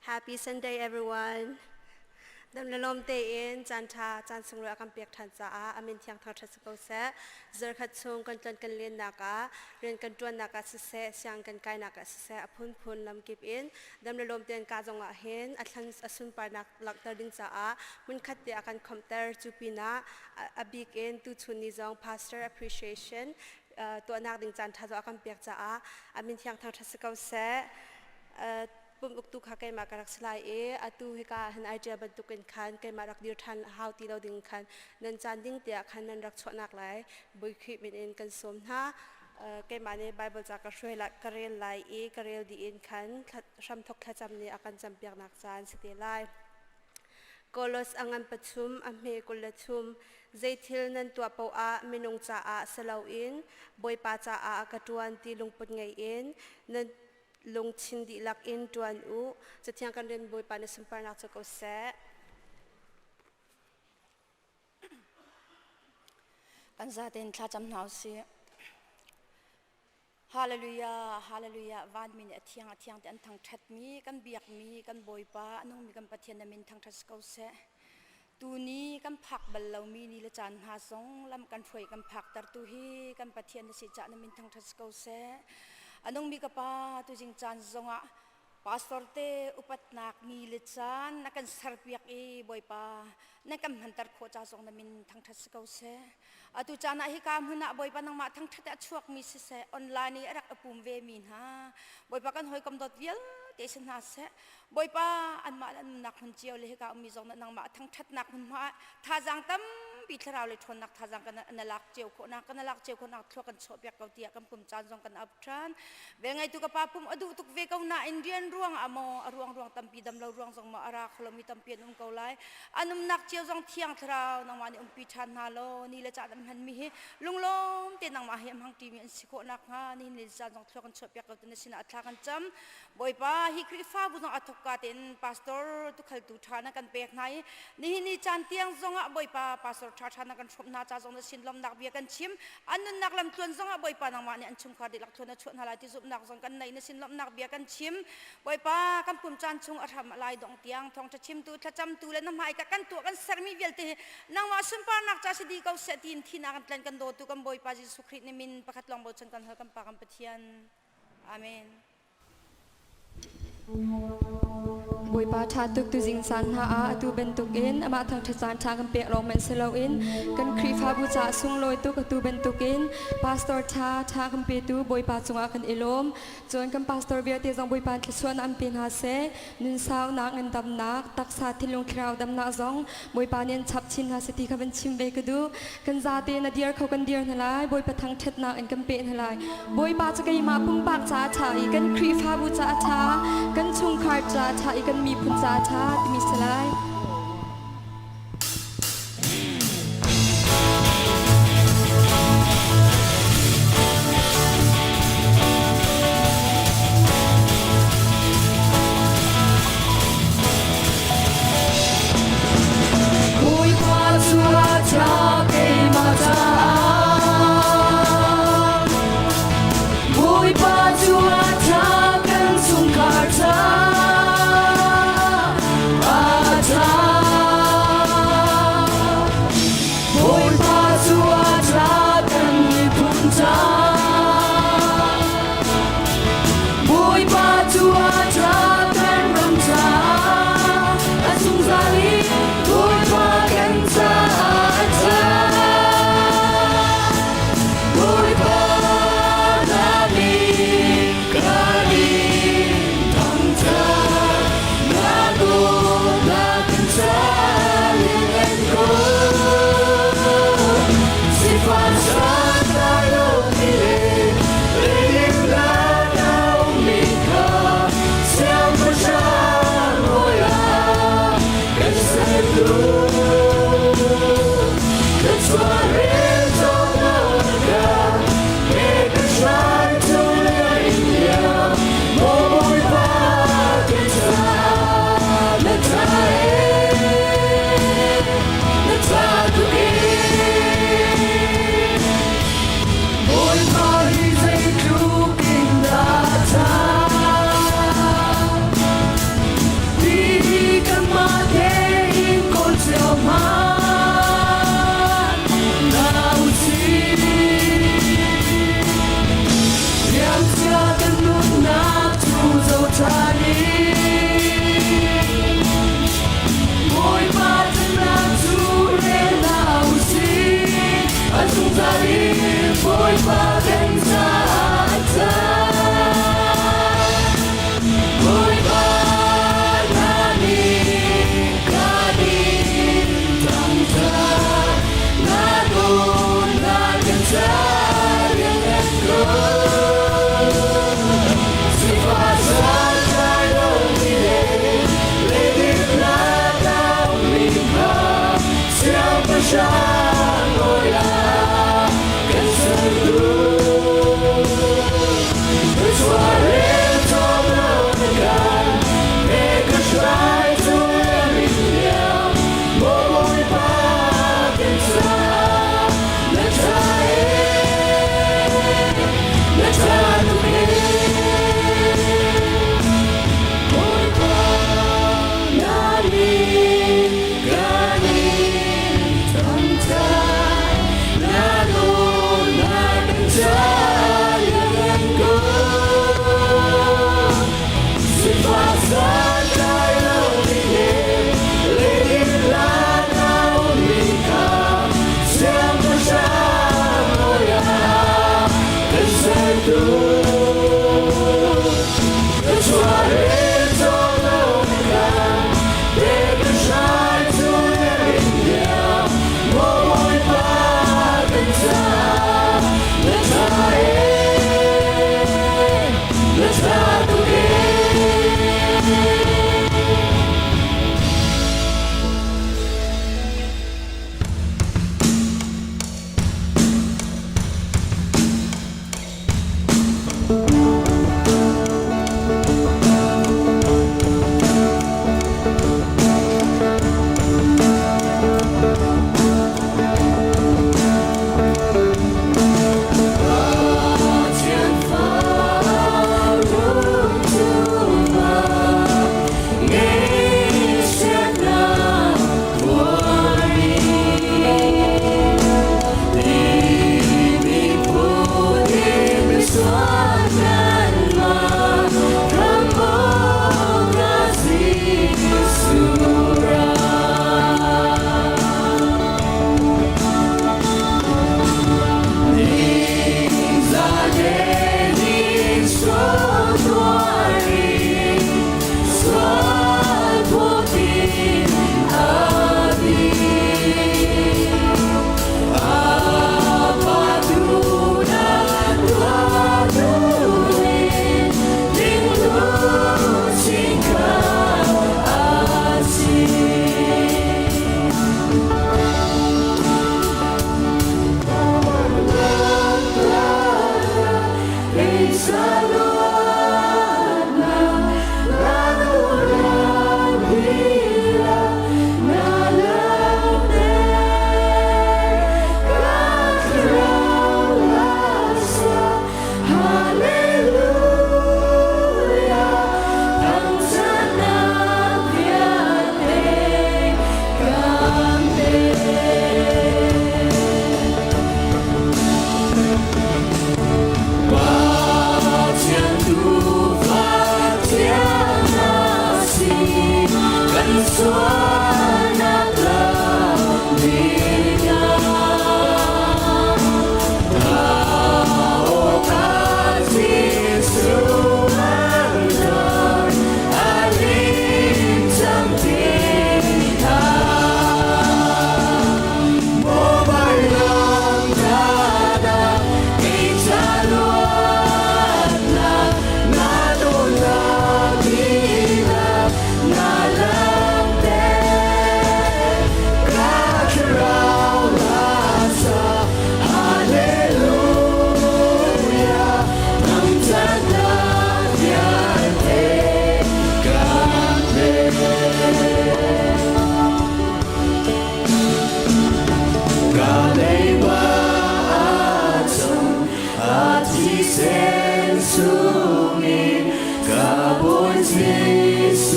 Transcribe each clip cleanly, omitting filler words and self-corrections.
Happy Sunday everyone. Dam le lawm tein caan ṭha caan sunglawi a kan pek ṭhan caah a min thiang thangṭhat si ko seh. Zarkhat chung kan tlon kan lennak ah rian kan ṭuannak ah siseh, siang kan kainak ah siseh a phunphun lamkip in dam le lawm tein ka zong ah hin a thlan a sunparnak langhter ding caah hmunkhat te a kan khomhter. Cu pinah a bik in tuchun ni zong pastor appreciation tuahnak ding caan ṭha zong a kan pek caah a min thiang thangṭhat si ko seh. Pum uktu kha keimah ka rak si lai i atu hika ah hin ai ṭial bantukin khan keimah rak dir ṭhan hau ti lo ding khan nan caan ding tiah khan nan rak chuahnak lai Bawi Khrih min in kan sawm hna. Keimah nih Baibal ca ka hruai lai, ka rel lai i ka rel dih in khan hramthok thlacam nih a kan campiaknak caan si te lai. Kolos a ngan pathum, a hme 23. Zeithil nan tuah paoh ah minung caah si loin Bawipa caah ka ṭuan ti lungput ngei in nan lungthin dihlak in ṭuan u. Cathiang kan rian Bawipa na sunparnak cu ko seh. Kan zaten thlacam hna usih. Hallelujah, hallelujah. Vanmi nih a thiang a thiang ti an thangṭhatmi, kan biakmi, kan Bawipa, a nungmi kan Pathian na min thangṭhat si ko seh. Tuni kan phak bal lomi ni le caan hna zong lam kan hruai kan phaktertu hi kan Pathian na si caah na min thangṭhat si ko seh. A nungmi ka Pa, tuzing caan zongah pastor te upatnak ni le caan na kan serpiak i Bawipa na kan hmanter khawh ca zong na min thangṭhat si ko seh. Atu caan ah hika hmun ah Bawipa nangmah thangṭhat a chuakmi siseh, online i a rak i pum vemi hna, Bawipa kan hawikom dawt vialte si hna seh, Bawipa anmah le an nunnak hmun cio le hika ummi zong nih nangmah thangṭhatnak hmunhma ah thazaang tampi thlarau le ṭhawnnak thazaang kan na lak cio khawhnak kan lak cio khawhnak thlua kan chuahpiak ko tiah kan pum caan zong kan ap ṭhan. Velngeitu ka pa pum a duh tuk ve ko nain rian ruang ah maw a ruang ruang tampi dam lo ruang zong maw a ra kholomi tampi an um ko lai. An umnak cio zong thiang thlarau nangmah nih umpi ṭhan hna law ni le caan an hmanmi hi lunglawm te nangmah hi a hmangṭimi an si khawh nakhnga nihin ni le caan zong thlua kan chuahpiak ko ti na sinah thla kan cam. Bawipa hi Khrihfabu zong a thawkka tein pastor tukhaltu ṭha na kan pek hna i nihin ni caan tiang zongah Bawipa pastor ṭha ṭha na kan hrawmh hna ca zong na sin lawmnak bia kan chim. An nunnak lamtluan zongah Bawipa nangmah nih an chungkhar dihlak thluan na chuah hna lai ti zumhnak zong kan nei na sin lawmhnak bia kan chim. Bawipa kan pum caan chung a hram a lai dong tiang thawngṭha chimtu thlacamtu le na hmaika kan tuah kan sermi vialte hi nangmah sunparnak ca si dih ko seh tiin thihnak kan tlen kan dawtu kan Bawipa Jesuh Khrih nih min pakhat lawng bochan kan hal kan Pa kan Pathian. Amen. Bawipa ṭha tuk tuzing caan hna ah atu bantukin amah thangṭhat caan ṭha kan pek lawng hmanh si loin kan Khrihfabu caah sunglawi tuk atu bantukin pastor ṭha ṭha kan petu Bawipa cungah kan i lawm. Cun kan pastor vialte zong Bawipa thluachuahnak an pe hna seh. Nunsaunak, ngandamnak, taksa thinlung thlarau damnak zong Bawipa nih an chap chin hna seh ti kha van chim ve ka duh. Kan zate na dir kho kan dir hna lai. Bawipa thangṭhatnak in kan peh hna lai. Bawipa cu keimah pumpak caah a ṭha i kan Khrihfabu caah a ṭha, kan chungkhar caah a ṭha i kan miphun caah a ṭha timi si lai. Bawipa cu a ṭha keimah caah Bawipa cu a ṭha kan chungkhar caah a ṭha.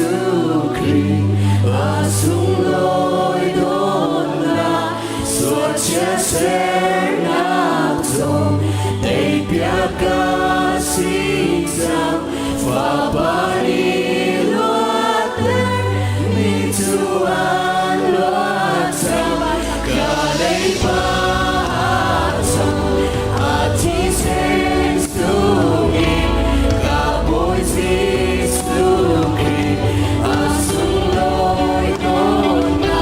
Jesuh Khrih a sunglawi dawtnak sualchia sernak zong teipiak ka si cang Fapa nih luatter mi cu an luat cang ka leipa cang a thisen sungin ka Bawi Jesuh Khrih a sunglawi dawtnak.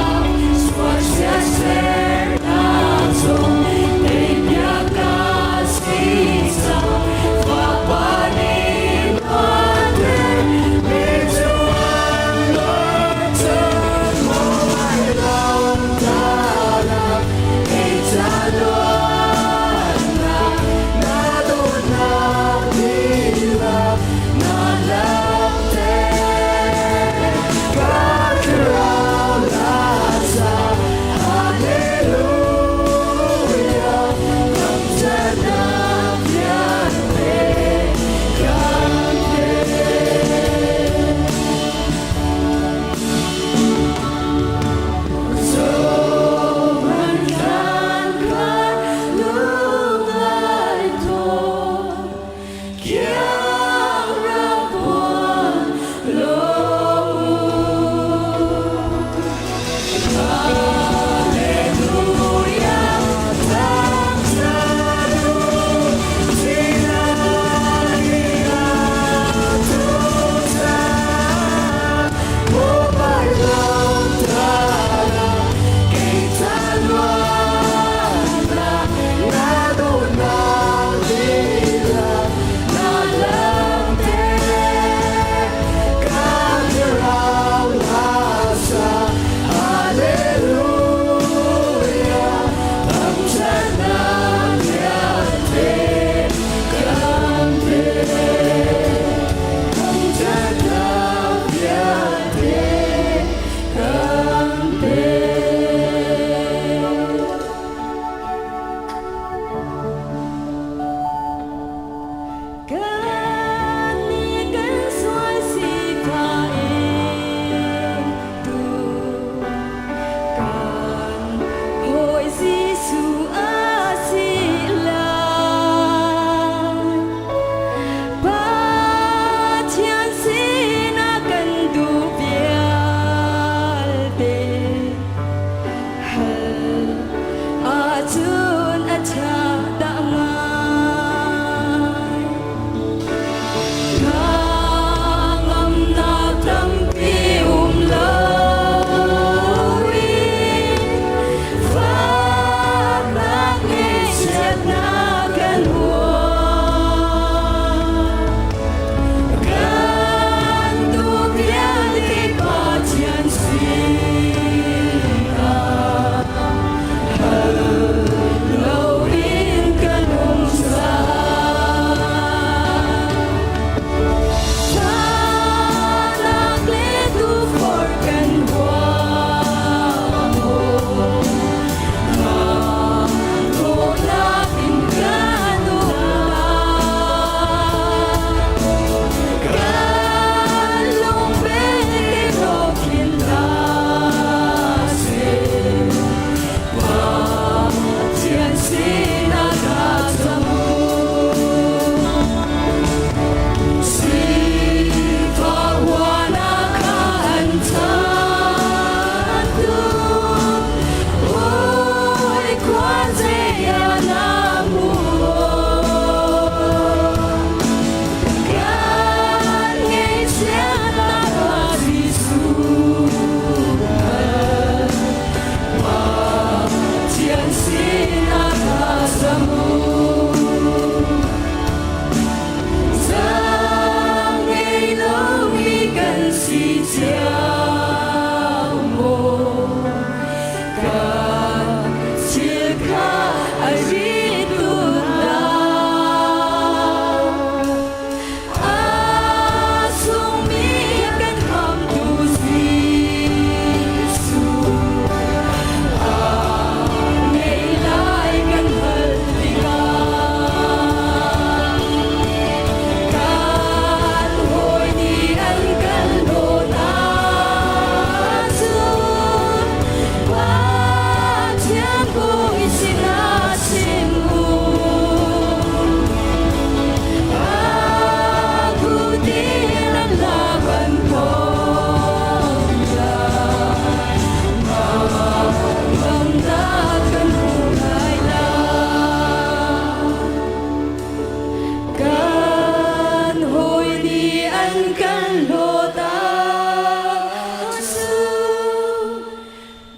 An kan hlawt ahcun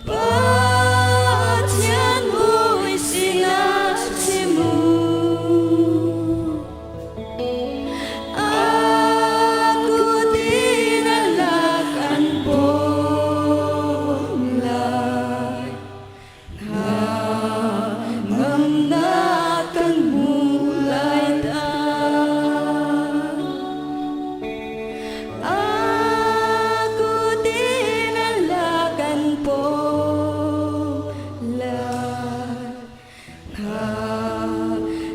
Pathian mui sinah chim u. A kut in a lak an pawm lai. Hnangamnak kan hmu lai ta. A kut in a lak kan pawm lai.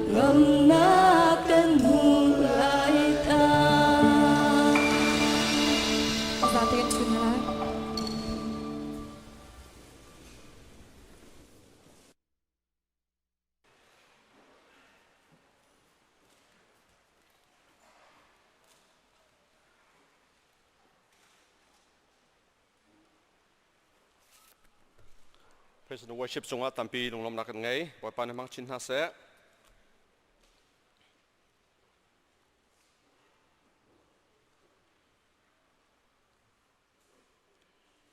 Hnangamnak kan hmu lai ta. Zate kan chun lai. Praise and worship cungah tampi lunglawmhnak kan ngei. Bawipa nih hmang chin hna seh.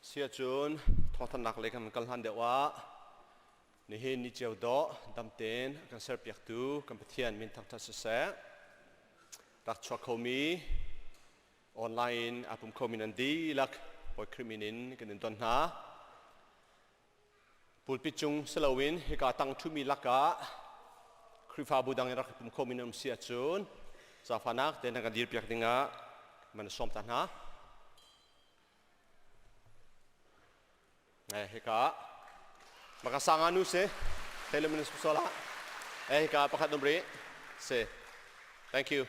Siacun thawngthanhnak lei kan kal hlan deuh ah nihin ni ceu dawh dam tein a kan serpiaktu kan Pathian min thangṭhat siseh. Rak chuak khomi online in aa pum khomi nan dihlak Bawi Khrih min in kan in don hna. Pulpit cung si loin hika tang ṭhumi lakah Khrihfabu dang in rak i pum khomi nan um si ahcun zaangfahnak tein nan kan dirpiak dingah man sawm ta hna. Hika makasanga nu si Telemin sola hika pakhat um rih si. Thank you.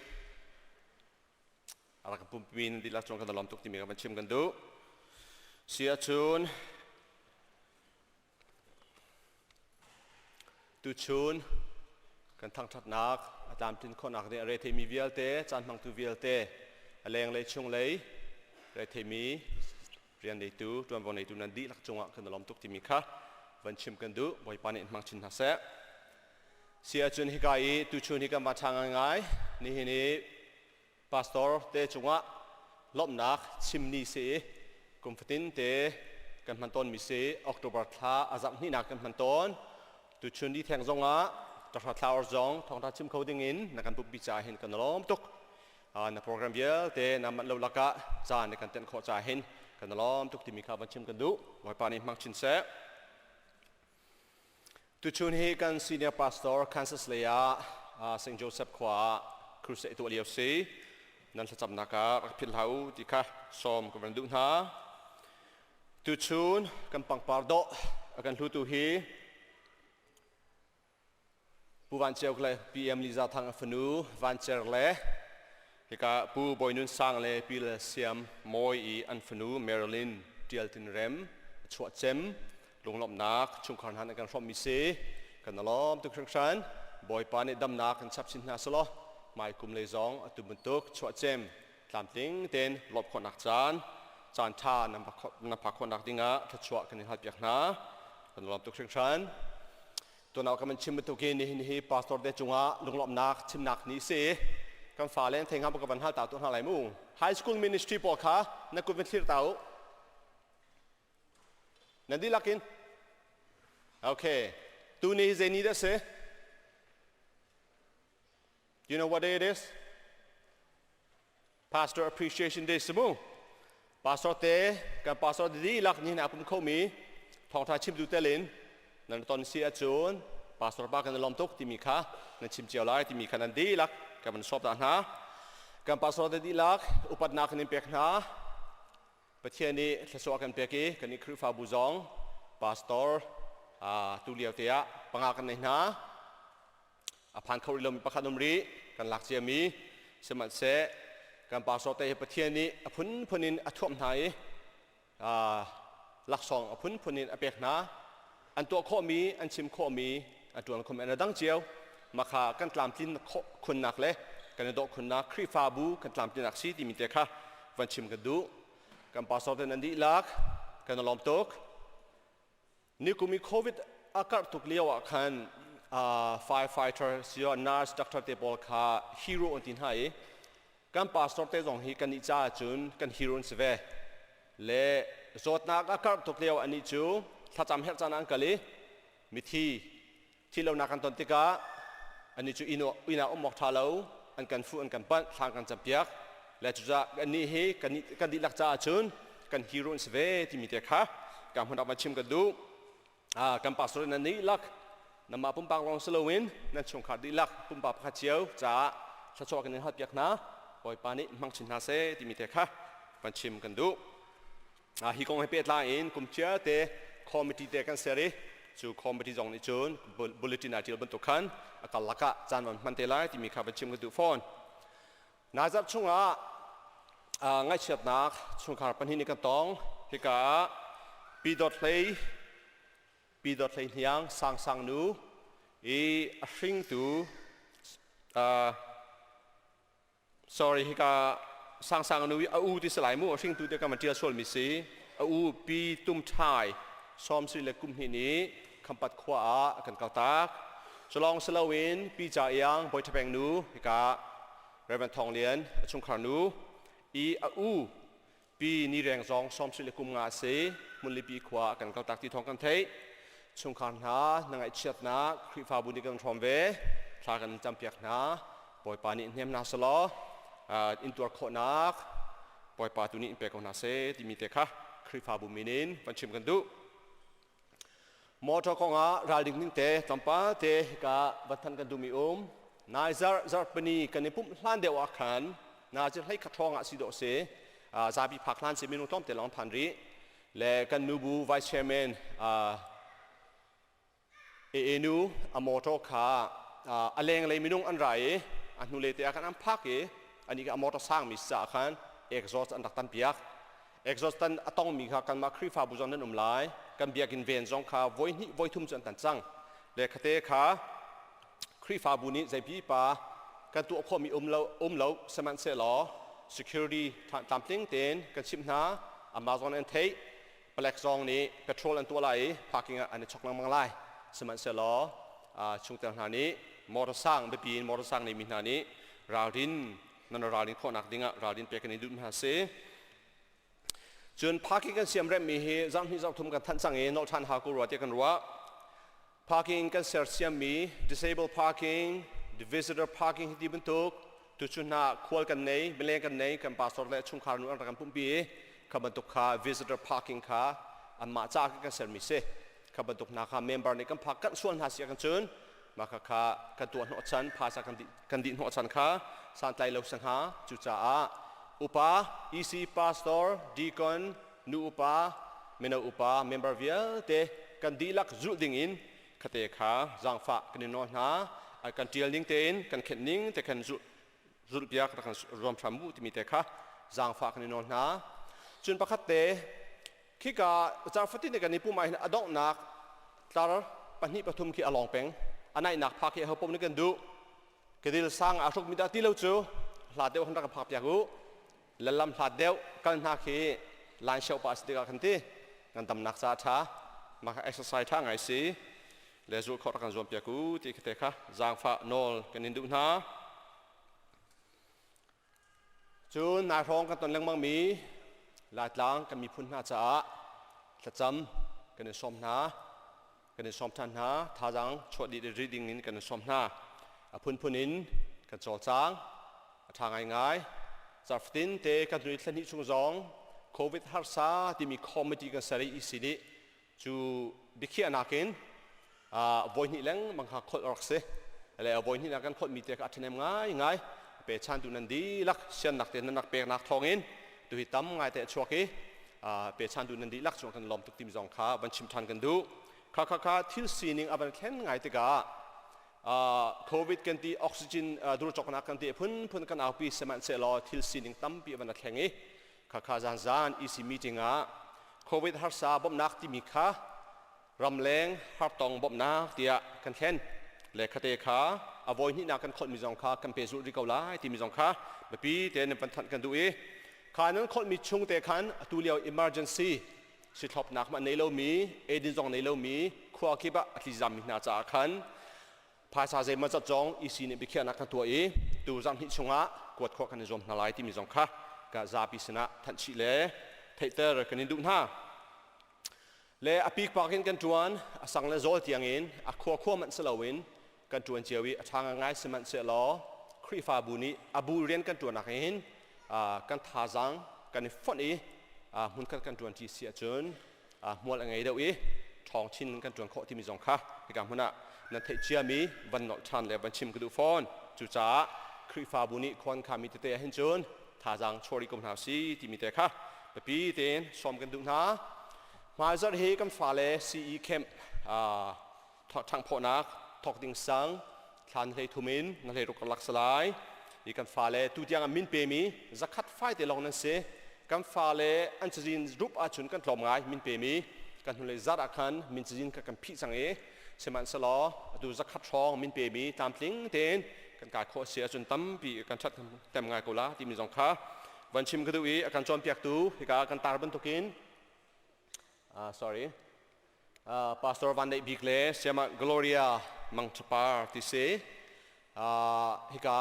Rak pumpi nan dihlak cung kan lawm tuk timi ka van chim kan duh. Si ahcun tuchun kan thangṭhatnak a tlamtlin khawhnak ding a retheimi vialte, caan hmangtu vialte, a lenglei chunglei retheimi rian neitu, ṭuanvo neitu nan dihlak cungah kan i lawm tuk timi kha van chim kan duh. Bawipa nih in hmang chin hna seh. Si ahcun hika i tuchun hi kan va ṭha ngaingai. Nihin i pastor te cungah lawmhnak chim ni si i kum fatin te kan hman tawnmi si. October thla a zarh hnihnak kan hman tawn. Tuchun ni theng zongah ṭahra thla or zong thawngṭha chim kho dingin na kan pumpi caah hin kan lawm tuk. Na program vialte na manh lo lakah caan na kan tenh khawh caah hin kan lawm tuk timi kha van chim kan duh. Bawipa nih hmang chin seh. Tuchun hi kan senior pastor Kansas lei ah St. Joseph khua ah crusade tuah lio si. Nan thlacamnak ah rak philh hlah u ti kha sawm ka van duh hna. Tuchun kan pangpar dawh a kan hlutu hi Pu Van Ceu le PM Liza Thang a fanu Van Cer le hika Pu Bawi Nun Sang le Pi Lal Siam Mawi i an fanu Marilyn Tial Tin Rem a chuah cem lunglawmhnak chungkhar hna nih kan hrawmmi si. Kan lawm tuk hringhran. Bawipa nih damnak kan chap chin hna selaw hmai kum lei zong atu bantuk chuah cem tlamtling tein lawmh khawhnak caan caan ṭha nan phak khawhnak dingah thluachuah kan in halpiak hna. Kan lawm tuk hringhran. Tuan kan chim bantukin nihin hi pastor te cungah lunglawmhnak chimnak ni si. Kan fale an thei hnga ka van hal ta tu hna lai mu. High school ministry pawl kha na kut van thlir ta u. Nan dihlak in. Okay. Tu ni zei ni dah si? Do you know what day it is? Pastor Appreciation Day si mu. Pastor te kan pastor dihlak ni na pum khomi thawngtha chimtu telin nan ton si ahcun pastor pa kan i lawm tuk timi kha nan chim cio lai timi kha nan dihlak kan van sawp ta hna. Kan pastor te dihlak upatnak kan in pek hna. Pathian nih thluachuah kan pek i kan i Khrihfabu zong pastor tu lio te ah panga kan nei hna. A phan kho rih lomi pakhat um rih kan lak ciami. Sihmanhseh kan pastor te hi Pathian nih a phunphun in a thuamh hna i laksawng a phunphun in a pek hna. An tuah khawhmi, an chim khawhmi, an ṭuan khawhmi an dang cio. Makha kan tlamtlin khunnak le kan i dawh khunnak Khrihfabu kan tlamtlinak si timi te kha van chim kan duh. Kan pastor te nan dihlak kan i lawm tuk. Nikum i COVID a karh tuk lio ah khan firefighter siyo nurse doctor te pawl kha hero an ti hna i Kan pastor te zong hi kan nih caah cun kan hero an si ve. Le zawtnak a karh tuk lio anih cu thlacam herh caan ah an kal i mithi thi lonak kan ton tikah anih cu inn inn ah um awk ṭha lo an kan fuh an kan panh thlang kan campiak le cucaah annih hi kan dihlak caah cun kan hero an si ve timi te kha ka hmun rak van chim kan duh. Kan pastor nan dihlak namah pumpak lawng si loin nan chungkhar dihlak pumpak pakhat cio caah thluachuah kan in halpiak hna. Bawipa nih hmang chin hna seh timi te kha van chim kan duh. Hi kong he pehtlai in kum te committee te kan ser i cu committee zong nih cun bulletin ah ṭial bantuk khan a kal lakah caan van hman te lai timi kha van chim kan duh fawn. Nazareth chungah ngaihchiatnak chungkhar pahnih nih kan tong. Hika ah Pi Dawt Hlei, Pi Dawt Hlei Hniang Sang Sang nu i a hringtu sorry hika Sang Sang nu i a u ti si lai mu a hringtu te ka man ṭial sualmi si a u Pi Tum Ṭhai sawmsarih le kum hnih nih Khampat khua ah a kan kaltak. Culawng si loin Pi Ca Iang Bawi Ṭha Peng nu hika Reverend Thawng Lian a chungkhar nu i a u Pi Ni Reng zong 70 le kum nga a si Hmunlipi khua a kan kaltak ti thawng kan theih. Chungkhar hna na ngaihchiatnak Khrihfabu nih kan hrawm ve thla kan campiak hna. Bawipa nih hnem hna selaw intuar khawhnak Bawipa tu nih in pe ko hna seh timi te kha Khrihfabu min in van chim kan duh. Motor kongah ralring ning te tlawmpal te hika van thanh kan duhmi um. Nai zarh zarhpini kan i pumh hlan deuh ah khan na cu hlei khat hrawng ah si dawh si zapi phak hlan si minung tlawmte lawng phan rih le kan nubu vice chairman AA nu a motor kha a lenglei minung an ra i a hnulei te ah khan an phak i ani kha a motor sangmi si caah khan exhaust an rak tan piak. Exhaust tan a tongmi kha kanmah Khrihfabu zong nan um lai. Kan biakinn ven zong kha voi hnih voi thum cu an tan cang. Le khate kha Khrihfabu nih zeipi pa kan tuah khawhmi um lo sihmanhsehlaw security tlamtling tein kan chimh hna. Amazon an theih. Palek zong nih petrol an tuah lai i parking ah an i chok lengmang lai. Sihmanhsehlaw chungtel hna nih motor sang biapi in motor sang neimi hna nih ralrin nan ralrin khawhnak dingah ralrin pek kan i duh hna si. Cun parking kan siamremmi hi zarhhnih zarhthum kan thanh cang i nolh ṭhan hau ko rua tiah kan ruah. Parking kan sersiammi disabled parking, visitor parking hi ti bantuk tuchun hna khual kan nei, mileng kan nei, kan pastor le chungkhar nu an rak kan pumhpi i kha bantuk kha visitor parking kha anmah ca kan sermi si. Kha bantuk hna kha member nih kan phak kanh sual hna si ah cun mah kha kha kan tuah hnawh chan phaisa kan dih kan dih hnawh chan kha santlai lo si hnga. Cucaah upa, EC pastor, deacon, nu upa, mino upa, member vialte kan dihlak zulh ding in khate kha zaangfah kan i nawl hna. Kan ṭial ning tein kan khenh ning te khan zulh piak rak kan ruam hram u timi te kha zaangfah kan i nawl hna. Cun pakhat te khika car fatin te kan i pum ah hin a donghnak tlar pahnih pathum khi a lawng peng. A naihnak phak hi aho paoh nih kan duh. Kedil sang aa hruk mi dah ti lo cu hla deuh han rak kan phak piak u. Lam hlat deuh kal hna khi line show pa si tikah khan ti ngandamnak ca ṭha mah kha exercise ṭha ngai si le zulh khawh rak kan zuam piak u ti khi te kha zaangfah nawl kan in duh hna. Cun nai hrawng kan ton lengmang mi Laitlang kan miphun hna caah thlacam kan in sawm hna kan in sawm ṭhan hna thazaang chuah dih rih ding in kan in sawm hna. A phunphun in kan cawlcang a ṭha ngaingai. Zarhfatin te kan hnu i thla hnih chung zong COVID harsa timi committee kan ser i EC nih cu biakhiahnak in voi hnih lengmang kha kholh a rak si. Le voi hnih kan kholhmi te kha a ṭhahnem ngaingai. Pechantu nan dihlak siannak te nan rak peknak thawngin tuhi tam ngai te a chuak i pechantu nan dihlak cung kan lawm tuk timi zong kha van chim ṭhan kan duh. Kha kha kha thil sining a van thlen ngai tikah COVID kan ti oxygen dur cawknak kan ti phunphun kan aupi sihmanhsehlaw thil sining tampi a van a thleng i kha kha zan zan EC meeting ah COVID harsa bawmhnak timi kha ramleng hartong bawmhnak tiah kan thlen le khate kha a voi hnihnak kan kholhmi zong kha kan pehzulh rih ko lai timi zong kha biapi tein nan van thanh kan duh i kha nan kholhmi chung te khan atu lio emergency sithlopnak hmanh nei lomi eidin zong nei lomi khua kip ah a tlizammi hna caah khan phaisa zeimawzat zong EC nih biakhiahnak kan tuah i. tu zarhhnih chungah kuat khawh kan i zuam hna lai timi zong kha ka zapi sinah thanh chih le theihter kan in duh hna. Le a pikpak in kan ṭuan, a sang le zawl tiangin a khua khua manh si loin kan ṭuan cio i a ṭha ngai sihmanhsehlaw Khrihfabu nih a bu rian kan ṭuannak hin kan thazaang kan i fonh i hmunkhat kan ṭuanṭi si ahcun hmual a ngei deuh i ṭhawng chin kan ṭuan khawh timi zong kha hika hmun ah nan theih ciami van nolh ṭhan le van chim ka duh fawn. Cucaah Khrihfabu nih khuan khami tete ahhin cun thazaang chuah rih ko hna si timi te kha biapi tein sawm kan duh hna. Hmaizarh hi kan fale CE camp ṭhanghphawhnak thawk ding sang thla na hlei thum in na hlei ruk karlak si lai. Hi kan fale tu tiang ah min pemi zakhat fai te lawng nan si. Kan fale an cazin rup ahcun kan tlawm ngai min pemi. Kan hnulei zarh ah khan min cazin kha kan phih cang i sihmanhsehlaw atu zakhat hrawng min pemi tlamtling tein kan kai khawh si ahcun tampi kan ṭhat tem ngai ko la timi zong kha van chim ka duh i a kan cawnpiaktu hika kan tar bantukin sorry Pastor Van Neih Bik le Sayamah Gloria Mang Ṭhapar ti si. Hika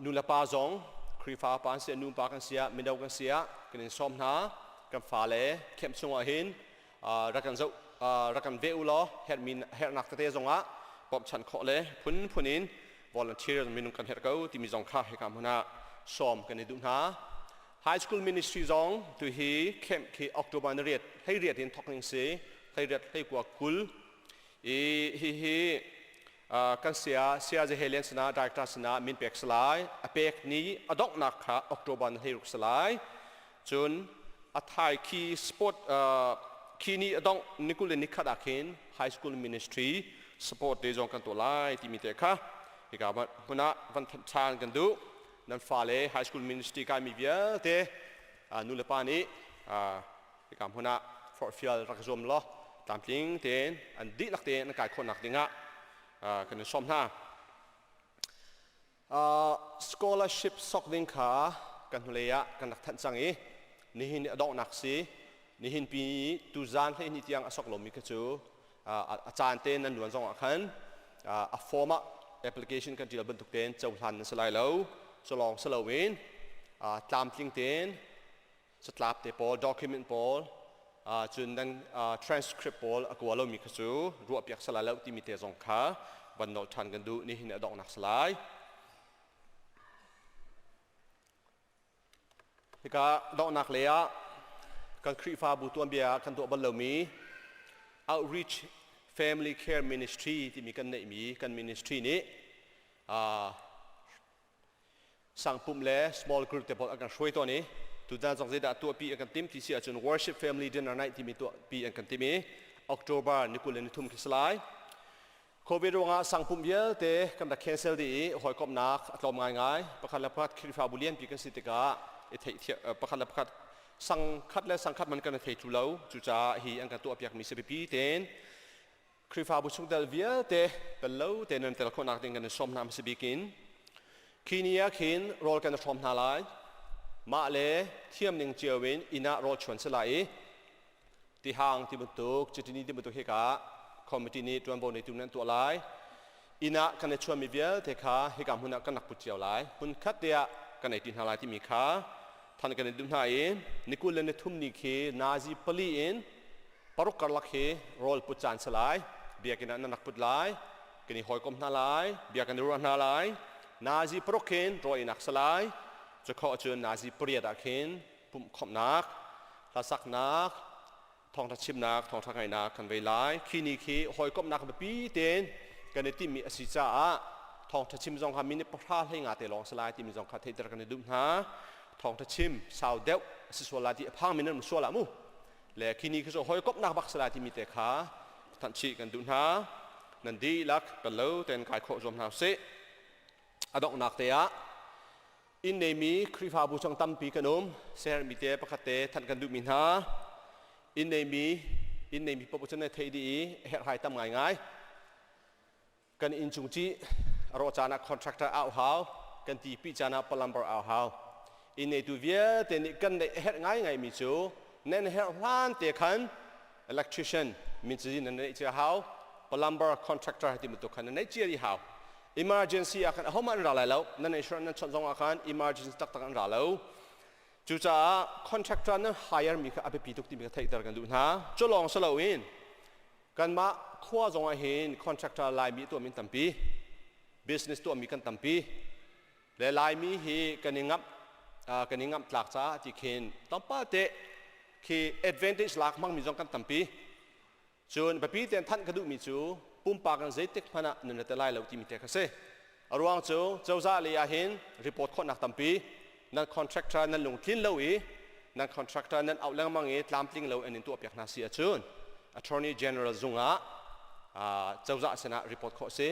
nu le pa zong Khrihfa pa an si, nu pa kan si ah, mino kan si ah kan in sawm hna. Kan fale camp chungah hin rak kan zoh rak kan ve u law herhmi herhnak tete zongah bawmhchanh khawh le phunphun in volunteer minung kan herh ko timi zong kha hika hmun ah sawm kan i duh hna. High school ministry zong tu hi camp khi October ni riat hlei riat in thok ning si hlei riat hlei kua 20 i hi hi kan sia sia je helen sana director sana min pek salai a pek ni a donghnak kha October ni hlei ruk salai cun a thai khi sport khi ni a dongh nikul le nikhat ah khin high school ministry support te zong kan tuah lai timi te kha hika hmun ah van than kan duh. Nan fale high school ministry kaimi vialte nu le pa nih hika hmun ah forhfial rak zuam law tlamtling tein an dihlak tein an kai khawhnak dingah kan in sawm hna. Scholarship sok ding kha kan hnulei ah kan rak thanh cang i nihin a donghnak si. Nihin pi tuzan hleihnih tiang a sok lomi kha cu a caan te nan luan zong ah khan a form ah application kan tial bantuk tein cohlan nan si lai lo. Culawng si loin tlamtling tein catlap te pawl, document pawl, cun nan transcript pawl a kua lomi kha cu ruahpiak si lai lo timi te zong kha van nolh ṭhan kan duh. Nihin a donghnak si lai. Hika donghnak lei ah kan Khrihfabu tuanbia ah kan tuah bal lomi Outreach Family Care Ministry timi kan neihmi kan ministry nih sangpum le small group te pawl an kan hruai tawn i tutan zong zeidah tuahpi an kan tim ti si ahcun Worship Family Dinner Night timi tuahpi an kan tim i October ni 23 khi si lai. Covid ruangah sangpum vialte kan rak cancel dih i hawikomhnak a tlawm ngaingai. Pakhat le pakhat Khrihfabu lianpi kan si tikah i theih pakhat le pakhat sangkhat le sangkhat man kan i thei thlu lo. Cucaah hi an kan tuahpiakmi si biapi tein Khrihfabu chungtel vialte tel lo tein nan tel khawhnak ding kan in sawm hna hmasa bik in. Khi ni ah khin rawl kan i hrawm hna lai. Mah le thiam ning cio in inn ah rawl chuan si lai i tihang ti bantuk chitini ti bantuk hika committee nih tuanvo neitu nan tuah lai. Inn ah kan i chuanmi vialte kha hika hmun ah kan rak put cio lai, hmun khat te ah kan ei ti hna lai timi kha than kan i duh hna i ni 23 ni khi nazi 4 in 6 karlak hi rawl put caan si lai. Biakinn ah nan rak put lai, kan i hawikom hna lai, bia kan i ruah hna lai. Nazi 6 khin rawl einak si lai. Cu cun nazi 8 ah khin pumhkhawmhnak, hlasaknak, thawngṭha chimnak, thawngṭha ngaihnak kan vei lai. Khi ni khi hawikomhnak biapi tein kan i timhmi a si caah thawngṭha chim zong kha minute 10 hlei nga te lawng si lai timi zong kha theihter kan i duh hna. Thawngṭha chim sau deuh a si sual lai ti a phangmi nan um sual ah mu. Le khi ni khi cu hawikomhnak bak si lai timi te kha thanhchih kan duh hna. Nan dihlak kan lo tein kai khawh zuam hna usih. A donghnak te ah Inn neimi Khrihfabu chung tampi kan um. Sermi te pakhat te thanh kan duhmi hna. Inn neimi inn neimi paoh cu na theih dih i herhhai tam ngaingai. Kan inn cung cih a rawh caan ah contractor au hau, kan ti pi caan ah plumber au hau. Inn neitu vialte nih kan neih a herh ngaingaimi cu nan herh hlan te khan electrician min cazin nan neih cia hau, plumber contractor ti bantuk khan nan neih cia dih hau. Emergency ah khan ahohmanh an ra lai lo. Nan insurance nan chawnh zong ah khan emergency taktak an ra lo. Cucaah contractor nan hire mi kha a biapi tuk timi kha theihter kan duh hna. Cu lawng si loin kanmah khua zong ah hin contractor Laimi tuahmi an tampi. Business tuahmi kan tampi. Le Laimi hi kan i ngamh kan i ngamh tlak caah ti khin tlawmpal te khi advantage lak hmangmi zong kan tampi. Cun biapi tein thanh ka duhmi cu pumpak in zeitik hmanh ah nan ra te lai lo timi te kha si. A ruang cu cozah lei ah hin report khawhnak tampi nan contractor nan lungtlin lo i nan contractor nan auh lengmang i tlamtling lo an in tuahpiak hna si ahcun Attorney General zung ah cozah sinah report khawh si.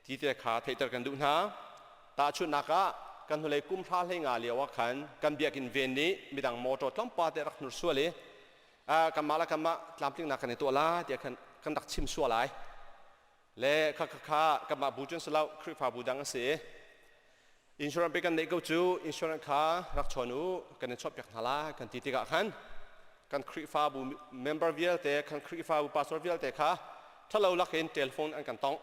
Ti te kha theihter kan duh hna. Tahchunhnak ah kan hnulei kum hra hlei nga lio ah khan kan biakinn ven nih midang motor tlawmpal te rak hnur sual i kanmah le kanmah tlamtlingnak kan i tuah la tiah khan kan rak chim sual ai. Le kha kha kha kanmah bu cun si lo Khrihfabu dang a si i insurance pe kan neih ko cu insurance kha rak chawn u kan in chawhpiak hna la kan ti tikah khan kan Khrihfabu member vialte kan Khrihfabu pastor vialte kha ṭhalo lakin telephone an kan tongh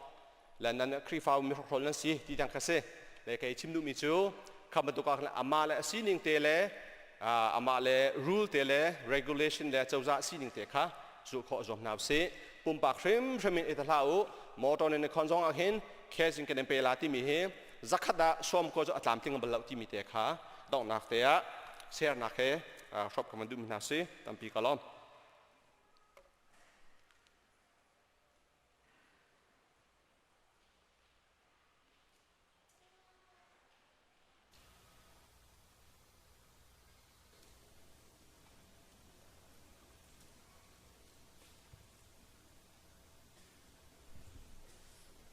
le nan Khrihfabu mi hrokhrawl nan si ti tiang kha si le kei chim duhmi cu kha bantuk ah khan amah le a sining te le amah le rule te le regulation le cozah sining te kha zulh khawh zuam hna usih pumpak hrimhrim in i hlah u motor nin khon zong ah hin cash in kan in pe la timi hi zakhat ah sawm ko cu a tlamtling bal lo timi te kha donghnak te ah sernak he hrop ka van duhmi hna si tampi ka lawm.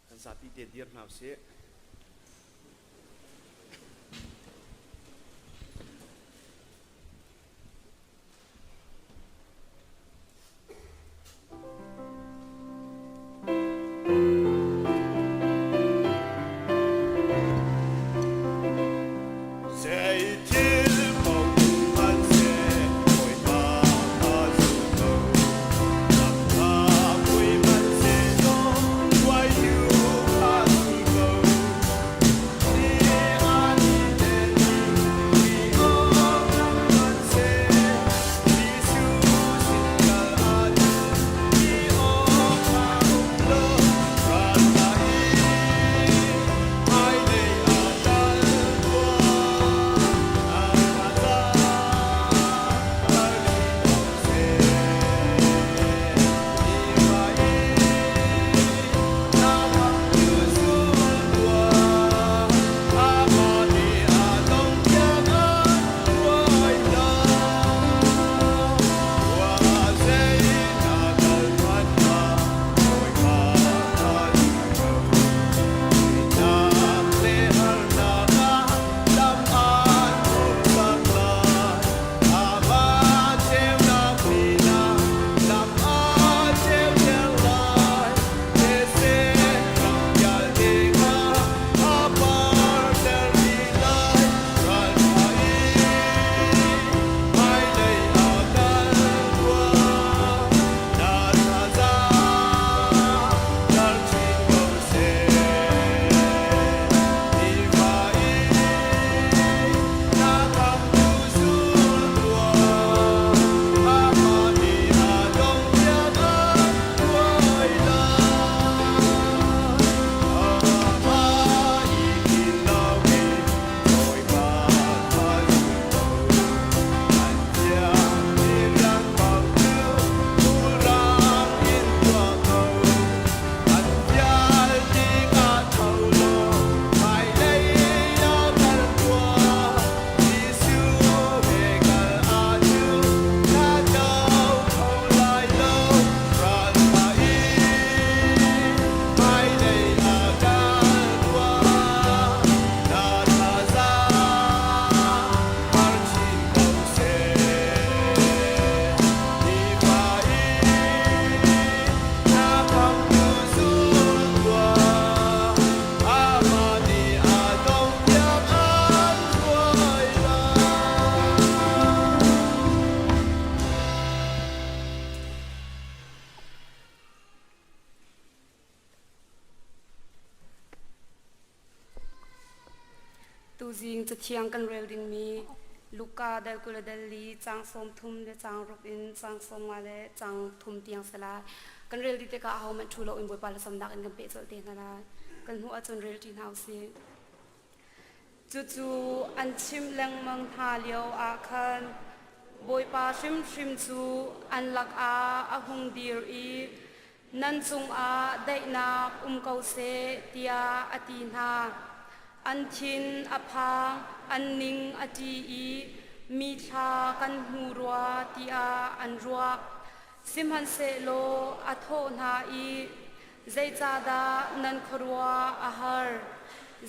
Kan zapi te dir hna usih. Zeithil paoh hmanhseh Bawipa a zum ko. Lamkha mui hmanhsehlaw hruaitu kha zum ko. Tuzing cathiang kan rel dingmi Luka dal 20 le dal li caang 30 le caang ruk in caang 50 le caang thum tiang si lai. Kan rel dih tikah ahohmanh ṭhu loin Bawipa thlacamnak in kan peh colh te hna lai. Kan hmuh ahcun rel ṭi hna usih. Cucu an chimh lengmang hna lio ah khan Bawipa hrimhrim cu an lakah a hung dir i nan cungah daihnak um ko seh tiah a ti hna. An thin a phang, an ning a ṭi i mi thla kan hmu rua tiah an ruah. Sihmanhsehlaw a thawh hna i, Zeicahdah nan khuaruah a har?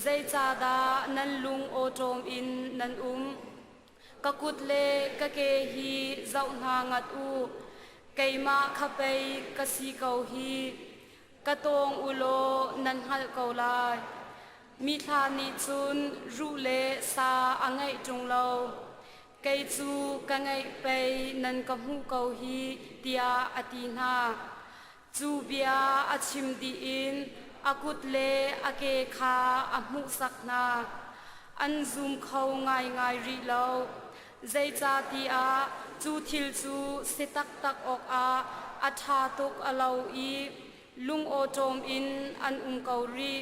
Zeicahdah nan lung awṭawm in nan um? Ka kut le ka ke hi zoh hna ngat u. Keimah kha pei ka si ko hi. Ka tawng u law nan hngalh ko lai. Mithla nih cun ruh le sa a ngeih ṭung lo. Kei cu ka ngeih pei nan ka hmuh ko hi, tiah a ti hna. Cu bia a chim dih in a kut le a ke kha a hmuhsak hna. An zum kho ngaingai rih lo. Zeicahtiah cu thil cu si taktak awkah a ṭha tuk a lo i lungawṭawm in an um ko rih.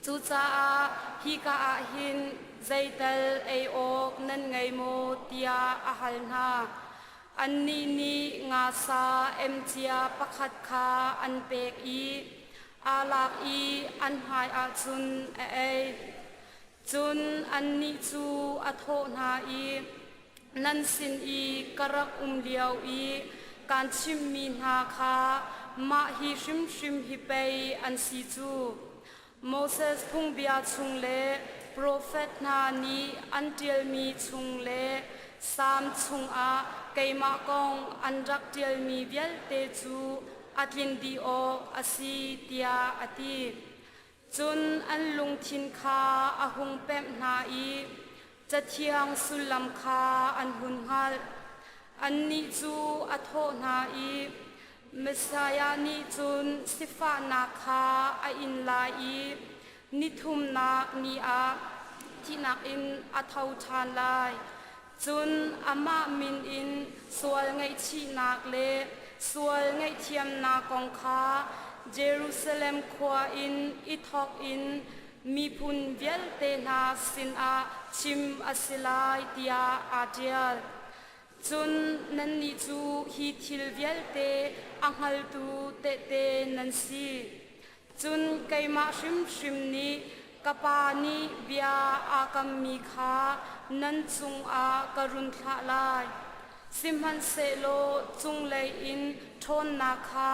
Cucaah hika ah hin zeital ei awk nan ngei maw tiah a hal hna. Annih nih ngasa emcia pakhat kha an pek i aa lak i an hmaiah cun a ei. Cun annih cu a thawh hna i, Nan sin i ka rak um lio i kaan chimhmi hna kha mah hi hrimhrim hi pei an si cu. Moses phungbia chung le profet hna nih an ṭialmi chung le Salm chungah keimah kong an rak ṭialmi vialte cu a tlin dih awk a si, tiah a ti. Cun an lungthin kha a hung pemh hna i Cathiang sullam kha an hun hngalh. Annih cu a thawh hna i, Messiah nih cun sifahnak kha a in lai i nithumnak ni ah thihnak in a tho ṭhan lai. Cun amah min in sual ngaihchihnak le sual ngaihthiamnak kong kha Jerusalem khua in i thawk in miphun vialte hna sinah chim a si lai tiah aa ṭial. Cun nannih cu hi thil vialte a hngaltu tehte nan si. Cun keimah hrimhrim nih ka Pa nih bia aa kammi kha nan cungah ka run thlah lai. Sihmanhsehlaw cunglei in ṭhawnnak kha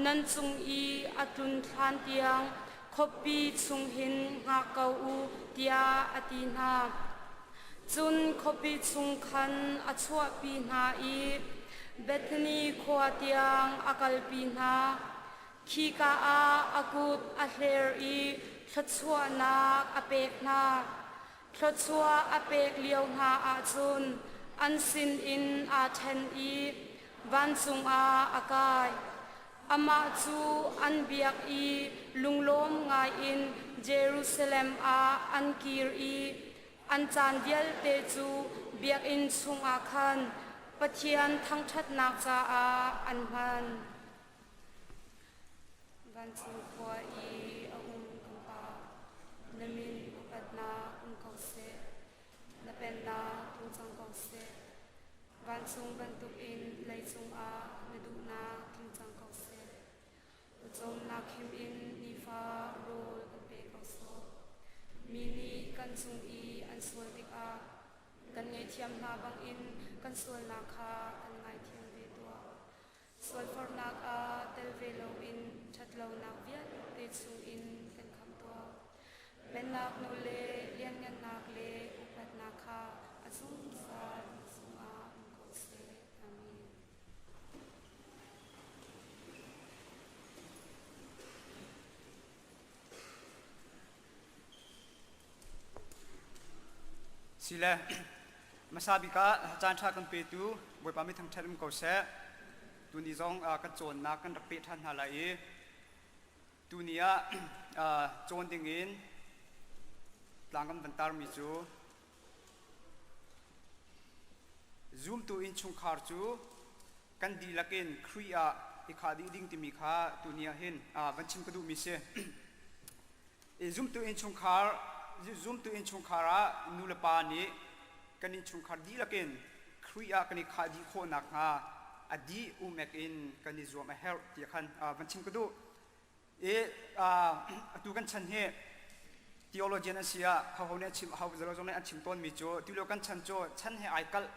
nan cung i a tlun hlan tiang khuapi chung hin hngak ko u, tiah a ti hna. Cun khuapi chung khan a chuahpi hna i Bethani khua tiang a kalpi hna. Khika ah a kut a hler i thluachuahnak a pek hna. Thluachuah a pek lio hna ahcun an sinin aa ṭhen i vancung ah a kai. Amah cu an biak i lunglawm ngaiin Jerusalem ah an kir i an caan vialte cu biakinn chungah khan Pathian thangṭhatnak caah an hman. Vancung khua i a um kan Pa, na min upatnak um ko seh. Na pennak tlung cang ko seh. Vancung bantukin leicung ah na duhnak tling cang ko seh. Pawcawmnak him in nifa rawl kan pe ko sawh. Mi nih kan cung i an sual tikah kan ngaihthiam hna bangin kan sualnak kha kan ngaithiam ve tuah. Sualforhnak ah tel ve loin ṭhatlonak vialte chungin kan khamh tuah. Pennak nawl le lianngannak le upatnak kha a zungzal cungah um ko seh. Amen. Sile hmasa bik ah caan ṭha kan petu Bawipa mi thangṭhat um ko seh. Tuni zong kan cawnnak kan rak peh ṭhan hna lai i tuni ah cawn dingin Tlang kan van tarmi cu zumtu innchungkhar cu kan dihlak in Khrih ah i khah dih ding timi kha tuni ah hin van chim ka duhmi si. Zumtu innchungkhar zumtu innchungkhar ah nu le pa nih kan innchungkhar dihlak in Khrih ah kan i khah dih khawh nakhnga a dih umek in kan i zuam a herh ti khan van chim ka duh. I atu kan chan hi theologian an si ah hoho nih an chim ho zalo zong nih an chim tawnmi cu tulio kan chan cu chan he ai kalh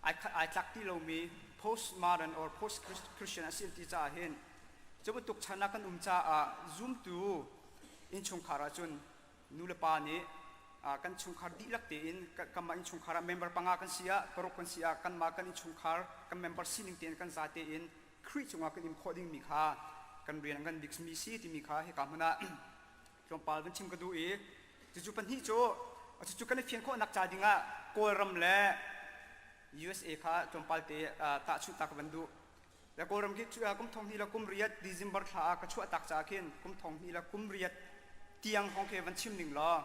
ai ai tlak ti lomi postmodern or post Christian a si ti caah hin cu bantuk chan ah kan um caah zumtu innchungkhar ahcun nu le pa nih kan chungkhar dihlak tein kanmah innchungkhar ah member panga kan si ah paruk kan si ah kanmah kan innchungkhar kan member sining tein kan za tein Khrih cungah kan im khawh dingmi kha kan rian an kan bikmi si timi kha hika hmun ah tlawmpal van chim ka duh i cucu pahnih cu cucu kan i fian khawhnak ca dingah Kawlram le USA kha tlawmpal te tahchunh ta ka van duh. Le Kawlram khi kum thong hnih le kum riat December thla ah ka chuah tak caah khin kum thong hnih le kum riat tiang hong khi van chim ning law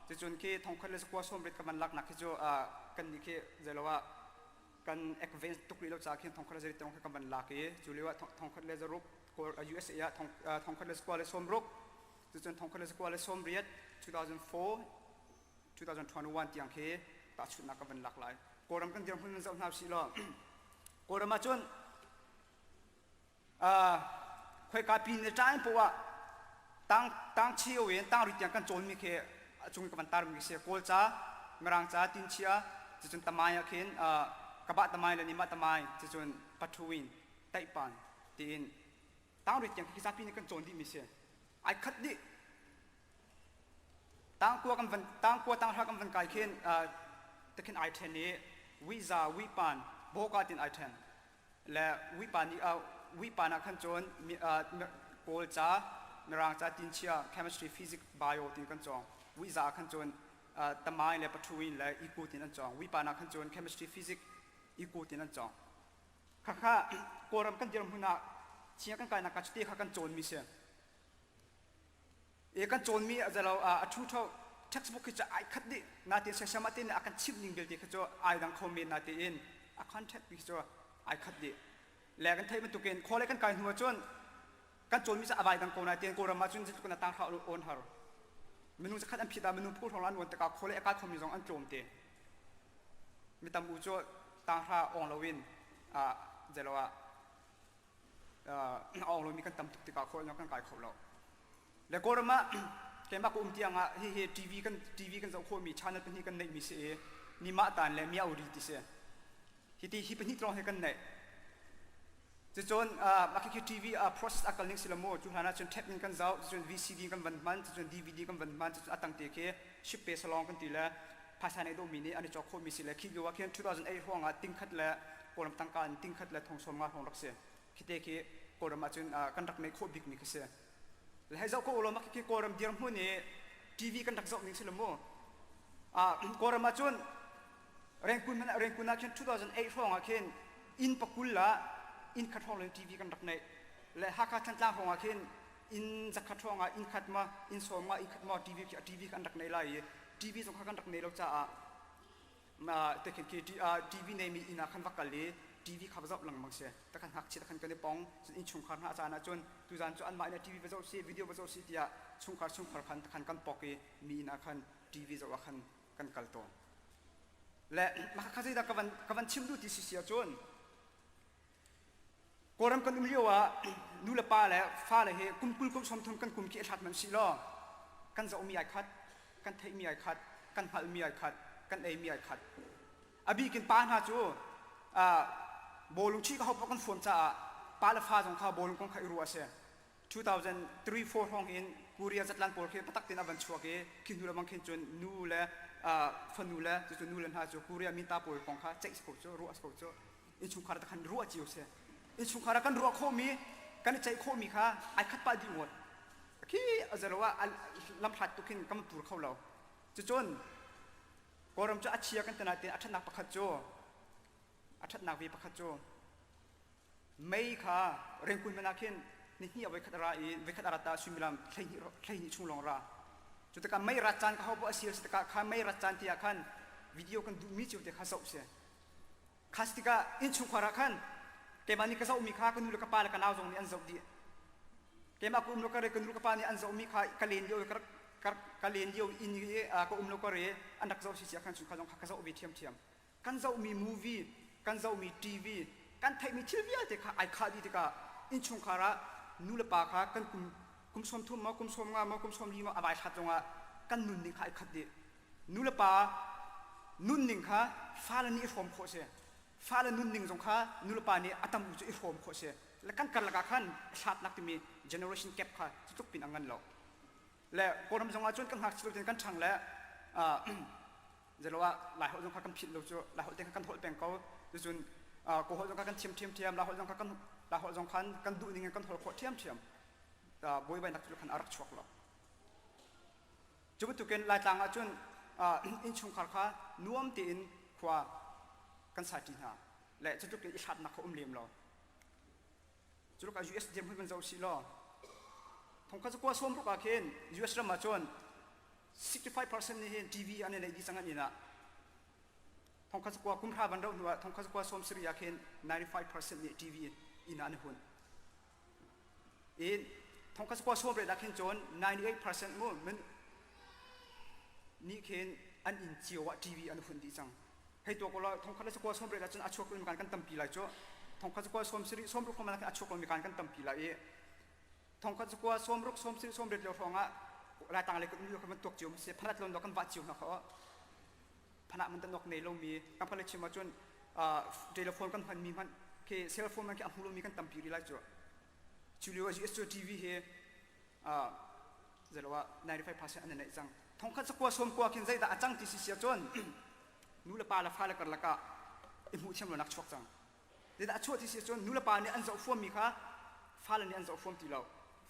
cucun khi thongkhat le zakua sawmriat ka van laknak khi cu kan nih khi zeilo ah kan advance tuk rih lo caah khin thongkhat le zerit tiang kha kan van lak i cu lio ah thongkhat le zaruk USA ah thongkhat le zakua le sawmruk cucun thongkhat le zakua le sawmriat 2004 2021 tiang khi tahchunhnak ka van lak lai. Kawlram kan dirhmun in zoh hna usih law Kawlram ah cun khoika pin le ṭain poah ah tang tang chio in tang ri tiang kan cawnmi khi a cung ka van tarmi si Kawl ca Mirang ca tinchia cucun tamai ah khin kabah tamai le nimah tamai cucun pathuin taihpan tiin tang ri tiang khi zapi nih kan cawn dihmi si ai khat dih Tangkua kan van tangkua tanghra kan van kai khin tikhin ai then i wiza wipan boka tin ai then le wipan i wipan ah khan cun kawl ca mirang ca tinchia chemistry physics bio tin kan cawng wiza ah khan cun tamai le pathuin le eco tin an cawng wipan ah khan cun chemistry physics eco tin an cawng khakha kawlram kan dirhmun ah chia kan kainak ka chute kha kan cawnmi si E kan cawnmi a zalo a thu tho textbook khi cu ai khat dih natin siasiam ah tin a kan chimh ning vialte khi cu ai dang kho men natein a content khi cu ai khat dih le kan theih bantukin khawle kan kai hnu ahcun kan cawnmi cu a vai dang ko natein kawlram ahcun zeitluk in a tang hra on har minung zakhat an phit ah minung phu hrawng an uan tikah khawle a kai khomi zong an tlawm te mi tam u cu tang hra ong loin zelo ah a awng lomi kan tam tuk tikah khawh kan kai kho lo. Le Kawlram ah keimah ka um tiang ah hihi TV kan TV kan zoh khawhmi channel pahnih kan neihmi si i Mimah Tan le Miauri ti si. Hiti hi pahnih lawng hi kan neih. Cucun mah khi TV uh, process a kal ning si lo mu cu hlan ah cun tape in kan zoh cucun VCD kan van hman cucun DVD kan van hman cucun a tang te khi ship pe salong kan ti le phaisa nei dawhmi nih an i cawk khawhmi si le khi lio ah khin 2008 hrawng ah tingkhat le Kawlram tangka in tingkhat le thong sawm nga hrawng rak si khi te khi Kawlram ah cun kan rak neih khawh bikmi khi si le hei zoh ko ulaw mah khi Kawlram dirhmun i TV kan rak zoh ning si lo mu Kawlram ah cun Rengkun hmanh Rengkun ah khin 2008 hrawng ah khin inn pakul ah inn khat hrawng le TV kan rak neih le Hakha Thantlang hrawng ah khin inn zakhat hrawng ah inn khat ma inn sawm ma inn khat ma TV TV kan rak nei lai i TV zong kha kan rak nei lo caah te khin khi TV neimi inn ah khan va kal i TV kha va zoh lengmang si ta khan ngakchia khan kan i pong cun innchungkhar hna caan ah cun tuzan cu anmah inn ah TV va zoh si video va zoh si tiah chungkhar chungkhar khan khan kan pok i mi inn ah khan TV zoh ah khan kan kal tawn le mah kha zeidah ka van ka van chim duh ti si si ahcun Kawlram kan um lio ah nu le pa le fale hi kum 20 kum 30 kan kum khi a hlat hmanh sih law kan zohmi ai khat, kan theihmi ai khat, kan hngalhmi ai khat, kan eimi ai khat. A bikin pa hna cu bawlung chih ka hau kan fuam caah pa le fa zong kha bawlung kong kha i ruah a si. 2003 4 hrawng hin Korea zatlan pawl khi patak tin a van chuak i khi hnu lamang khin cun nu le fanu le cucu nu le hna cu Korea minta pawl kong kha ceih si ko cu ruah si ko cu innchungkhar te khan ruah cio si innchungkhar ah kan ruah khawhmi kan i ceih khawhmi kha ai khat pah dih ngawt khi a zelo ah lamhlat tuk hin kan pur kho lo cucun Kawlram cu a chia kan tina tin a ṭhatnak pakhat cu a ṭhatnak ve pakhat cu mei kha rengkun hmanh ah khin ni hnih ah voikhat a ra i voikhat a rat ah suimilam 12 12 chung lawng ra. Cu tikah mei rat caan ka ho poah a si tikah kha mei rat caan ti ah khan video kan duhmi cio te kha zoh si. Kha si tikah innchungkhar ah khan keimah nih ka zohmi kha ka nu le ka pa le ka nau zong nih an zoh dih. Keimah ka um lo ka re ka nu le ka pa nih an zohmi kha ka len lio ka ka len lio inn i ka um lo ka re an rak zoh si si ah khan chungkhar zong kha ka zoh ve ṭhiamṭhiam. Kan zohmi movie, kan zohmi TV, kan theihmi thil vialte kha ai khah dih tikah innchungkhar ah nu le pa kha kan kum kum 30 maw kum 50 maw kum 40 maw a vai hlat zongah kan nunning kha ai khat dih. Nu le pa nunning kha fale nih i hrawm khawh si. Fale nunning zong kha nu le pa nih a tam u cu i hrawm khawh si. Le kan karlak ah khan hlatnak timi generation gap kha cu tluk pin a ngan lo. Le Kawlram zong ah cun kan ngakchia lo kan ṭhang le zelo ah Laiholh zong kha kan philh lo cu Laiholh te kha kan holh peng ko cucun Kawlholh zong kha kan thiam ṭhiamṭhiam Laiholh zong kha kan Laiholh zong khan kan duh ning in kan holh khawh ṭhiamṭhiam buaibainak cu khan a rak chuak lo cu bantukin Laitlang ah cun innchungkhar kha nuam tein khua kan sa ṭi hna le cu tluk in i hlatnak kha um lem lo cu ah US dirhmun kan zoh sih law thongkhat zakua sawm ruk ah khin US ram ah cun 65% nih hin TV an i neih dih cang an inn ah thongkhat zakua kum hra van rauh hnu ah thongkhat zakua sawm sarih ah khin 95% nih TV inn ah an i hun in thongkhat zakua sawm riat ah khin cun 98% mu min nih khin an inn cio ah TV an hun dih cang hei tuak ulaw thongkhat le zakua sawm riat ah cun a chuak lomi kan kan tampi lai cu thongkhat zakua sawm sarih sawm ruk hrawng ah a chuak lomi kan kan tampi lai i thongkhat zakua sawm ruk sawm sarih sawm riat lio hrawng ah laitang le kan kan tuak cio si phanat lon kan vah cio hna kho phanah man tan ok nei lomi kan pale chim ahcun telephone kan hmanmi hmanh khi cell phone man khi a hmu lomi kan tampi rih lai cu cu lio ah US cu TV hi zelo ah 95% an neih cang thongkhat zakua sawm kua khin zeidah a cang ti si si ahcun nu le pa le fale karlak ah i hmuh thiam lonak chuak cang zeidah a chuah ti si ahcun nu le pa nih an zoh fuammi kha fale nih an zoh fuam ti lo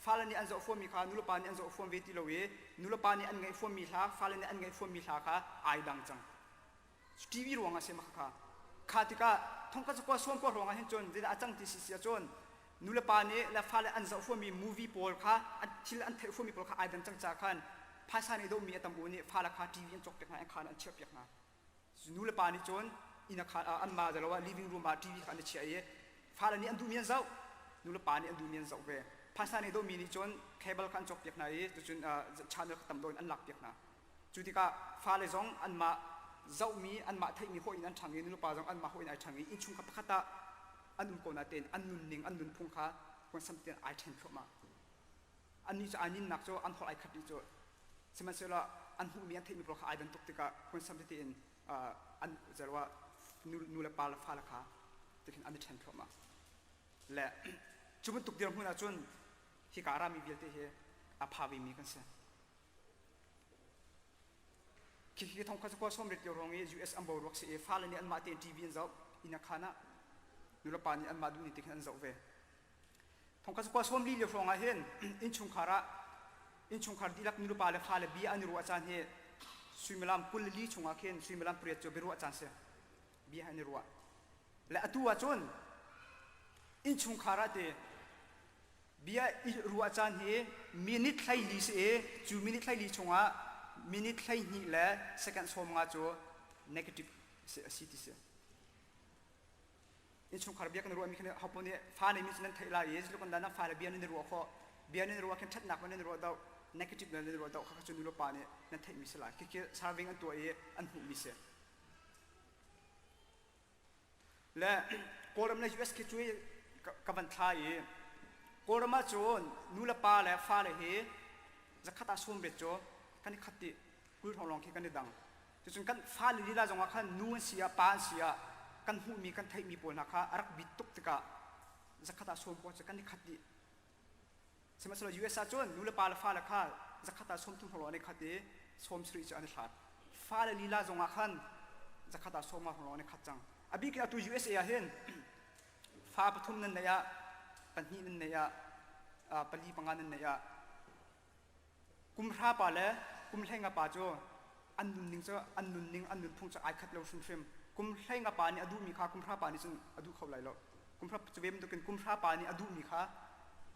fale nih an zoh fuammi kha nu le pa nih an zoh fuam ve ti lo i nu le pa nih an ngaih fuammi hla fale nih an ngaih fuammi hla kha ai dang cang TV ruang ah si ma kha kha tikah thongkhat zakua sawm kua ruang ah hin cun zeidah a cang ti si si ahcun nu le pa nih le fale an zoh fuammi movie pawl kha thil an theih fuammi pawl kha ai dan cang ca khan phaisa nih dohmi a tam u nih fale kha TV an cawkpiak hna i khan an chiahpiak hna nu le pa nih cun inn ah anmah zalo ah living room ah TV kha an i chiah i fale nih an duhmi an zoh nu le pa nih an duhmi an zoh ve phaisa nih dohmi nih cun cable kha an cawkpiak hna i cucun channel kha tam deuh in an lakpiak hna cu tikah fale zong anmah zohmi anmah theihmi hawih in an ṭhang i nu le pa zong anmah hawih in ai ṭhang i innchungkhar pakhat ah an um ko nain an nunning an nunphung kha huansam tein ai ṭhen thluahmah annih cu ai ninnak cu an holh ai khat dih cu sihmanhsehlaw an hmuhmi an theihmi pawl kha ai dan tuk tikah huansam tete in an zero ah nu le pa le fale kha tikhin an i ṭhen thluahmah le cu bantuk dirhmun ahcun hika rami vialte hi a pha vemi kan si Khikhi thong kha zakua sawm riat lio ruang i US an boruak si i fale nih anmah tein TV an zoh inn a khan ah nulepa nih anmah duh ning te khin an zoh ve. Thong kha zakua sawm li lio hrawng ah hin innchungkhar ah innchungkhar dihlak nulepa le fale bia an i ruah caan hi suimilam 24 chungah khin suimilam pariat cu biaruah caan si bia an i ruah. Le atu ah cun innchungkhar ah ti Bia i ruah caan hi minute 14 si i cu minute 14 chungah minute 12 le second 50 cu negative a si ti si. Innchungkhar bia kan ruahmi khan hopoh nih fa neimi cu nan theih lai i zeitluk in dah nan fale bia nan i ruah khawh bia nan i ruah khin ṭhatnak nan i ruah doh negative nan i ruah doh kha cu nu le pa nih nan theihmi si lai. Khikhi survey an tuah i an hmuhmi si. Le Kawlram le US khi cu ka van thla i Kawlram ah cun nu le pa le fale hi zakhat ah sawm riat cu kan i khat dih 20 hrawng lawng khi kan i dang. Cucun kan fale lila zong ah khan nu an si ah pa an si ah kan hmuhmi kan theihmi pawl hna kha a rak bit tuk tikah zakhat ah sawm pawl cu kan i khat dih. Sihmanhsehlaw US ah cun nu le pa le fale kha zakhat ah 30 hrawng an i khat i 70 cu an i hlat. Fale lila zong ah khan zakhat ah 50 hrawng an i khat cang. A bik in atu USA ah hin fa pathum nan neih ah pahnih nan neih ah pali panga nan neih ah kum hra pa le kum hleinga pa cu an nunning cu an nunning an nunphung cu ai khat lo hrimhrim kum hleinga pa nih a duhmi kha kum hra pa nih cun a duh kho lai lo kum hra cu ve bantukin kum hra pa nih a duhmi kha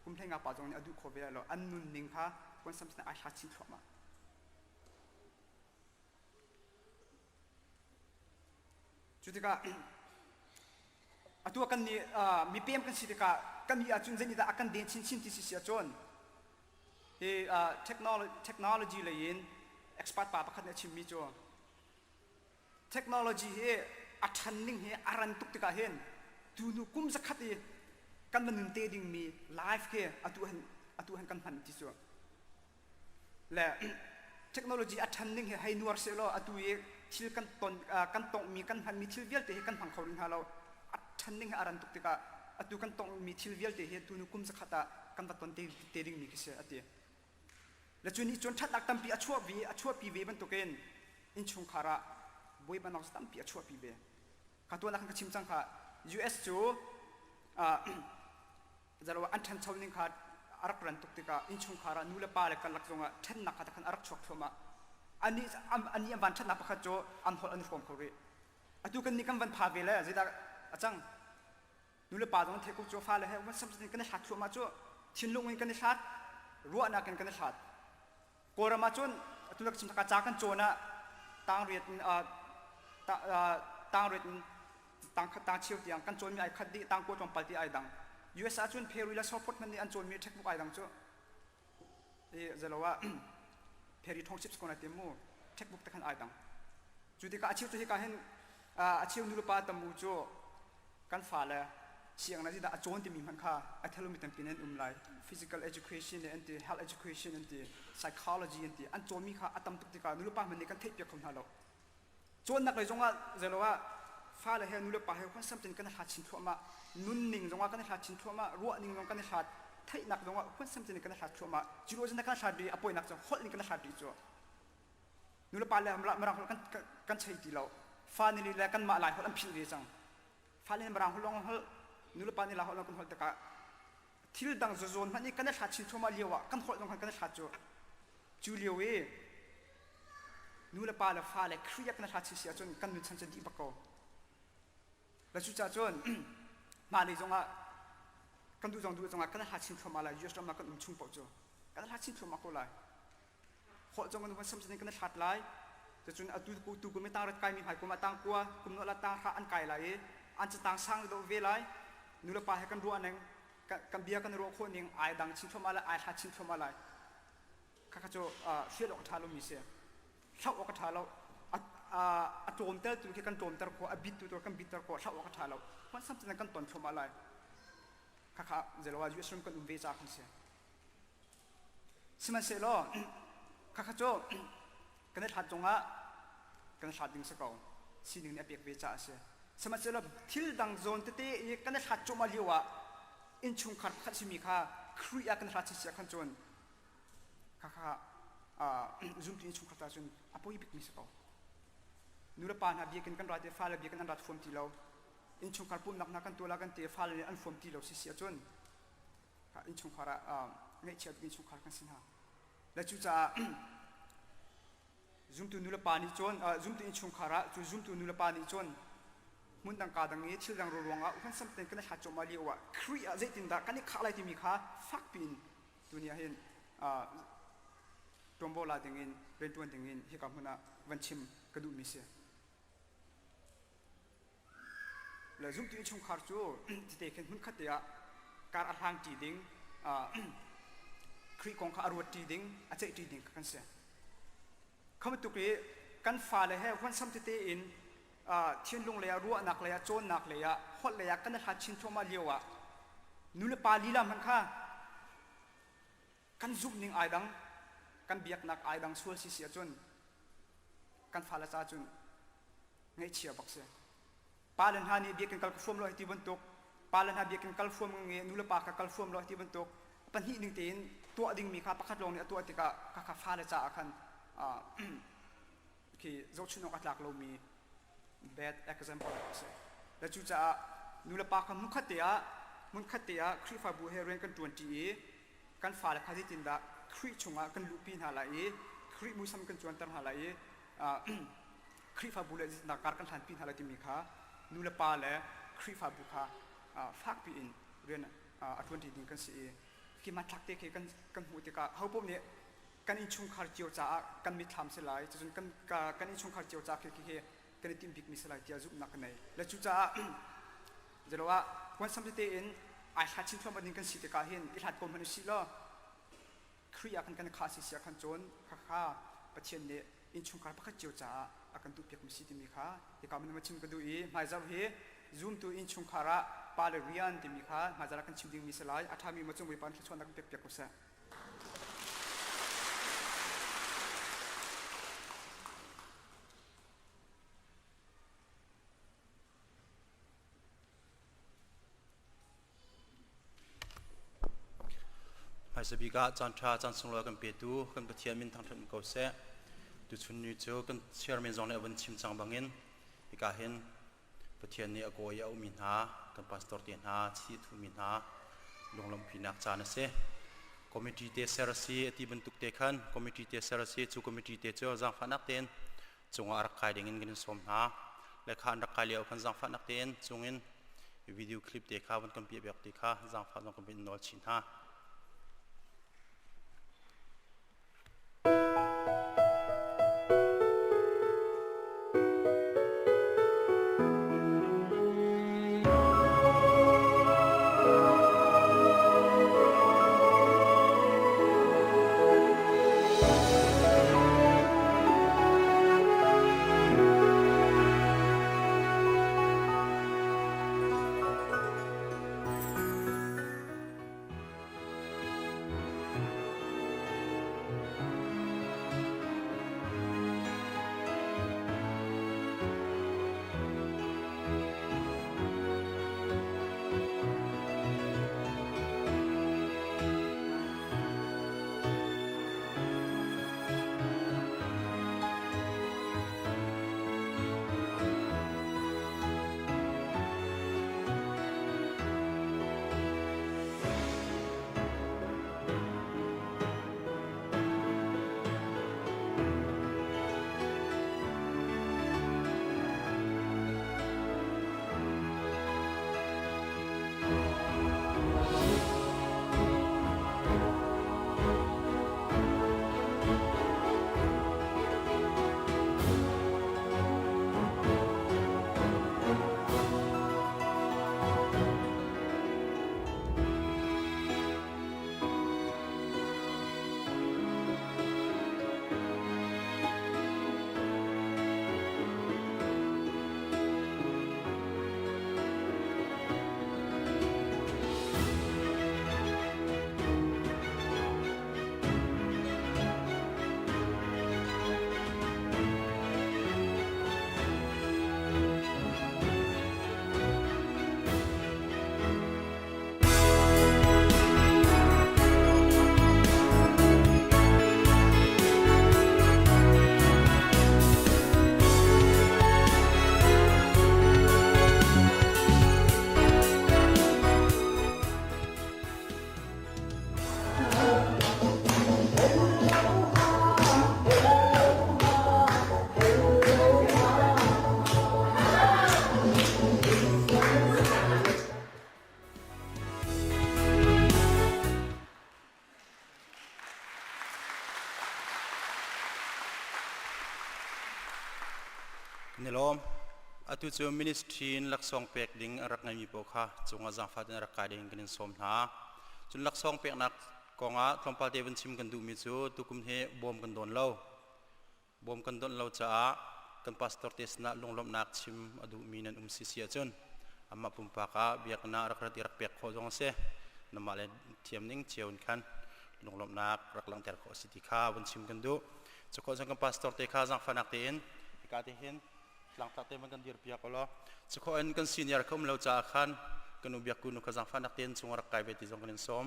kum hleinga pa zong nih a duh kho ve lai lo an nunning kha kuansam sin ai hlat chin thluahmah. Cu tikah atu kan nih mipem kan si tikah kan nih ahcun zeitindah a kan den chinchin ti si si ahcun hi technology lei in expert pa pakhat nih a chimmi cu technology hi a ṭhan ning hi a ran tuk tikah hin tunu kum zakhat i kan va nun te dingmi life khi atu han atu han kan hman ti cu le technology a ṭhan ning hi hei nuar sehlaw atu i thil kan ton kan tonghmi kan hmanmi thil vialte hi kan hmang kho rih hna lo. A ṭhan ning hi a ran tuk tikah atu kan tonghmi thil vialte hi tunu kum zakhat ah kan va ton te, te dingmi khi si a ti. Le cu nih cun ṭhatnak tampi a chuahpi a chuahpi ve bantukin innchungkhar ah buaibanak tampi a chuahpi ve. Kha tuan ah khan ka chim cang kha US cu zalo an ṭhancho ning kha a rak ran tuk tikah innchungkhar ah nu le pa le karlak zongah ṭhennak kha khan a rak chuak thluahmah. Anih anih an van ṭhatnak pakhat cu an holh an i hrawm kho rih. Atu kan nih kan van pha ve le zeidah a cang? Nu le pa zong an theih ko cu fale he van sam kan i hlat thluahmah cu thinlung in kan i hlat ruahnak in kan i hlat. Kawlram ah cun atu ka chim ca kan cawn ah tangriat in tangriat in tangkhat tangcheu tiang kan cawnmi ai khat dih tangkua tlawmpal ti ai dang. US ah cun Perry le Sawphot hmanh nih an cawnmi textbook ai dang cu. I zalo ah Perry Township ko na ti mu textbook te khan ai dang. Cu tikah a cheu cu hika hin a cheu nu le pa tam u cu kan fale sianginn ah zeidah a cawn timi hmanh kha a thelomi tampi an um lai. Physical education an ti, health education an ti, psychology an ti. An cawnmi kha a tam tuk tikah nulepa hmanh nih kan theihpiak kho hna lo. Cawnnak lei zongah zeilo ah fale he nulepa he huansam tein kan i hlat chin thluahmah. Nunning zongah kan i hlat chin thluahmah, ruahning zong kan i hlat, theihnak zongah huansam tein kan i hlat thluahmah. Cu lo kan hlat rih, a poinak cu holh in kan hlat rih cu. Nulepa le mirang holh kan kan chei ti lo. Fa nih le kanmah lai holh an philh ve cang. Fale nih Mirang holh lawng an holh, nulepa nih Lai holh lawng kan holh tikah thil dang zazawn hmanh i kan i hlat chin thluahmah lio ah kan holh zong khan kan i hlat cu. Cu lio i nulepa le fale Khrih ah kan i hlat si ahcun kan nunchan cu dih bak ko. Le cucaah cun hmailei zongah kan duh zong duh zongah kan i hlat chin thluahmah lai. US ram ah kan um chung paoh cu kan i hlat chin thluahmah ko lai. Holh zong kan sam kan i hlat lai. Cucun atu tu kum i tangrat kaimi hmai kum ah tangkua, kum nuah la tanghra an kai lai i an catang sang deuh ve lai. Nulepa he kan ruah ning, kan bia kan ruah khawh ning ai dang chin thluahmah lai, ai hlat chin thluahmah lai. Khakha cu hrial awk a ṭha lomi si. Hloh awk a ṭha lo. A tlawmter tu khi kan tlawmter khawh, a bit tu tu kan bitter khawh, hloh awk a ṭha lo. Hmansam cun kan ton thluahmah lai. Khakha zeilo ah US ram kan um ve caah kan si. Sihmanhsehlaw khakha cu kan i hlat zongah kan i hlat ding si ko. Sining nih a pek ve caah a si. Sihmanhsehlaw thil dang zawn tete i kan i hlat cuahmah lio ah innchungkhar pakhat simi kha Khrih ah kan hlat si khan cun khakha zumtu innchungkhar ta cun a poi bikmi si ko. Nu le pa hna biakinn kan ra ti fale biakinn an rat fuam ti lo. Innchungkhar pumhnak hna kan tuah la kan ti fale nih an fuam ti lo si si ahcun innchungkhar ah ngaihchia bik innchungkhar kan si hna. Le cucaah zumtu nulepa nih cun zumtu innchungkhar ah cu zumtu nulepa nih cun hmun dang ka dang i thil dang ruangah huansam tein kan i hlat cuahmah lio ah Khrih ah zeitindah kan i khah lai timi kha fakpi in tuni ah hin ṭuanvo la dingin rianṭuan dingin hika hmun ah van chim ka duhmi si. Le zumtu innchungkhar cu tite khin hmunkhat te ah kar a hlang ṭi ding, Khrih kong kha a ruat ṭi ding, a ceih ṭi ding kha kan si. Kha bantuk i kan fale he huansam tete in thinlung lei ah, ruahnak lei ah, cawnnak lei ah, holh lei ah kan i hlat chin thluahmah lio ah nu le pa lila hmanh kha kan zumh ning ai dang, kan biaknak ai dang sual si si ahcun kan fale ca cun ngaihchia bak si. Pale hna nih biakinn kal ka fuam lo ti bantuk, pale hna biakinn kal fuam nge nu le pa kha kal fuam lo ti bantuk pahnih ning tein tuah dingmi kha pakhat lawng nih a tuah tikah khakha fale caah khan khi zohchunh awk a tlak lomi bad example a si. Le cucaah nu le pa kha hmunkhat te ah hmunkhat te ah Khrihfabu he rian kan ṭuanṭi i kan fale kha zeitindah Khrih chungah kan luhpi hna lai i Khrih muisam kan cuanter hna lai i Khrihfabu le zeitindah kar kan hlanpi hna lai timi kha nu le pa le Khrihfabu kha fakpi in rian a ṭuanṭi ding kan si i khi hmanthlak te khi kan kan hmuh tikah hopaoh nih kan innchungkhar cio caah kan mitthlam si lai cucun kan kan innchungkhar cio caah khi khi hi. kan i timh bikmi si lai tiah zumhnak ka nei. Le cucaah zelo ah huansam tete in ai hlat chin thluahmah ding kan si tikah hin i hlat ko hmanh usih law Khrih ah khan kan khah si sia khan cun khakha Pathian nih innchungkhar pakhat cio caah a kan duhpiakmi si timi kha hika man chim ka duh i hmaizarh hi zumtu innchungkhar ah pa le rian timi kha hmaizarh ah kan chim dingmi si lai. A ṭhami ma cung Bawipa thluachuahnak kan pekpiak ko seh. Hmaisa bik ah caanṭha caan sunglawi kan petu kan Pathian min thangṭhat ko seh. Tuchun ni cu kan chairman zong nih a vun chim cang bangin hika hin Pathian nih a kawi a ummi hna, kan pastor te hna, chi a thumi hna lunglawmhpinak caan a si. Committee te ser a si a ti bantuk te khan committee te ser a si. Cu committee te cu zaangfahnak tein cungah rak kai dingin kan in sawm hna. Le kha an rak kai lio khan zaangfahnak tein cungin video clip te kha van kan piah piak ti kha zaangfah zong kan in nawl chin hna. Kan i lawm. Atu cu ministry in laksawng pek ding a rak ngeimi paoh kha cungah zaangfah in rak kai ding kan in sawm hna. Cun laksawng peknak kongah tlawmpal te vun chim kan duhmi cu tukum hi bawm kan dawn lo. Bawm kan donh lo caah kan pastor te sinah lunglawmhnak chim a duhmi nan um si si ahcun amah pumpak ah biakinn ah rak rat i rak pek khawh zong a si. Namah le thiam ning cio in khan lunglawmhnak rak langhter khawh a si ti kha vun chim kan duh. Cu khawh cun kan pastor te kha zaangfahnak tein hika te hin tlangtlak te man kan dir piak law cu khawh in kan senior kha um lo caah khan kan u biakku nu kha zaangfahnak tein chung rak kai ve ti zong kan in sawm.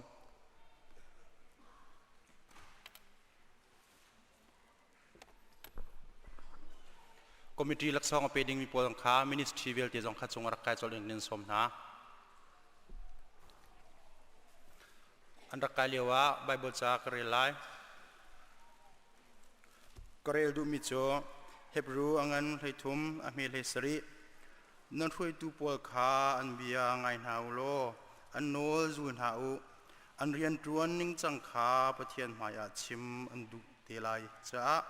Committee laksawng a pe dingmi pawl kha ministry vialte zong kha cung rak kai colh in in sawm hna. An rak kai lio ah Bible ca ka rel lai. Ka rel duhmi cu Hebrew a ngan 13 a hme 17 nan hruaitu pawl kha an bia ngai hna u law an nawl zul hna u An rianṭuan ningcang kha Pathian hmaiah chim an duh te lai caah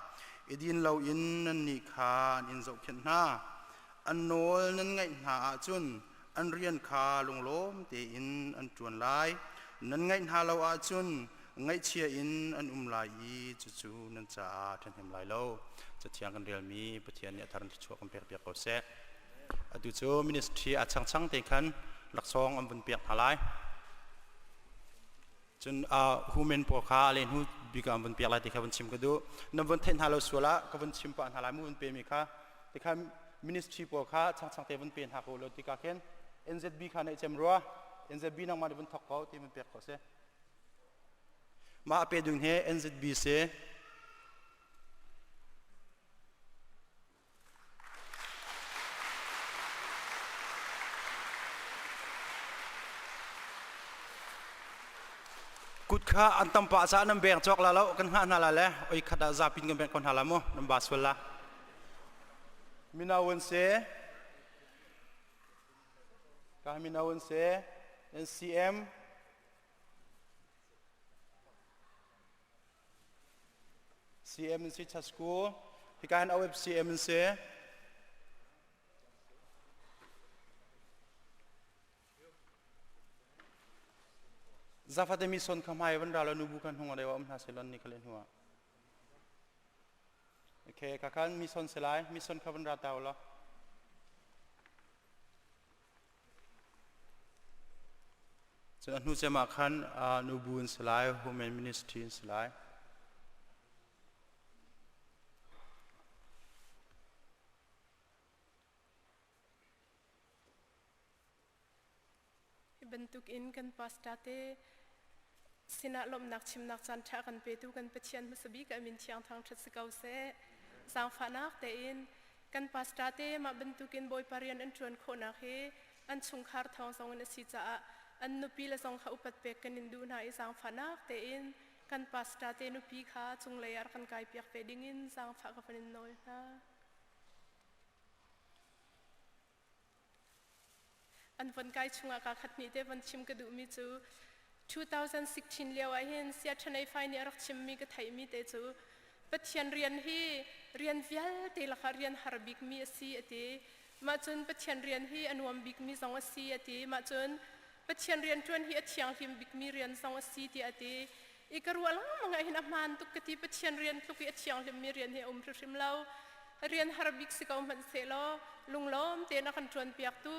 i din loin nannih kha an in zohkhenh hna. An nawl nan ngaih hna ahcun an rian kha lunglawm tein an ṭuan lai. Nan ngaih hna lo ahcun ngaihchia in an um lai i cucu nan caah a ṭhahnem lai lo. Cathiang kan relmi Pathian nih a thar in thluachuah kan pekpiak ko seh. Atu cu ministry a changchang te khan laksawng an vun pek hna lai. Cun human pawl kha a lehnu bik ah an vun pek lai ti kha vun chim ka duh. Nan vun theih hna lo sual ah ka vun chim pah hna lai mu vun pe mi kha. Ti kha ministry pawl kha changchang te vun pe hna ko lo tikah khin NZB kha neih cem rua. NZB nangmah nih vun thok ko ti vun pek ko si. Mah a pe ding hi NZB si. Kut kha an tam pah caah nan beng cawk la lo kan hngah hna la le oi khat ah zapin kan beng ko hna la mu nan ba sual la. Mino an si. Ka mino an si. NCM CM in si Chasku. Hika hin OFCM in si. Zafate mi son kha hmai van ra lo nubu kan hung adewa um hna selon ni khale hnuah. Okay, ka khan mi son selai, mi son kha van ra taw la. Cun a hnu cem ah khan nubu an si lai, women ministry an si lai. Hi bantukin kan pastor te sinah lawmhnak chimnak caan ṭha kan petu kan Pathian hmasa bik a min thiang thangṭhat si ko seh. Zaangfahnak tein kan pastor te mah bantukin Bawipa rian an ṭuan khawhnak hi an chungkhar thawng zong in a si caah an nupi le zong kha upat pek kan in duh hna i zaangfahnak tein kan pastor te nupi kha cunglei ah rak kan kaipiak ve dingin zaangfah ka van in nawl hna. An von kai chungah kaa khat hnih te von chim ka duhmi cu 2016 lio ah hin Sia Thanei Fai nih a rak chimmi ka theihmi te cu Pathian rian hi rian vialte lakah rian har bikmi a si a ti. Mah cun Pathian rian hi a nuam bikmi zong a si a ti. Mah cun Pathian rian ṭuan hi a thianghlim bikmi rian zong a si tiah a ti. I ka ruah lengmang ah hin a hmaan tuk ka ti Pathian rian tluk i a thianghlimmi rian hi a um hrimhrim lo. Rian har bik si ko hmanh sehlaw lunglawm tein a kan ṭuanpiaktu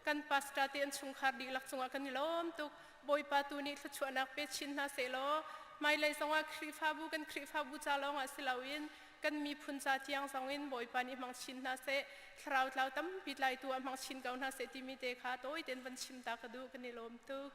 kan pastor te an chungkhar dihlak cungah kan i lawm tuk. Bawipa tu nih thluachuahnak pe chin hna sehlaw hmailei zongah Khrihfabu kan Khrihfabu ca lawngah si loin kan miphun ca tiang zongin Bawipa nih hmang chin hna seh thlarau tlau tampi tlaitu ah hmang chin ko hna seh timi te kha tawi tein van chim ta ka duh kan i lawm tuk.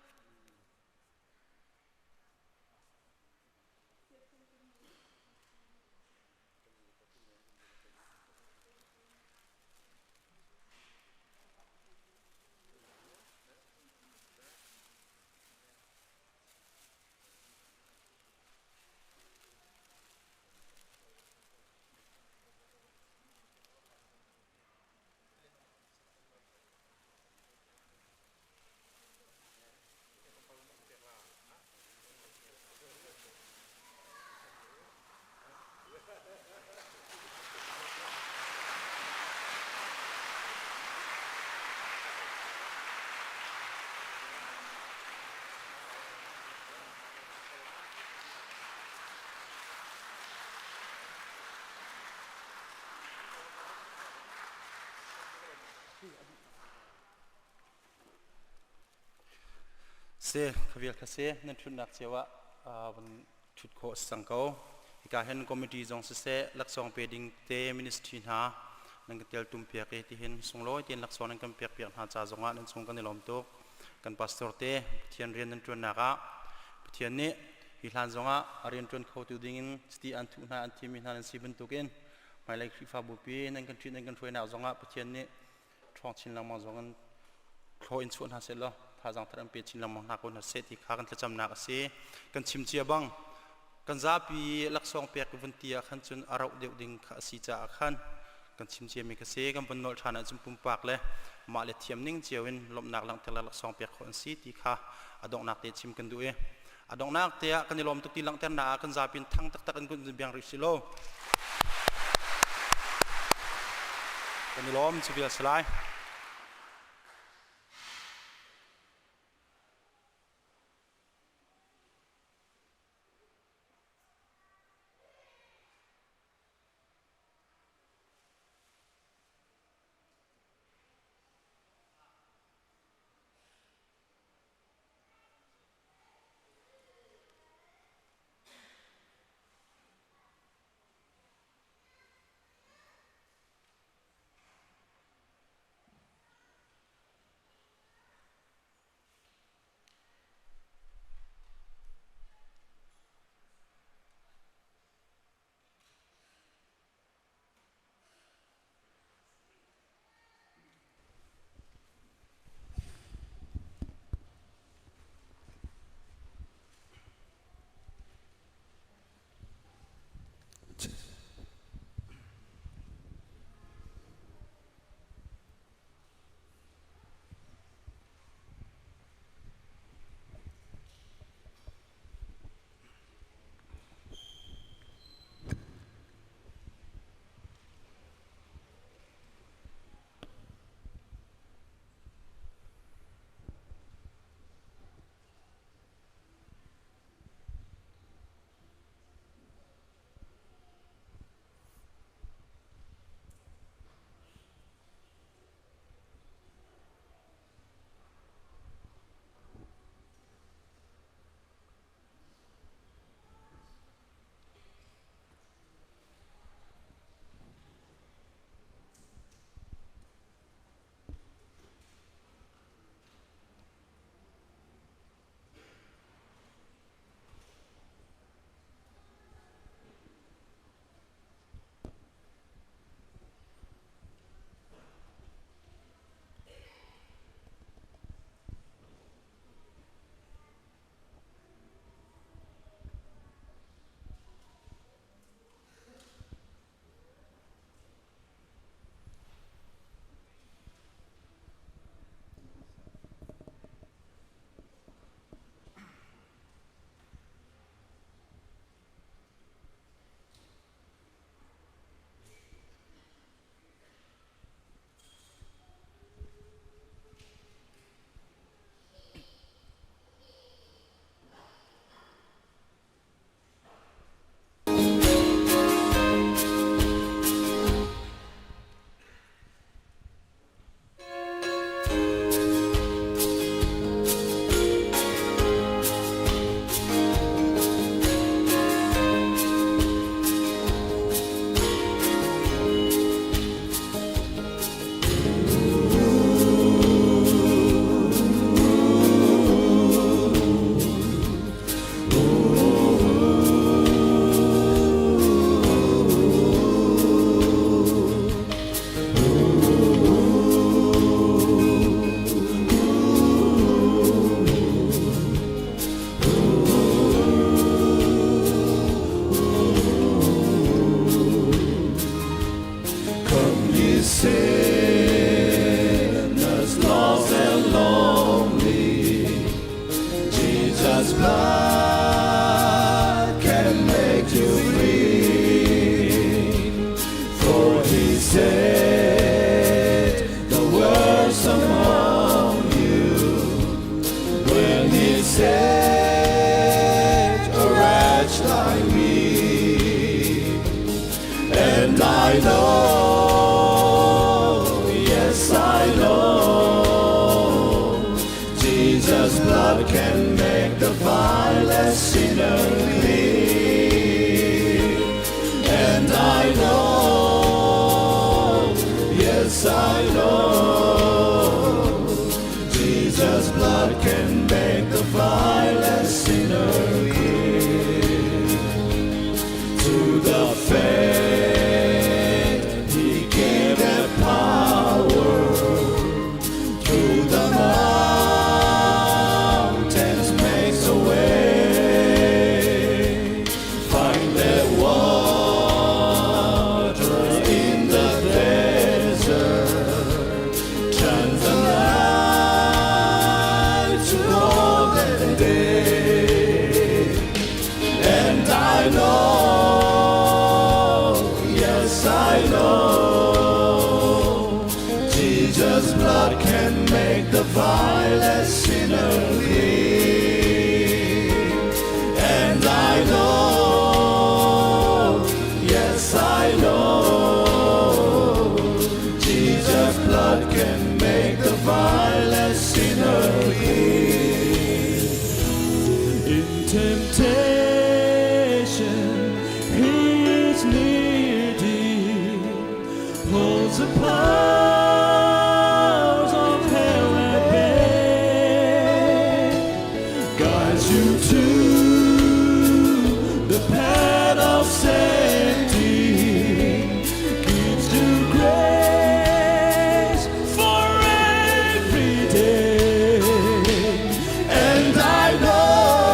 Si, khavial kha si, nan ṭhutnak cio ah van ṭhut khawh a si cang ko. Hika hin committee zong siseh, laksawng pe ding te ministry hna nan kan teltum piak i tihin sunglawi tein laksawng nan kan pek piak hna ca zongah nan cung kan i lawm tuk. Kan pastor te Pathian rian nan ṭuannak ah Pathian nih hi hlan zongah a rian ṭuan khotu dingin chiti an thuh hna an thimmi hna nan si bantukin hmailei Khrihfabu pi nan kan ṭhit nan kan hruainak zongah Pathian nih ṭhawng chin lengmang zong in thlaw in chuah hna seh law thazaang thar an pe chin lengmang hna ko hna seh ti kha kan thlacamnak a si. Kan chim cia bang kan zapi laksawng pek vun ti ah khan cun a rauh deuh ding kha a si caah khan kan chim ciami kha si kan vun nolh ṭhan ahcun pumpak le mah le thiam ning cio in lawmhnak langhter le laksawng pek khawh an si ti kha a donghnak te chim kan duh i a donghnak te ah kan i lawm tuk ti langhternak ah kan zapi in thang taktak in kun biang rih si law. Kan i lawm cu vial si lai. Come ye sinners, lost and lonely, Jesus' blood can make you free. For he said, the worst among you, when he said, a wretch like me. And I know, yes, I know, Jesus' blood can make the vilest sinner clean. And I know, yes, I know, Jesus' blood can make the vilest sinner clean. To the faith he gave the power through the mountains makes a way. Find the water in the desert. Turn the night to golden day. And I know, yes, I know. sinner clean. And I know, yes I know, Jesus' blood can make the vilest sinner clean. In temptation, he is near thee, holds the powers of hell at bay, guides you to the path of safety, gives you grace for every day. And I know,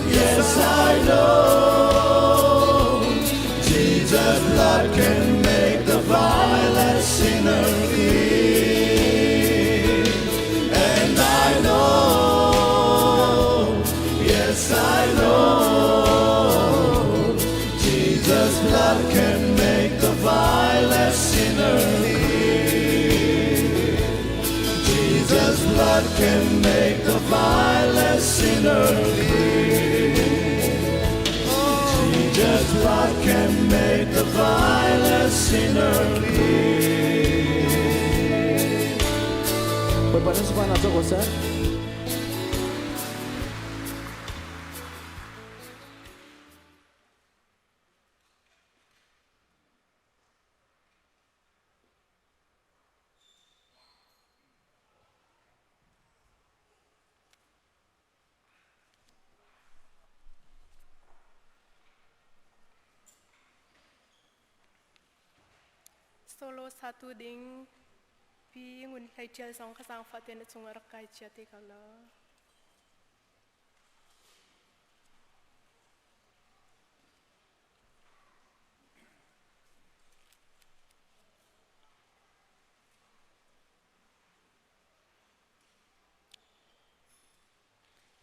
yes, I know, Jesus' blood can make the vilest sinner clean. And I know, yes, I know, Jesus' blood can make the vilest sinner clean. Jesus' blood can make the vilest sinner clean. Jesus' blood can make the vilest sinner clean. Bawipa nan sunparnak co ko seh. Solo satu ding pi ngun hlei ṭial zong kha zaangfah tein a cungah rak kai chia te ko law.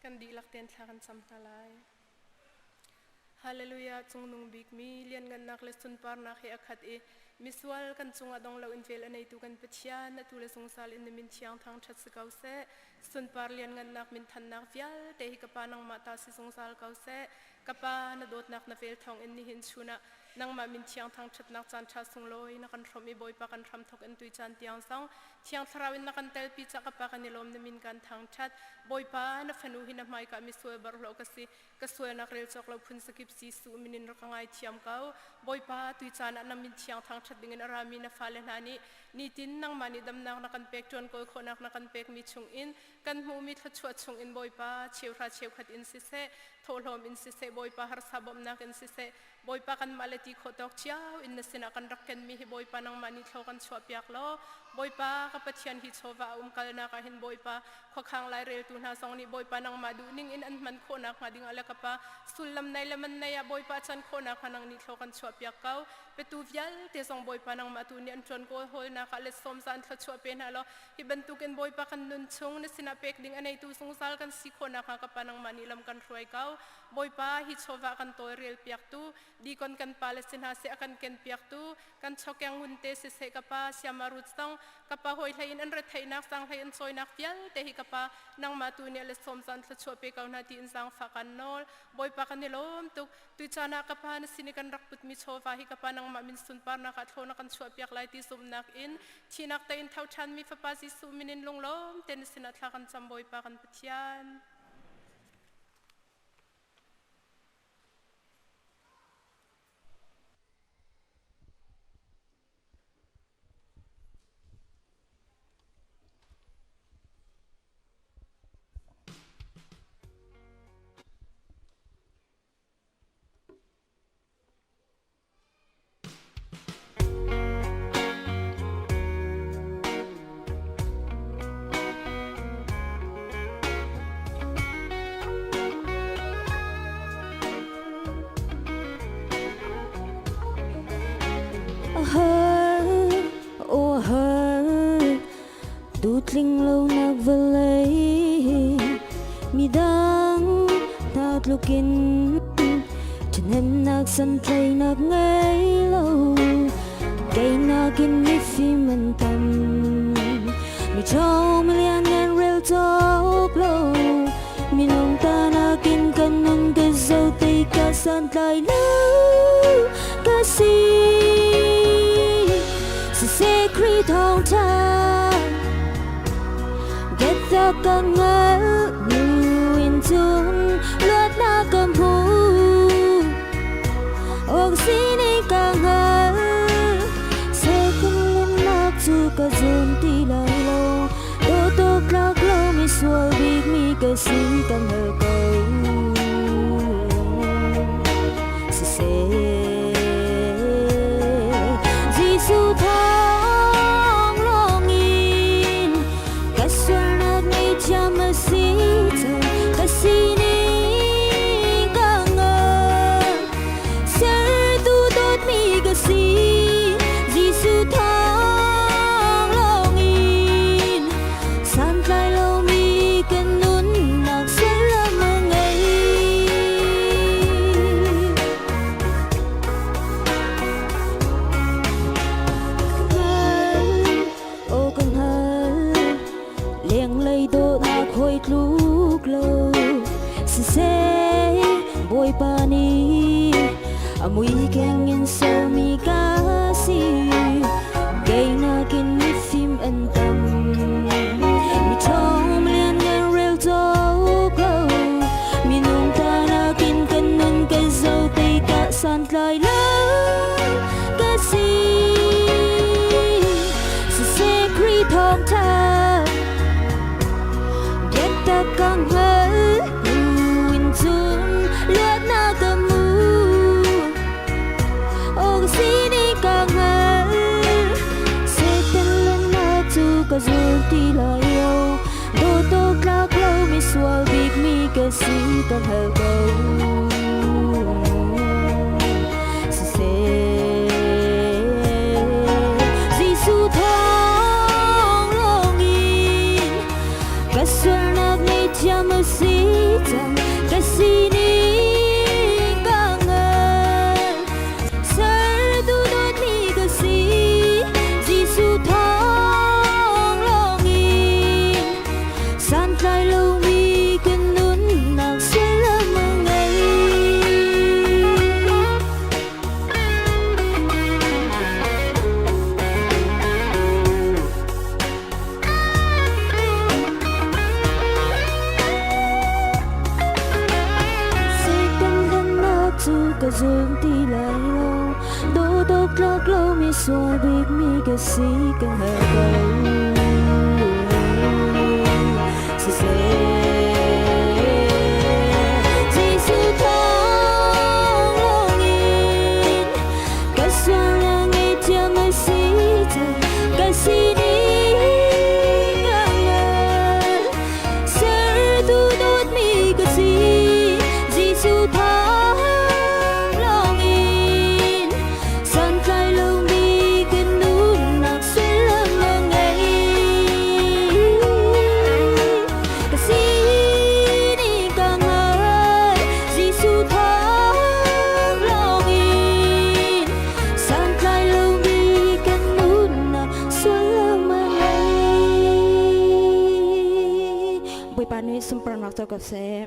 Kan dihlak tein thla kan cam hna lai. Hallelujah cungnung bik mi lianngannak le sunparnak he a khat i misual kan cungah dong lo in vel a neitu kan Pathian atu le zungzal in na min thiang thangṭhat si ko seh. Sunpar lianngannak minthannak vialte hi ka Pa nangmah ta si zungzal ko seh. Ka Pa na dawtnak na vel thawng in nihin chun ah nangmah min thiang thangṭhatnak caan ṭha sunglawi na kan hrawmh i Bawipa kan hramthawk in tui caan tiang zong Thiang Thlarau in na kan telpi ca ka Pa kan i lawm na min kan thangṭhat. Bawipa na fanu hi na hmaika misual barhlo ka si. Ka sualnak rel cawk lo phun sakip Jesuh min in rak ka ngaithiam ko. Bawipa tui caan ah na min thiang thangṭhat dingin a rami na fale hna nih nitin nangmah nih damnak na kan pek ṭuan kawl khawhnak na kan pekmi chungin kan hmuhmi thluachuah chungin Bawipa cheuhra cheukhat in siseh thawhlawm in siseh Bawipa harsa bawmhnak in siseh Bawipa kanmah le ti khawh tawk cio in na sinah kan rak kenmi hi Bawipa nangmah nih thlaw kan chuahpiak law Bawipa ka Pathian hi chawva a umkalnak ah hin Bawipa khuakhang laireltu hna zong nih Bawipa nangmah duhning in an hman khawhnak hnga dingah le ka Pa sullam nei le man nei ah Bawipa chan khawhnak hnga nang nih thlaw kan chuahpiak ko petu vialte zong Bawipa nangmah tu nih an ṭuan kawl hawlnak ah le sawm zan thluachuah pe hna law hi bantukin Bawipa kan nun chung na sinah pek ding a neitu zungzal kan si khawhnak hnga ka Pa nangmah nih lam kan hruai ko Bawipa hi chawva kan tawlrel piaktu dikon kan pa le si hna seh a kan ken piaktu kan chokeng ngun te siseh ka pa siama rut zong ka pa hawi hlei in an retheihnak sang hlei an cawinak vialte hi ka pa nangmah tu nih le sawm zan thluachuah pe ko hna tiin zaangfah kan nawl Bawipa kan i lawm tuk tuchan ah ka pa na sin i kan rak putmi chawva hi ka pa nangmah min sunparnak ah thlaw na kan chuah piak lai ti zumhnak in thihnak te in tho ṭhanmi fapa Jesuh min in lunglawm te na sinah thla kan cam Bawipa kan Pathian. Har, oh har, dutling lo nak vawlei midang hna tlukin ṭhahnemnak santlaihnak ngei lo kei nakin mifim an tam mi ṭhawng milian ngan rel cawk. santlai lo ka si. Siseh Khrih thawngṭha biatak ka hngalh hnu in cun luatnak ka hmu. Awk sining ka hngal Satan lemnak cu ka zum ti lai lo. Dawt tlak lo mi sual bik mi ka si ka hngal ko. Siseh Jesuh thawng lawngin ka sualnak ngaihthiam a si cang ka sining ka ngan sertu dawtmi ka si Jesuh thawng lawngin santlai lomi kan nunnak sullam a ngei. Hngal, aw ka hngal, lenglei dawtnak hawi tluk lo siseh Bawipa nih a mui keng in sermi ka si kei nakin mifim an tam mi ṭhawng lian ngan rel cawk lo minung ta nakin kan nun ka zo te ka santlai lo ka si siseh Khrih thawngṭha biatak ka hngal hnu in cun luatnak ka hmu aw ka sining ka hngal Satan lennak cu ka zul ti lai lo dawt awk tlak lo mi sual bik mi ka si ka hngal ko Siseh Jesuh thawng lawngin ka sualnak ngaihthiam a si cang ka sining ka ngan sertu dawtmi ka si Jesuh thawng lawngin santlai lomi kan nunnak sullam a ngei. Satan hlennak cu ka zum ti lai lo dawt awk tlak lomi sual bikmi ka si ka hngalh ko. Siseh Jesuh thawng lawngin ka sualnak ngaihthiam a si cang ka sining ka ngal sertu dawtmi ka si Jesuh thawng lawngin santlai lomi kan nunnak sullam a ngei ka sining ka ngai Jesuh thawng lawngin santlai lomi kan nunnak sullam a ngei Bawipa nih sunparnak co ko seh.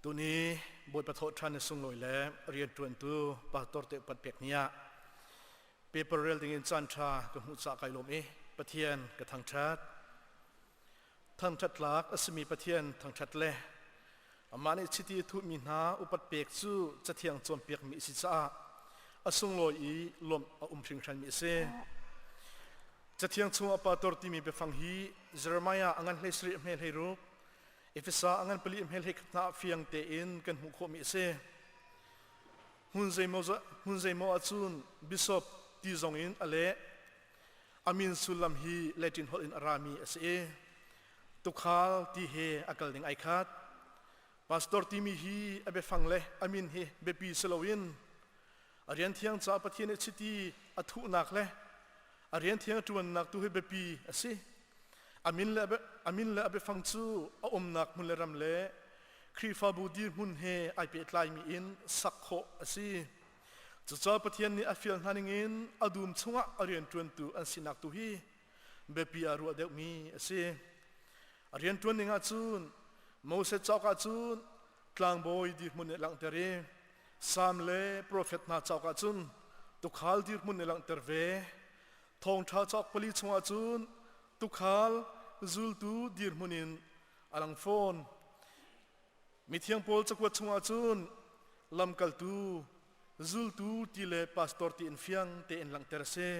Tuni Bawipa thawhṭhan ni sunglawi le rianṭuantu pastor te upat pek ni ah paper rel dingin caan ṭha ka hmuh caah kai lawm i Pathian ka thangṭhat. Thangṭhat tlak a simi Pathian thangṭhat le amah nih chiti a thuhmi hna upat pek cu Cathiang cawnpiakmi a si caah a sunglawi i lawmh a um hringhranmi a si. Cathiang chung ah pastor timi biafang hi Jeremiah a ngan hlei sarih hme hlei ruk, Efesa a ngan pali hme hlei khat hna ah fiang tein kan hmuh khawhmi a si. Hmun zeimaw hmun zeimaw ahcun bishop ti zong in a leh. A min sullam hi Latin holh in a rami a si i tukhal ti he a kal ding ai khat. Pastor timi hi a biafang le a min hi biapi si loin a rian thiang caah Pathian nih chiti a thuhnak le. A rian thiang a ṭuannak tu hi biapi a si. A min le a min le a biafang cu a umnak hmun le ram le Khrihfabu dirhmun he ai pehtlaimi in sak khawh a si. Cucaah Pathian nih a fial hna ningin a dum chungah a rianṭuantu an sinak tu hi biapi ah ruah deuhmi a si. A rianṭuan ning ahcun Moses cauk ahcun tlangbawi dirhmun nih langhter i Salm le profet hna cauk ahcun tuukhal dirhmun nih langhter ve. Thawngṭha cauk pali chungah cun tuukhal zultu dirhmun in a lang fawn. Mithiang Paul cakuat chungah cun lamkaltu, zultu ti le pastor ti in fiang tein langhter a si.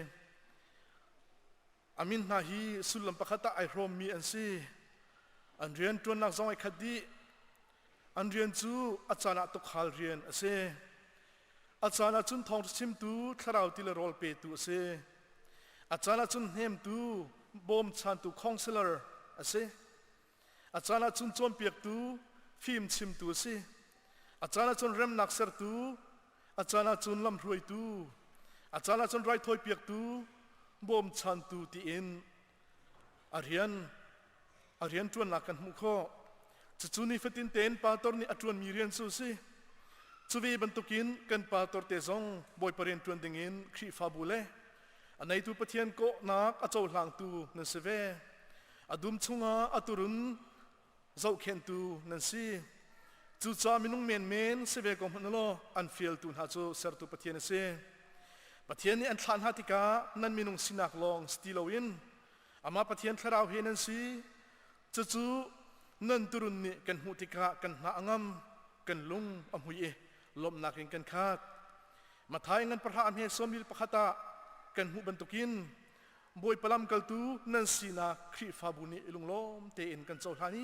A min hna hi sullam pakhat ah ai hrawmmi an si. An rian ṭuannak zong ai khat dih. An rian cu a caan ah tuukhal rian a si. A caan ah cun thawngṭha chimtu, thlarau ti le rawl petu a si. A caan ah cun hnemtu, bawmchantu, counselor a si. A caan ah cun cawnpiaktu, fim chimtu a si. A caan ah cun remnak sertu, a caan ah cun lamhruaitu, a caan ah cun raithawipiaktu, bawmchantu tiin a rian a rian ṭuannak kan hmuh khawh. Cucu nifatin tein pastor nih a ṭuanmi rian cu a si. Cu ve bantukin kan pastor te zong Bawipa rian ṭuan dingin Khrihfabu le a neitu Pathian kawhnak a cohlangtu nan si ve. A dum chungah a turun zohkhenhtu nan si. Cucaah minung menmen si ve ko hmanh law an fialtu hna cu sertu Pathian a si. Pathian nih an thlah hna tikah nan minung sinak lawng si ti loin amah Pathian thlarau he nan si. Cucu nan turun nih kan hmuh tikah kan hna a ngam, kan lung a hmui i lawmhnak in kan khat. Matthai ngan pahra hme sawmlil pakhat ah kan hmuh bantukin Bawipa lamkaltu nan sinak Khrihfabu nih i lunglawm tein kan cohlan i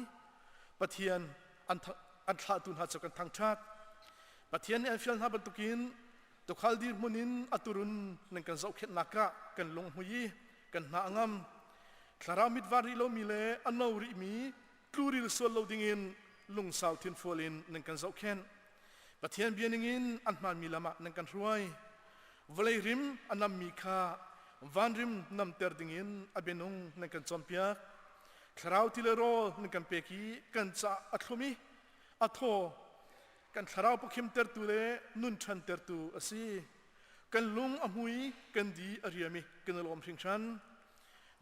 Pathian an, an thlahtu hna cu kan thangṭhat. Pathian nih an fial hna bantukin tuukhal dirhmun in a turun nan kan zohkhenhnak ah kan lung hmui i kan hna a ngam. Thlarau mit van rih lomi le a no rihmi tluril sual lo dingin lungsau thinfual in nan kan zohkhenh. Pathian bia ningin an hmaanmi lam ah nan kan hruai. Vawlei rim a nammi kha van rim namter dingin a bianung nan kan cawnpiak. Thlarau ti le rawl nan kan pek i kan caah a thlum i a thaw kan thlarau pawkhimtertu le nun ṭhantertu a si. Kan lung a hmui, kan di a riam i kan i lawm hringhran.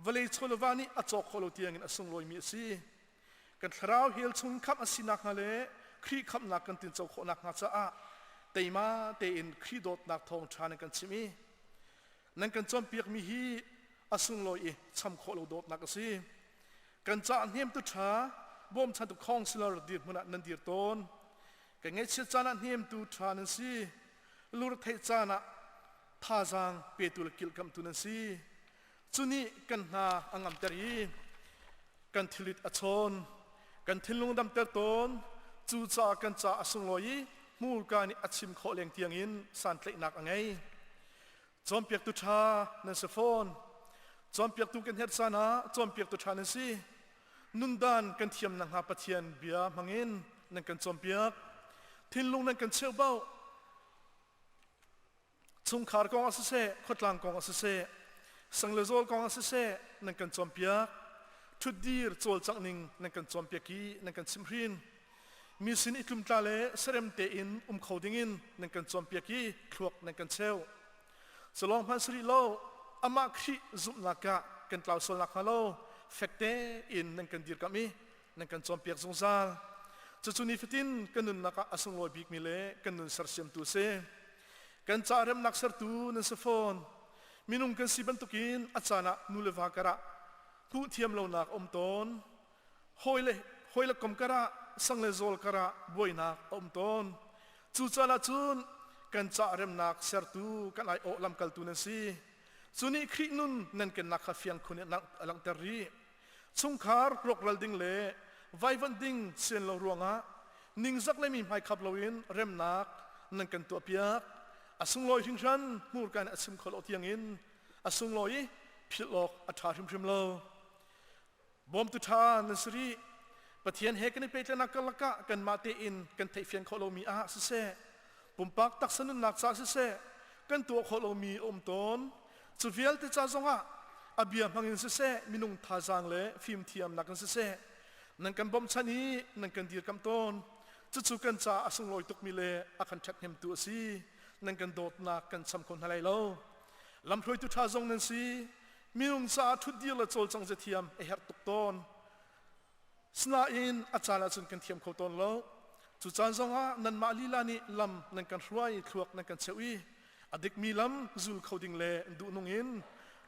Vawlei chawleva nih a cawk khawh lo tiangin a sunglawimi a si. Kan thlarau hell chung khamh a si nakhnga le Khrih khamhnak kan tinco khawh nakhnga caah teima tein Khrih dawtnak thawngṭha nan kan chimh i nan kan cawnpiakmi hi a sunglawi i cham khawh lo dawtnak a si. Kan caah hnemtu ṭha bawmchantu counselor dirhmun ah nan dir tawn. Kan ngaihchiat caan ah hnemtu ṭha nan si. Lurtheih caan ah thazaang petu le kilhkamhtu nan si. Cu nih kan hna a ngamter i kan thilit a chawn, kan thinlung damter tawn. Cucaah kan ca a sunglawi i hmurka nih a chim khawh leng tiangin santlaihnak a ngei. Cawnpiaktu ṭha nan si fawn. Cawnpiaktu kan herh caan ah cawnpiaktu ṭha nan si. Nundan kan thiam nakhnga Pathian bia hmangin nan kan cawnpiak. Thinlung nan kan cheuhbauh. Chungkhar kong ah siseh, khuatlang kong ah siseh, sang le zawl kong ah siseh, nan kan cawnpiak. Ṭhutdir cawlcangh ning nan kan cawnpiak i nan kan chimhhrin. Mi sin i tlumtla le serem tein um kho dingin nan kan cawnpiak i thluak nan kan cheuh. Culawng hmanh si rih lo, amah Khrih zumhnak ah kan tlau sual nakhnga lo fek tein nan kan dirkamh i nan kan cawnpiak zungzal. Cucu nifatin kan nunnak ah a sunglawi bikmi le kan nun sersiamtu a si. Kan ca remnak sertu nan si fawn. Minung kan si bantukin a caan ah nu le va karah hmuh thiam lonak a um tawn. Hawi le hawi le kom karah sang le zawl karah buainak a um tawn. Cu caan ah cun kan ca remnak sertu kan aiawh lamkaltu nan si. Cu nih Khrih nun nan kennak kha fiang khun in a langhter rih. Chungkhar rawkral ding le vaivuanh ding sian lo ruangah ningzak le mi hmaikhap loin remnak nan kan tuahpiak. A sunglawi hringhran hmurka in a chim kho lo tiangin a sunglawi i philh awk a ṭha hrimhrim lo. Bawmtu ṭha nan si rih. Pathian he kan i pehtlaihnak karlak ah kanmah tein kan theihfian khawh lomi ah siseh, pumpak taksa nunnak caah siseh, kan tuah khawh lomi a um tawn. Cu vialte ca zongah. A bia hmangin siseh, minung thazaang le fimthiamnak in siseh, nan kan bawmhchanh i nan kan dirkamh tawn. Cucu kan caah a sunglawi tukmi le a kan ṭhathnemtu a si. Nan kan dawtnak kan cham kho hna lai lo. Lamhruaitu ṭha zong nan si. Minung caah ṭhutdir le cawlcangh ziathiam a herh tuk tawn. Sinain a caan ahcun kan thiam kho tawn lo. Cu caan zongah nanmah lila nih lam nan kan hruai i thluak nan kan cheuh i a dikmi lam zul kho ding le duhnung in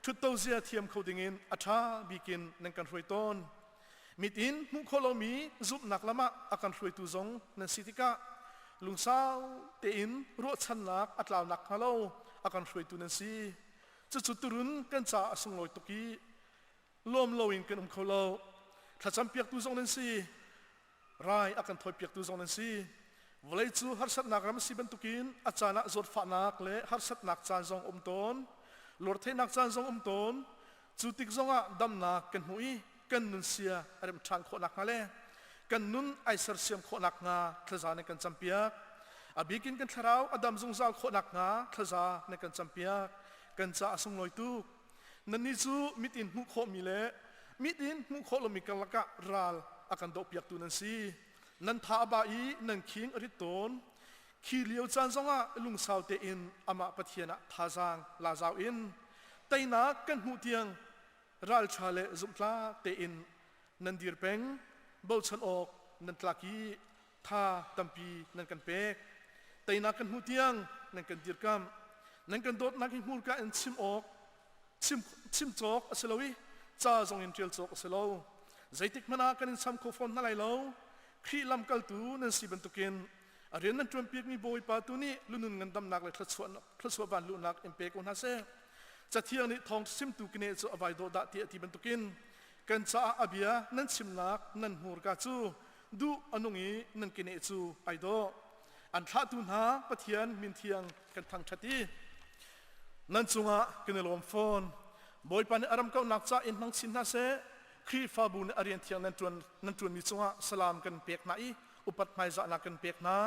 ṭhutto zia thiam kho dingin a ṭha bikin nan kan hruai tawn. Mit in hmuh khawh lomi zumhnak lam ah a kan hruaitu zong nan si tikah lungsau tein ruahchannak a tlau nakhnga lo a kan hruaitu nan si. Cucu turun kan caah a sunglawi tuk i lawm loin kan um kho lo. Thlacam piaktu zong nan si. Rai a kan thawipiaktu zong nan si. Vawlei cu harsatnak ram a si bantukin a caan ah zawtfahnak le harsatnak caan zong um tawn. Lawrtheihnak caan zong um tawn. Cu tik zongah damnak kan hmu i kan nun sia a rem ṭhan khawh nakhnga le kan nun ai sersiam khawh nakhnga thlaza nan kan campiak. A bikin kan thlarau a dam zungzal khawh nakhnga thlaza nan kan campiak. Kan ca a sunglawi tuk. Nannih cu mit in hmuh khawhmi le mit in hmuh khawh lomi karlak ah ral a kan dohpiaktu nan si. Nan tha a ba i nan khing a rit tawn. Khi lio caan zongah lungsau tein amah Pathian ah thazaang la zau in teinak kan hmuh tiang ralṭha le zumhtlak tein nan dir peng, bochan awk nan tlak i tha tampi nan kan pek. Teinak kan hmuh tiang nan kan dirkamh. Nan kan dawtnak hi hmurka in chim awk chim chim cawk a si lo i ca zong in ṭial cawk a si lo. Zeitik hmanh ah kan in cham kho fawn hna lai lo. Khrih lamkaltu nan si bantukin a rian nan ṭuanpiakmi Bawipa tu nih lunun ngandamnak le thluachuah van luhnak in pe ko hna seh. Cathiang nih thawng chimtu kene cu a vai dawh dah ti a ti bantukin kan caah a bia nan chimnak nan hmurka cu duh a nung i nan keneh cu ai dawh. An thlahtu hna Pathian min thiang kan thangṭhat i nan cungah kan i lawm fawn. Bawipa nih a ram kauhnak ca in hmang chin hna seh. Khrihfabu nih a rian thiang nan ṭuan nan ṭuanmi cungah salam kan pek hna i upat hmaizahnak kan pek hna.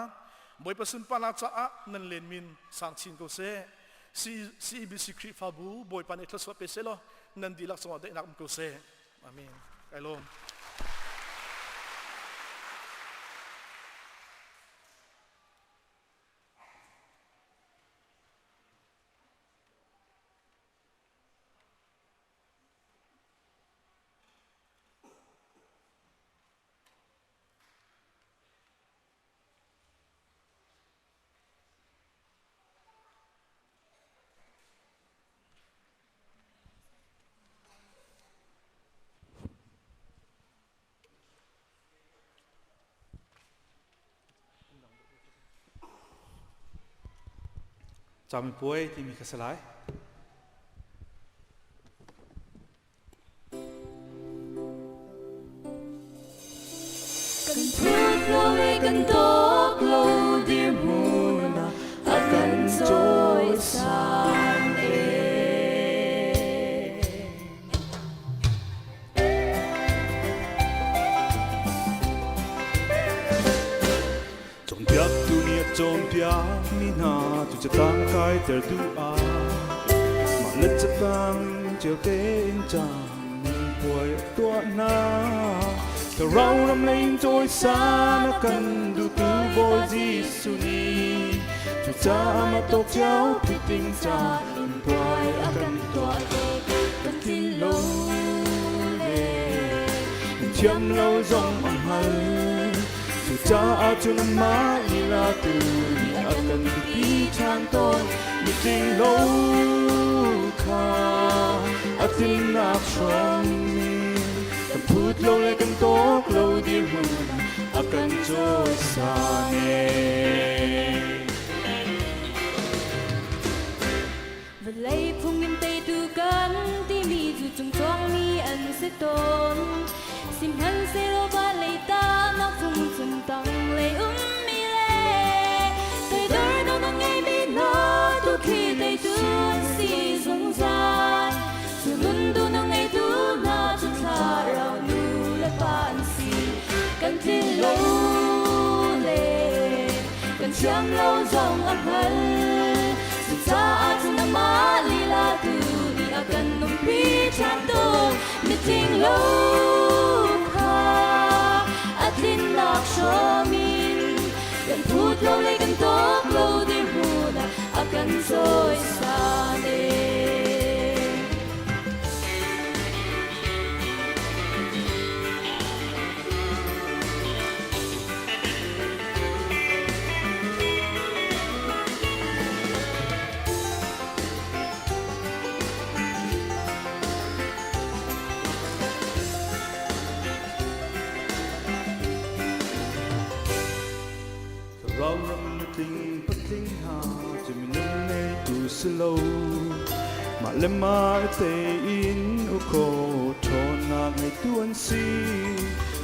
Bawipa sunparnak caah nan len min sang chin ko seh. CEBC Khrihfabu Bawipa nih thluachuah pe seh law nan dihlak cungah daihnak um ko seh. Amen. Kai lawm. Camipuai timi kha si lai. Kan phut lo le kan tawk lo dirhmun ah a kan cawisan e. Cawnpiaktu nih a cawnpiakmi hna cu catang kaiter duh ah mah le catang cio tein camipuai a tuah hna. Thlarau ram lei in cawisan a kan duhtu Bawi Jesuh nih cucaah mah tawk cio phiting camipuai a kan tuah tik kan tlin lo le thiam lo zong a hngal. Cucaah cun amah lila tu nih a kan pi ṭhan tawn mitling lo kha a tlinnak hrawmmi kan phut lo le kan tawk lo dirhmun a kan cawisan e. Vawlei phung in teitu kan timi cu cungcuangmi an si tawn. Sihmanhsehlaw vawlei tahnak phung cun tanglei ummi le toidornak a ngeimi hna tu khi teitu an si zungzal. Cu nunduhnak ngeitu hna cu thlarau nu le pa an si. Kan tlin lo le kan thiam lo zong a hngal. Cucaah cun amah lila tu nih a kan umpi ṭhan. ṭhan tawn mitling lo kha a tlinnak hrawm in kan phut lo le kan tawk lo dirhmun ah a kan cawisan e. Ram tling patling hna cu minung ngeitu si lo mah le mah tein ukho ṭhawnnak ngeitu an si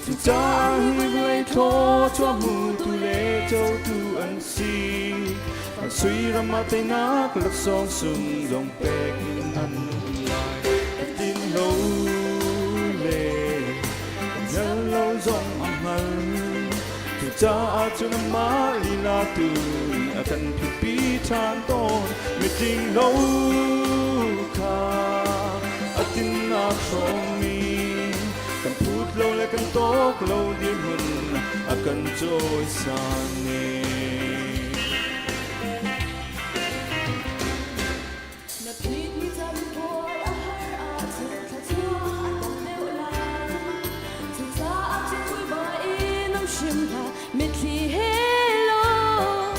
cucaah hi vawlei thaw chuah hmutu le cotu an si Sui ram ah teinak laksawng sung zong pek in an um lai. Kan tin lo le kan hngal lo zong a hngal. Cucaah cun amah lila tu nih a kan phitpi ṭhan tawn. Mitling lo kha a tinnak hrawmmi kan phut lo le kan tawk lo dirhmun a kan cawisan ne. Na phitmi campuai a har ahcun thluachuah a tam deuh lai. Cucaah cuai in um hrim hlah mitthli he law.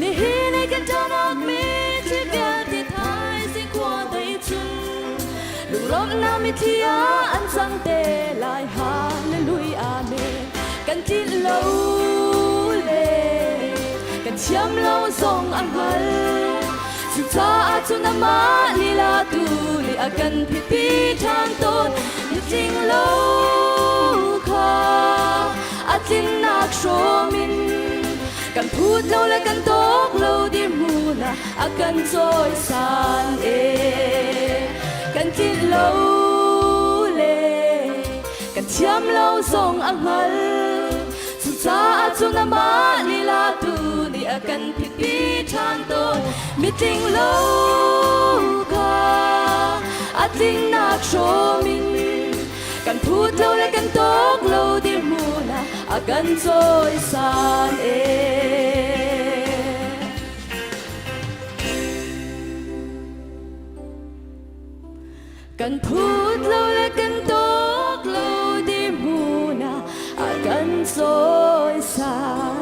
Nihin i kan ṭanak mitthli vialte thaizing khua dei cun lunglawmhnak mitthli ah an cang te lai. Hallelujah Amen. Kan tlinh lo le kan thiam lo zong a hngal. Cucaah cun amah lila tu nih a kan phitpi ṭhan tawn. Mitling lo kha a tlinnak hrawm in kan phut lo le kan tawk lo dirhmun ah a kan cawisan e. Kan tlinh lo le kan thiam lo zong a hngal. Cucaah cun amah lila tu nih a kan phitpi ṭhan tawn. Mitling lo kha a tlingnak hrawm in kan phut lo le kan tawk lo dirhmun ah a kan cawisan e. Kan phut lo le kan tawk lo dirhmun ah a kan cawisan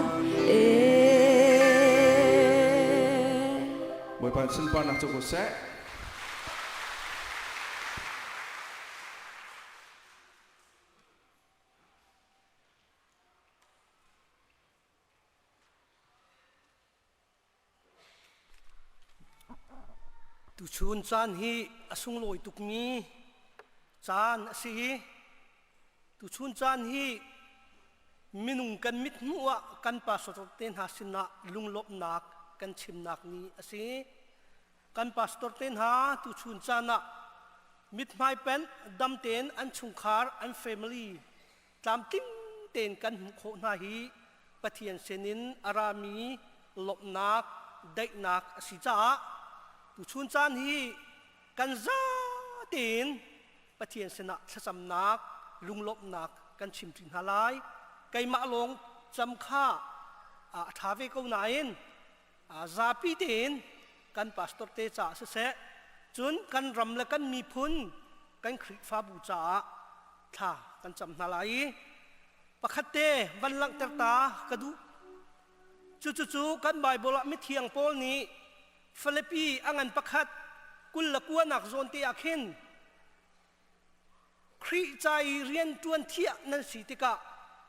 e. Bawipa sunparnak cu ko seh. Tuchun caan hi a sunglawi tukmi caan a si i tuchun caan hi minung kan mithmuh ah kan pastor te hna sinah lunglawmhnak kan chimnak ni a si. Kan pastor te hna tuchun caan ah mithmai pen dam tein an chungkhar an family tlamtling tein kan hmuh khawh hna hi Pathian sinin a rami lawmhnak daihnak a si caah tuchun caan hi kan za tein Pathian sinah thlacamnak lunglawmhnak kan chimṭi hna lai. Keimah lawng cam kha a ṭha ve ko nain zapi tein kan pastor te caah siseh cun kan ram le kan miphun kan Khrihfabu caah thla kan cam hna lai i pakhat te van langhter ta ka duh. Cucucu kan Baibal ah mithiang Paul nih Filipi a ngan pakhat 20 le kuanak zawn te ah khin Khrih ca i rian ṭuan thiah nan si tikah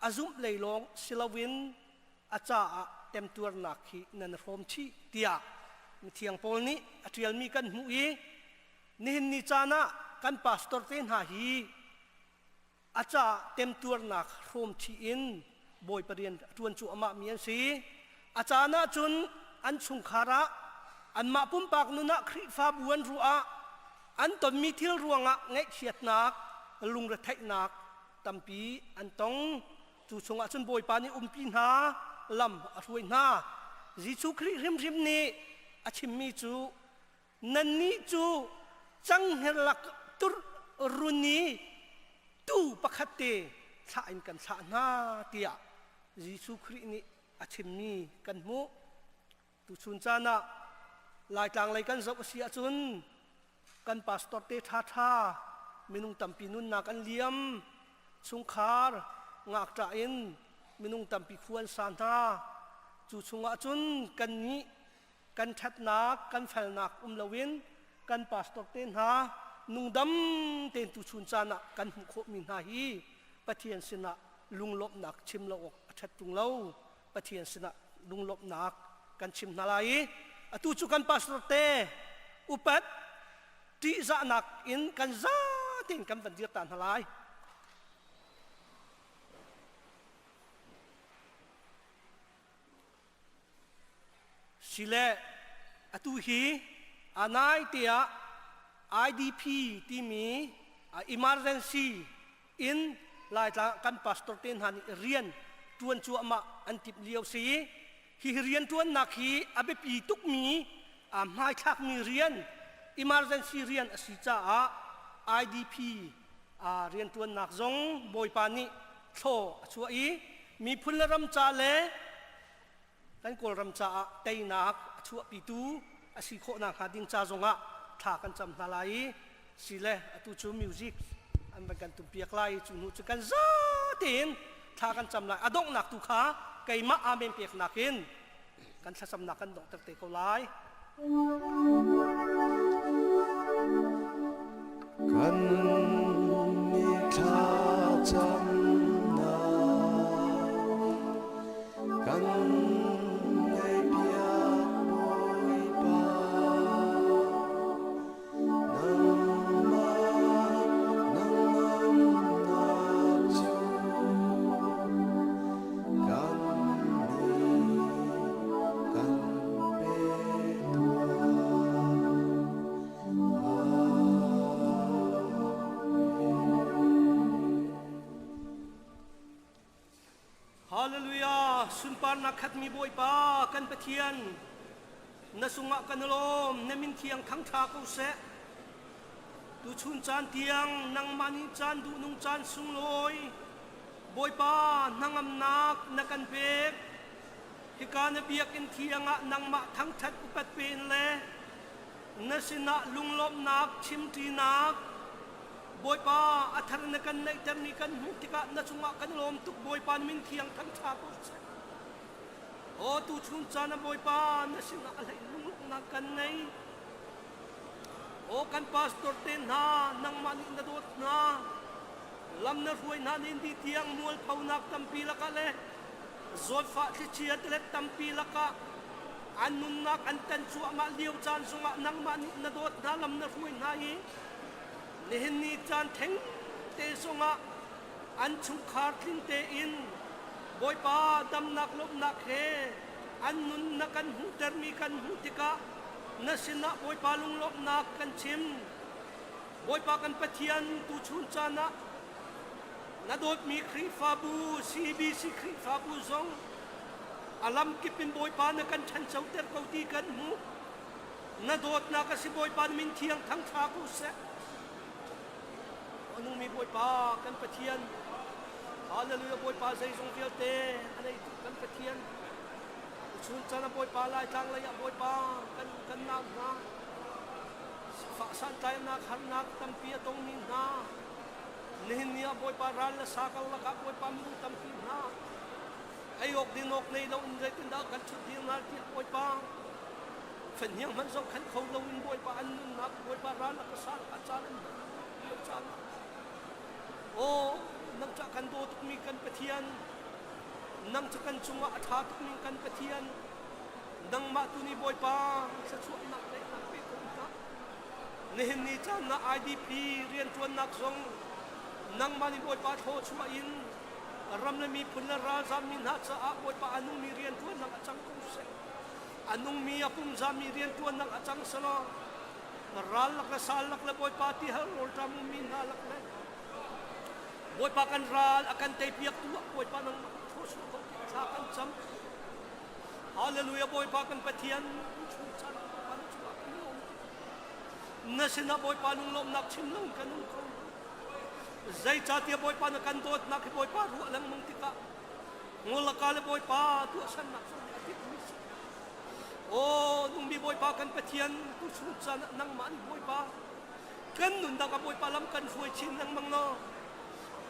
a zumh lei lawng si loin a caah temtuarnak hi nan hrawm chih tiah mithiang Paul nih a ṭialmi kan hmuh i nihin ni caan ah kan pastor te hna hi a caah temtuarnak hrawm chih in Bawipa rian a ṭuan cuahmah mi an si. A caan ah cun an chungkhar ah anmah pumpak nun ah Khrihfabu an ruah ah an tonmi thil ruangah ngaihchiatnak, lungretheihnak tampi an tong. Cu chungah cun Bawipa nih umpi hna, lam a hruai hna. Jesuh Khrih hrimhrim nih a chimmi cu nannih cu canghngerlak tur. run i tuu pakhat te thlah in kan thlah hna tiah Jesuh Khrih nih a chimmi kan hmuh. Tuchun caan ah Laitlang lei kan zoh a si ahcun kan pastor te ṭhaṭha minung tampi nunnak an liam, chungkhar ngakṭah in minung tampi khu an sa hna. Cu chungah cun kannih kan ṭhatnak, kan felnak um loin kan pastor te hna nungdam tein tuchun caan ah kan hmuh khawhmi hna hi Pathian sinah lunglawmhnak chim lo awk a ṭhat ṭung lo. Pathian sinah lunglawmhnak kan chim hna lai i atu cu kan pastor te upat ṭihzahnak in kan za tein kan van dir ta hna lai. Sile atu hi anai tiah IDP timi emergency in Laitlang kan pastor te hna nih rian ṭuan cuahmah an timh lio si. Hi rian ṭuannak hi a biapi tukmi aa hmaithlakmi rian emergency rian a si caah IDP rianṭuannak zong Bawipa nih thlaw a chuah i miphun le ram ca le kan Kawlram caah teinak a chuahpitu a si khawh nakhnga ding ca zongah thla kan cam hna lai i sile atu cu music an van kan tumpiak lai i cu hnu cu kan za tein thla kan cam lai. A donghnak tu kha keimah amen peknak in kan thlacamnak kan donghter te ko lai. Kan ni thlacamnak kan ngaihpiak Bawipa nangmah nangmah cu kan nih kan pe tuah. Hallelujah! Sunparnak khatmi Bawipa kan Pathian, na sungah kan lawm, na min thiang thangṭha ko seh. Tuchun caan tiang nangmah nih caan duhnung caan sunglawi, Bawipa hnangamnak na kan pek. Hika na biakinn thiang ah nangmah thangṭhat upat pe in le na sinah lunglawmhnak chimṭinak Bawipa a thar na kan neihtermi kan hmuh tikah na cungah kan lawm tuk. Bawipa na min thiang thangṭha ko seh. Aw tuchun caan ah Bawipa na sinah a hlei lunglawmhnak kan ngei. Aw kan pastor te hna nangmah nih na dawt hna lam na hruai hna nin di tiang mualphonak tampi lakah le zawtfah thlichia tilet tampi lakah an nunnak an tan cuahmah lio caan zongah nangmah nih na dawt hna lam na hruai hna i nihin ni caan theng te zongah an chungkhar tling tein Bawipa damnak lawmhnak he an nun na kan hmuhtermi kan hmuh tikah na sinah Bawipa lunglawmhnak kan chim. Bawipa kan Pathian tuchun caan ah na dawtmi Khrihfabu CBC Khrihfabu zong a lamkip in Bawipa na kan ṭhanchoter ko ti kan hmuh. Na dawtnak a si Bawipa na min thiang thangṭha ko seh. A nungmi Bawipa kan Pathian, Hallelujah Bawipa zeizong vialte a neitu kan Pathian. Chun caan ah Bawipa Laitlang lei ah Bawipa kan kan nau hna. Sifah santlainak harnak tampi a tongmi hna. Nihin ni ah Bawipa ral le sa karlak ah Bawipa minung tampi hna. Ei awk din awk nei lo in zeitindah kan ṭhut dir hna tiah Bawipa fenhniang hmanh zohkhenh kho lo in Bawipa an nunnak Bawipa ral a ka sal a caan an hman lio caan ah aw nang cah kan daw tukmi kan Pathian nang cu kan cungah a ṭha tukmi kan Pathian nangmah tu nih Bawipa thluachuahnak daihnak pe ko hna nihin ni caan na IDP rianṭuannak zong nangmah nih Bawipa thluachuah in ram le miphun le ralzammi hna caah Bawipa a nungmi rianṭuannak a cang ko seh. A nungmi a pumzami rianṭuannak a cang selaw ral lak le sal lak le Bawipa ti hal rawlṭam ummi hna lak le Bawipa kan ral a kan teipiaktu ah Bawipa nangmah thluachuah ko tiah thla kan cam. Hallelujah Bawipa kan Pathian chung caan Bawipa na cungah kan lawm. Na sinah Bawipa lunglawmhnak chim lo kan um kho. Zeicahtiah Bawipa na kan dawtnak hi Bawipa ruah lengmang tikah ngol le Bawipa tuahsernak zong nih a timhmi si. Aw nungmi Bawipa kan Pathian tuchun caan ah nangmah nih Bawipa kan nunnak ah Bawipa lam kan hruai chin lengmang law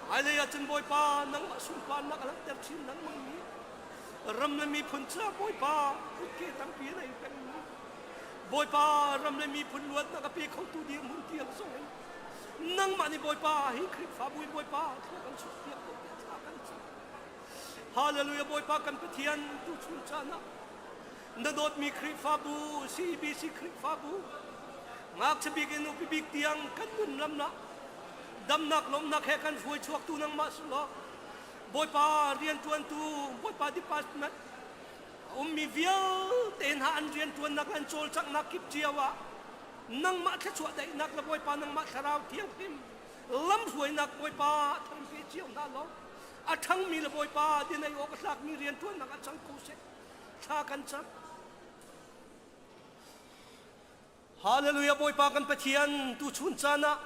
hmailei ah cun Bawipa nangmah sunparnak a langhter chin lengmang mi ram le miphun ca Bawipa kutke tampi na in pengmi Bawipa ram le miphun luatnak a pe khotu dirhmun tiang zong in nangmah nih Bawipa hi Khrihfabu in Bawipa thlua kan chuahpiak ko tiah thla kan cam. Hallelujah Bawipa kan Pathian tuchun caan ah na dawtmi Khrihfabu CBC Khrihfabu ngakchia bik in upi bik tiang kan nun lamnak damnak lawmnak he kan hruai chuaktu nangmah si law Bawipa rianṭuantu Bawipa department a ummi vialte hna an rianṭuannak an cawlcanghnak kip cio ah nangmah thluachuah daihnak le Bawipa nangmah thlarau thianghlim lamhruainak Bawipa thar pe cio hna law a ṭhangmi le Bawipa din ei awk a tlakmi rianṭuannak ah cang ko seh thla kan cam Hallelujah Bawipa kan Pathian tu chun caan ah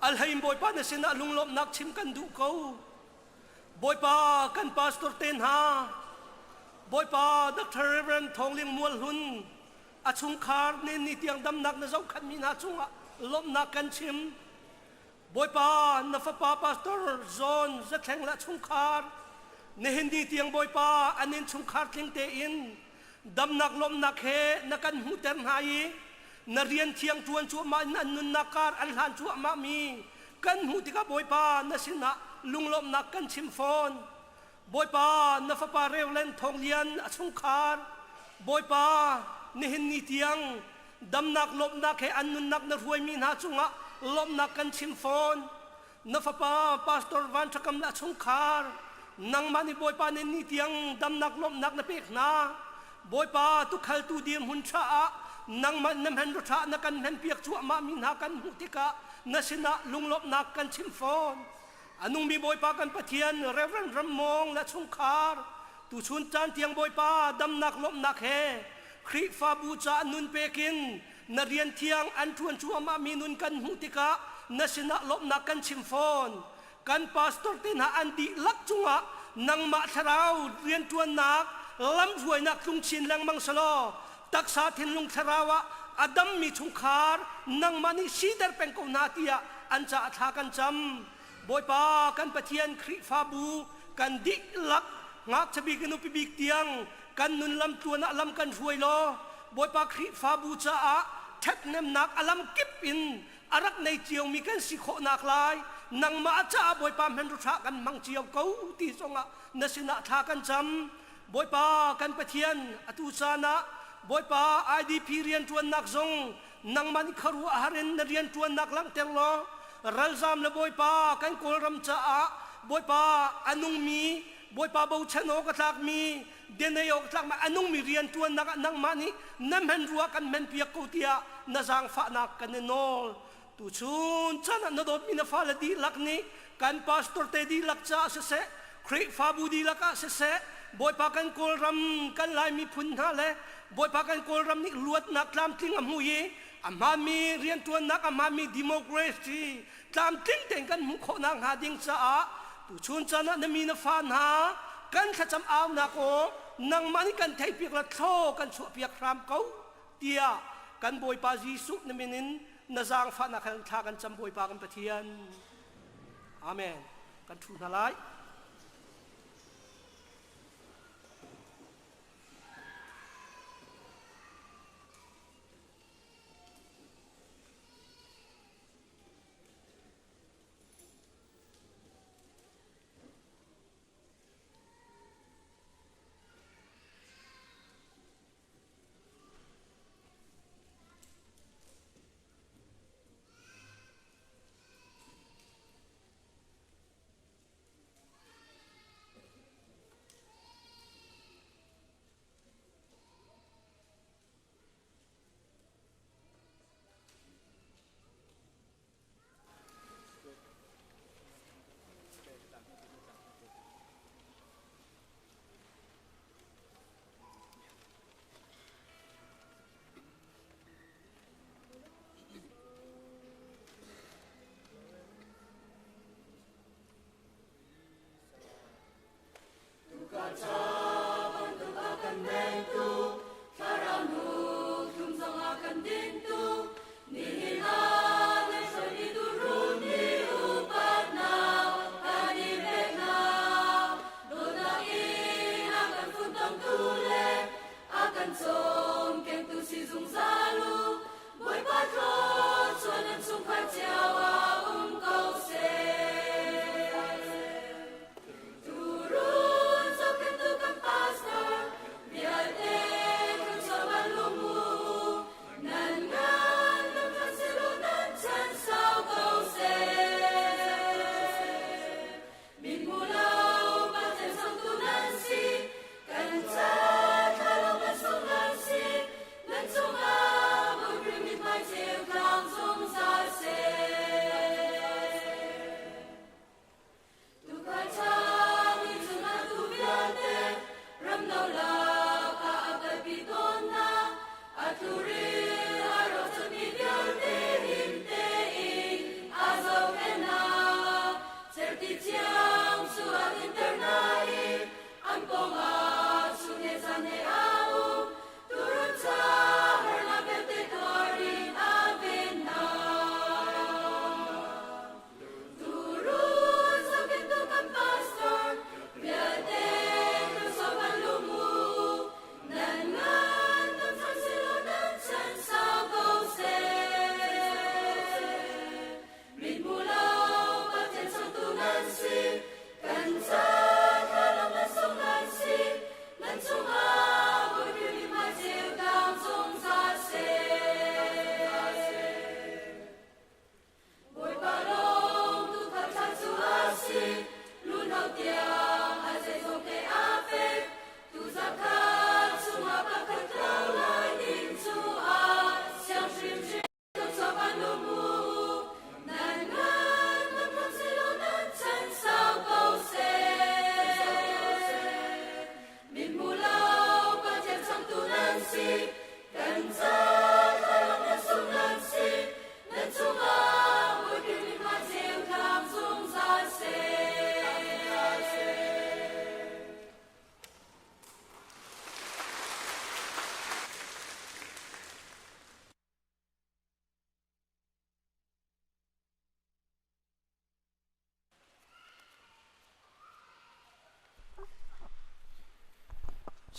alheim Bawipa na sinah lunglawmhnak chim kan duh ko Bawipa kan pastor te hna Bawipa Dr. Reverend Thawngling Mual Hlun a chungkhar ne ni tiang damnak na zohkhanmi hna cungah lawmhnak kan chim Bawipa na fapa pastor John Zathleng le chungkhar nihin ni tiang Bawipa an inn chungkhar tling tein damnak lawmhnak he na kan hmuhter hna i na rian thiang ṭuan cuahmah in an nunnak kar an hlan cuahmah mi kan hmuh tikah Bawipa na sinah lunglawmhnak kan chim fawn Bawipa na fapa Reverend Thawng Lian a chungkhar Bawipa nihin ni tiang damnak lawmhnak he an nunnak na hruaimi hna cungah lawmhnak kan chim fawn na fapa Pastor Van Ṭha Kam le a chungkhar nangmah nih Bawipa nih ni tiang damnak lawmhnak na pek hna Bawipa tukhaltu dirhmun ṭha ah nangmah na hman ṭha na kan hmanpiak cuahmah mi hna kan hmuh tikah na sinah lunglawmhnak kan chim fawn A nungmi Bawipa kan Pathian Reverend Ram Mawng le chungkhar tuchun caan tiang Bawipa damnak lawmhnak he Khrihfabu caah nun pekin na rian thiang an ṭuan cuahmah mi nun kan hmuh tikah na sinah lawmhnak kan chim fawn. Kan pastor te hna an dihlak cungah nangmah thlarau rianṭuannak lamhruainak tlung chin lengmang selaw taksa thinlung thlarau ah a dammi chungkhar nangmah nih siter peng ko hna tiah an caah thla kan cam. Bawipa kan Pathian Khrihfabu kan dihlak ngakchia bik in nupi bik tiang kan nun lam tluan ah lam kan hruai law Bawipa Khrihfabu caah ṭhathnemnak a lam kip in a rak nei ciomi kan si khawhnak lai nangmah caah Bawipa hmanrua kan hmang cio ko ti zongah na sinah thla kan cam. Bawipa kan Pathian atu caan ah Bawipa IDP rianṭuannak zong nangmah nih khuaruahhar in na rianṭuannak langhter law ralzam le Bawipa kan Kawlram caah Bawipa a nungmi Bawipa bochan awk a tlakmi denei awk a tlakmi a nungmi rianṭuannak ah nangmah nih na hmanrua kan hmanpiak ko tiah na zaangfahnak kan i nawl. Tuchun chan ah na dawtmi na fale dihlak nih kan pastor te dihlak caah siseh, Khrihfabu dihlak ah siseh, Bawipa kan Kawlram kan Lai miphun hna le Bawipa kan Kawlram nih luatnak tlamtling a hmu i a hmaanmi rianṭuannak a hmaanmi democracy tlamtling tein kan hmuh khawh nakhnga ding caah tuchun chan ah na mi na fa hna kan thlacam aunak aw nangmah nih kan theihpiak la thlaw kan chuahpiak hram ko tiah kan Bawipa Jesuh na min in na zaangfahnak he thla kan cam Bawipa kan Pathian. Amen. Kan ṭhu hna lai.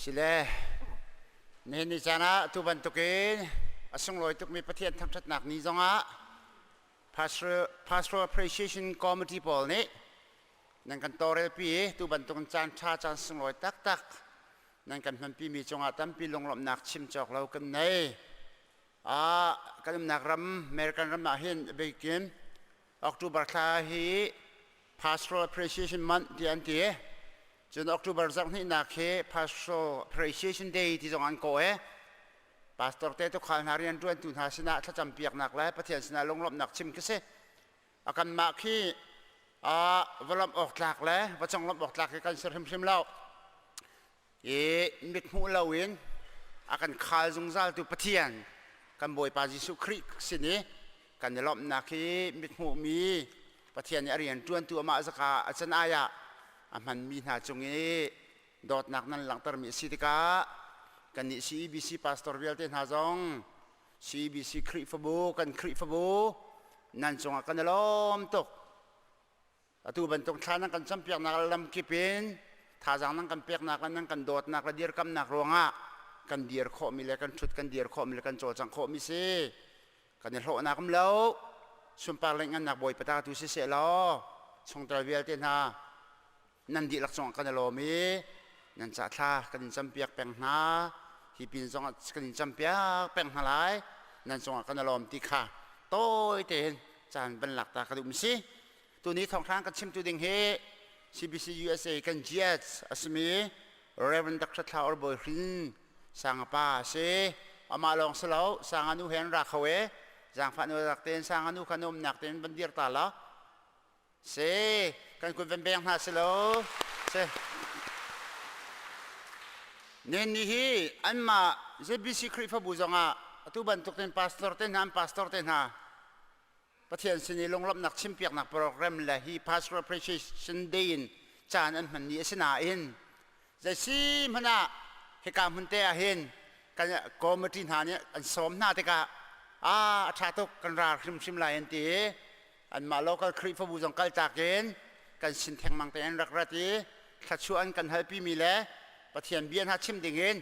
Sile nihin ni caan ah tu bantukin a sunglawi tukmi Pathian thangṭhatnak ni zongah Pastoral, Pastoral Appreciation Committee pawl nih nan kan tawlrelpi i tu bantukin caan ṭha caan sunglawi taktak nan kan hmanpimi cungah tampi lunglawmhnak chim cawk lo kan nei. Ah, kan umnak ram American ram ah hin bikin October thla hi Pastoral Appreciation Month ti an ti. Cun October zarhhnihnak hi Pastoral Appreciation Day ti zong an kawh i pastor te tukhal hna rianṭuantu hna sinah thlacam piaknak le Pathian sinah lunglawmhnak chim khi si. A kanmah khi va lawmh awk tlak le va conglawmh awk tlak hi kan si hrimhrim lo. I mithmuh loin a kan khal zungzaltu Pathian kan Bawipa Jesuh Khrih sin i kan i lawmhnak hi mithmuhmi Pathian nih a rian ṭuantu amah zaka a can ai ah a hmanmi hna cung i dawtnak nan langhtermi a si tikah kannih CEBC pastor vialte hna zong CEBC Khrihfabu kan Khrihfabu nan cungah kan i lawm tuk. Atu bantuk thla nan kan campiaknak le lamkip in thazaang nan kan peknak le nan kan dawtnak le dirkamnak ruangah kan dir khawhmi le kan ṭhut kan dir khawhmi le kan cawlcangh khawhmi si. Kan i hlawhnak um lo. Sunpar le ngannak Bawipa ta tu siseh law chungtel vialte hna nan dihlak cungah kan i lawm i nan ca thla kan in campiak peng hna. Hi pin zongah kan in campiak peng hna lai. Nan cungah kan i lawm ti kha tawi tein caan van lak ta ka duh mi si. Tuni thawnghrang kan chimtu ding hi CBC USA kan GS a simi Reverend Dr. Thla Or Bawi Hrin Sangapa a si. Amah lawng si lo, Sanga nu he an ra kho e. Zaangfah nu rak tein Sanga nu kha na umnak tein van dir ta la. Si, kan kut van beng hna si lo. Si. Nen ni hi anmah ZBC Khrihfabu zongah atu bantuk ten pastor te hna an pastor te hna Pathian sin i lunglawmhnak chimpiaknak program le hi Pastoral Appreciation Day in caan an hman ni a si nain zeisi hmanh ah hika hmun te ah hin kan committee hna nih an sawm hna tikah a a ṭha tuk kan ra hrimhrim lai an ti i anmah local Khrihfabu zong kaltak in kan sin thengmang te an rak rat i thluachuah an kan halpimi le Pathian bia hna chim dingin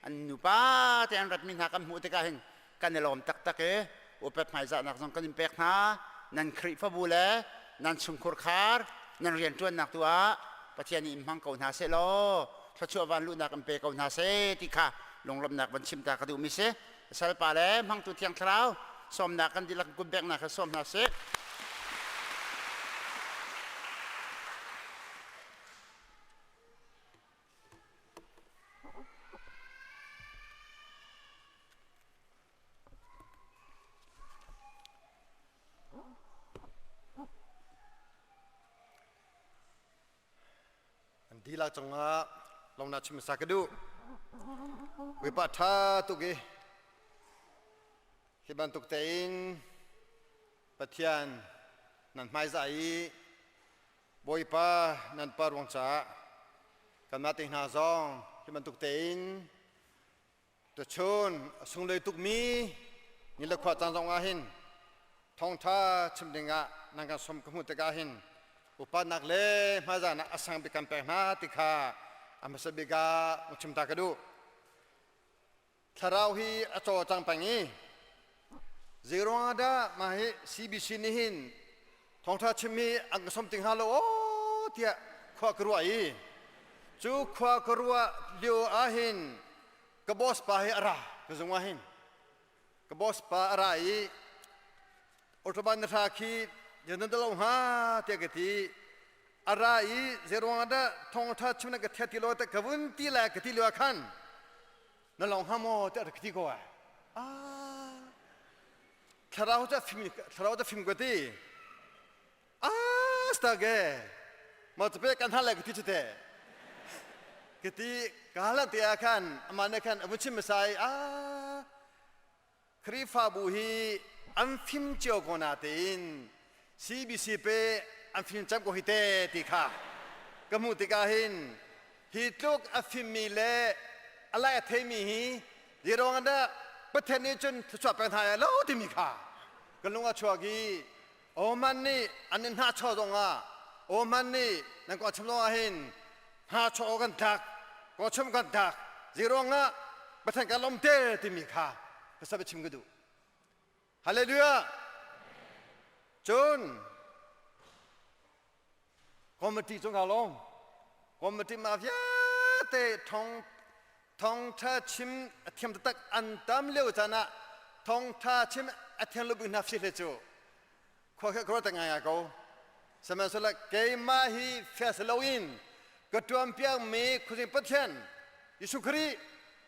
an nupa te an ratmi hna kan hmuh tikah hin kan i lawm taktak i upat hmaizahnak zong kan in pek hna. Nan Khrihfabu le nan chungkhur khar nan rianṭuannak tu ah Pathian nih in hmang ko hna seh law thluachuah van luhnak in pe ko hna seh ti kha lunglawmhnak van chim ta ka duhmi si. Salpa le hmangtu Thiang Thlarau sawmnak kan dihlak kutbeknak kha sawm hna sih. An dihlak cungah lawmnak chim hmasa ka duh. Bawipa ṭha tuk i hi bantuk tein Pathian nan hmaizah i Bawipa nan pa ruang caah kanmah te hna zong hi bantuk tein tuchun a sunglawi tukmi ni le khua caan zong ah hin thawngṭha chim dingah nan kan sawm ka hmuh tikah hin upatnak le hmaizahnak a sang bik kan pek hna ti kha a hmasa bik ah chim ta ka duh. Thlarau hi a cawlcang peng i zeiruangah dah mah hi CBC nih hin thawngṭha chim hi an ka sawm ti hnga lo aw tiah khua ka ruah i cu khua ka ruah lio ah hin ka boss pa hi a ra ka zung ah hin ka boss pa a ra i Autobahn na hra khi nan da lo hnga tiah ka ti a ra i zeiruangah dah thawngṭha chim na ka thiat ti lo te ka vun ti le ka ti lio ah khan na long hnga maw tiah ka ti ko ai ah thlarau cu fim thlarau cu fim ka ti ah stage ma cu pe kan hal le ka ti chu te ka ti ka halan te ah khan amah nih khan a vun chim hmasa i ah Khrihfabu hi an fim cio ko natein CBC pe an fim cem ko hi te ti kha ka hmuh tikah hin hi tluk a fimmi le a lai a theimi hi zeiruang dah Pathian nih cun thluachuah pek hna ya lo timi kha ka lung a chuak i Oman nih an in hnahchuah zongah Oman nih nan kong chim zongah hin hnahchuah kan tlak kong chim kan tlak. Zeiruangah Pathian kan lawm te timi kha ka chim ka duh. Hallelujah! Cun committee cu nga lawm. Committee ma vialte thong thongtha chim a thiam taktak an tam lio caan ah thongtha chim a thiam lo bik hna fi hle cu khua khe khua ta ngai ngai ko. Sihmanhsehlaw keimah hi fias loin ka tuanpiak mi khuazing Pathian Jesuh Khrih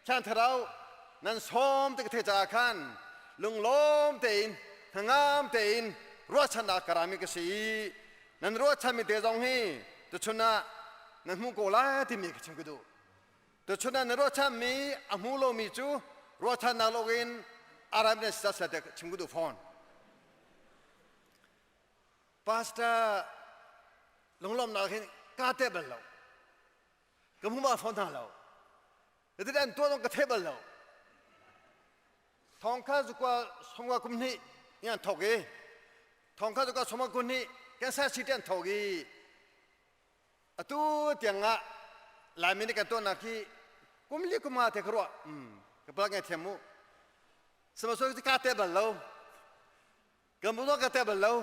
Thiang Thlarau nan sawm ti ka theih caah khan lunglawm tein hnangam tein ruahchannak ka rami ka si i nan ruahchanmi te zong hi tuchun ah nan hmuh ko lai timi ka chim ka duh. Tuchun ah na ruahchanmi a hmu lomi cu ruahchannak loin aram nan si te chim ka duh fawn. Pastor lunglawmnak hin kaa te bal lo. Ka hmu ma fawn hna lo. Zetin an tuah zong ka thei bal lo. Thong kha zukua songwa kum hnih in an thok i thong kha zukua songwa kum hnih Kansas City an thok i atu tiang ah Laimi nih kan tuahnak hi kum li kum nga te ka ruah ka palak ngai thiam mu sihmanhsehlaw ka te bal lo ka mu ka te bal lo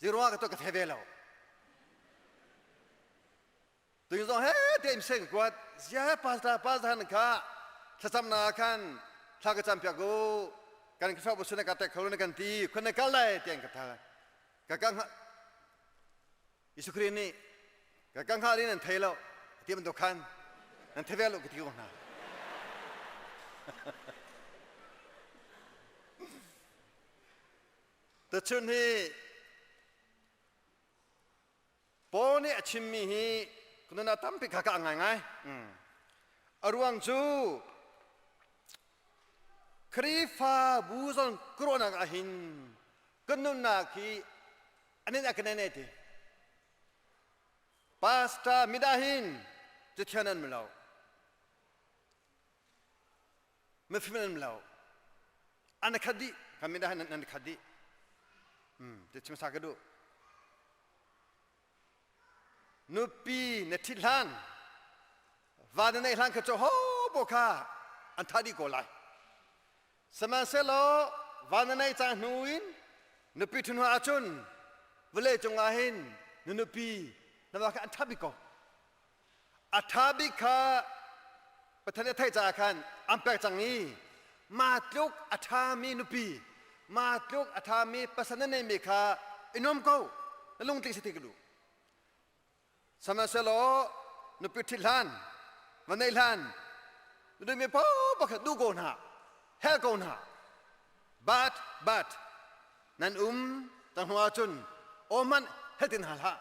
ziruang ka tuah ka thei ve lo Tu zong he te im seng kuat zia pastor pastor han kha thlacam na khan thla ka cam piak u kan khrihfabu sin ka tek kho na kan ti khun na kal lai tiang ka tha ka ka Jesuh Khrih nih ka ka hngal in an thei lo ti bantuk khan nan thei ve lo ka ti ko hna Tuchun hi Paul nih a chimmi hi ka nun ah tampi kha ka ngaingai. A ruang cu Khrihfabu zong ka ruahnak ah hin kan nunnak hi anin a kan ne ti. Pastor mida hin cu thian an lo. Mifim an lo. An khat dih. Kan mida hin an khat dih. Ti chim sa ka duh. Nupi na ṭhit hlan, va na neih hlan kha cu ho paoh kha an thah dih ko lai. Sihmanhsehlaw va na neih cang hnu in nupi ṭhun hnu ahcun vawlei cungah hin na nupi na va kha an ṭha bik ko. A ṭha bik kha Pathian nih a theih caah khan an pek cang i mah tluk a ṭhami nupi, mah tluk a ṭhami pasal na neihmi kha i nuam ko, na lungtling si ti ka duh. Sihmanhsehlaw nupi ṭhit hlan, va neih hlan, na duhmi paoh pakhat duh ko hna, helh ko hna. But, but, nan um tang hnu ahcun aw hmanh helh ti hna hlah.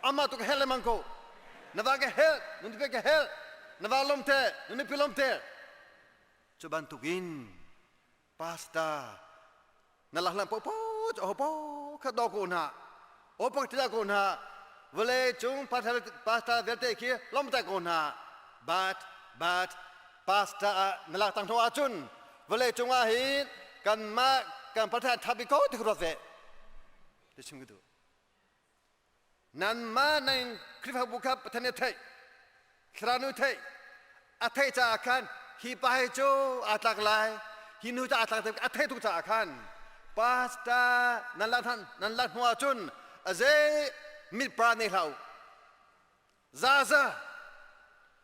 Amah tu ka helh lengmang ko. Na va ka helh, na nupi ka helh, na va lom te, na nupi lom te. Cu bantukin pastor na lahlan popo cu aho po kha do ko hna. O pak tila ko hna. Vawlei cung pastor vialte khi lom te ko hna. But, but, pastor ah na lak tang hnu ahcun vawlei cungah hin kanmah kan Pathian ṭha bik ko ti ka ruat ve ti chim ka duh nanmah nan Khrihfabu kha Pathian nih a theih Thlarau nih theih a theih caah khan hi pa hi cu aa tlak lai hi nu cu aa tlak a theih tuk caah khan pastor nan lak nan lak hnu ahcun a zei mit pra nei hlah u Zaza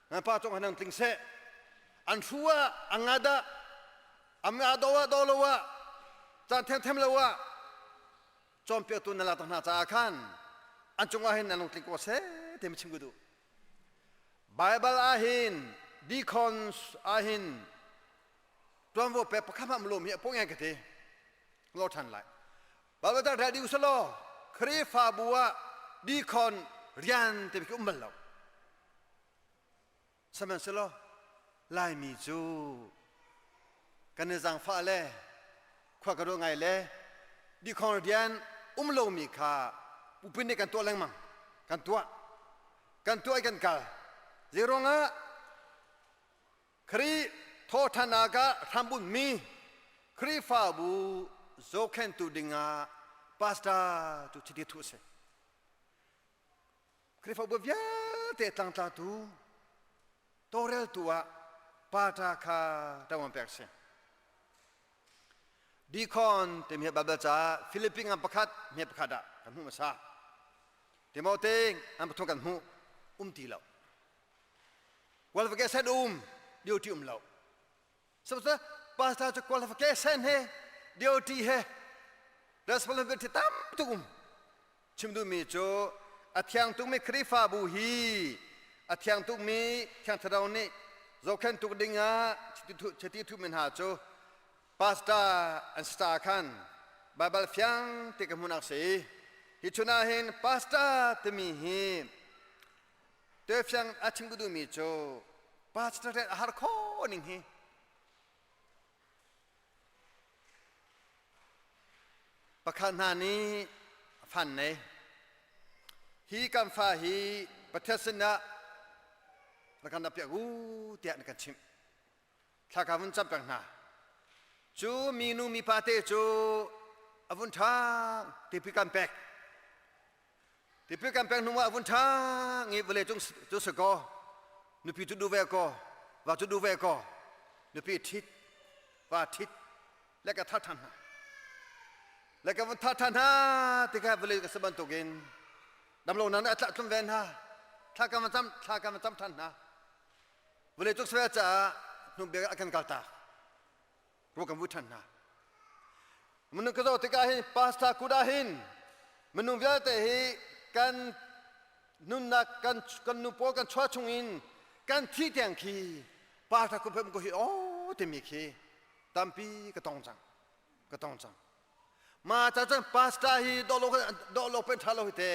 nan pa cung hanang tling seh an hru ah an nga dah am nga do ah do lo ah caan themthem lo ah cawnpiaktu na lak hna caah khan an cungah hin nan lungtling ko seh ti mi chim ka duh Bible ah hin deacons ah hin tuanvo pek pakhat hmanh lom hi a pong ka ti lo than lai Bible ta rel dih usalaw Khrihfabu ah deacon rian timi khi um bal lo. Sihmanhsehlaw Laimi cu kan i zaangfah le khua ka ruah ngai le deacon rian um lomi kha pupin nih kan tuah lengmang kan tuah kan tuah i kan kal zeiruangah Khrih thawhṭhannak ah hrambunhmi Khrihfabu zohkhenhtu dingah pastor cu chiti thuh a si. Khrihfabu vialte tlangtlatu. Tawlreltu ah pata kha ṭavuan pek si. Deacon timi hi Baibal ca Philippi ngan pakhat hme pakhat ah kan hmuh hmasa. Timote ngan pathum kan hmuh um ti lo. Qualification um duty um lo. Sabta pastor cu qualification he duty he responsibility tam tuk um. Chim duhmi cu a thiang tukmi Khrihfabu hi a thiang tukmi Thiang Thlarau nih zohkhenh tuk dingah chiti thuhmi hna cu pastor an si caah khan Baibal fiang te ka hmuhnak si. Hi chun ah hin pastor timi hi tuafiang a chim ka duhmi cu pastor rian a har khawh ning hi Pakhat hna nih fan nei. Hi kan fa hi Pathian sinah na kan rak piak u tiah na kan chimh. Thla ka vun cam peng hna. Cu minu mipa te cu a vun ṭhang tipi kan pek. Tipil kan pek hnu ah vun ṭha ngi vawlei cung cu si kaw nupi cu duh ve kaw va cu duh ve kaw nupi ṭhit va ṭhit le ka thar ṭhan hna le ka vun thar ṭhan hna tikah vawlei ka si bantukin damlo nan a tlah tlum ve hna thla ka van cam thla ka van cam ṭhan hna vawlei cung si ve caah hnubik a kan kaltak ru kan vui ṭhan hna minung ka zoh tikah hin pastor kut ah hin minung vialte hi kan nunnak kan kan nu pawl kan chuah chung in kan thi tiang khi pastor kut pem ko hi aw timi khi tampi ka tong cang ka tong cang ma ca cun pastor hi dawh lo dawh lo pen ṭha lo hi te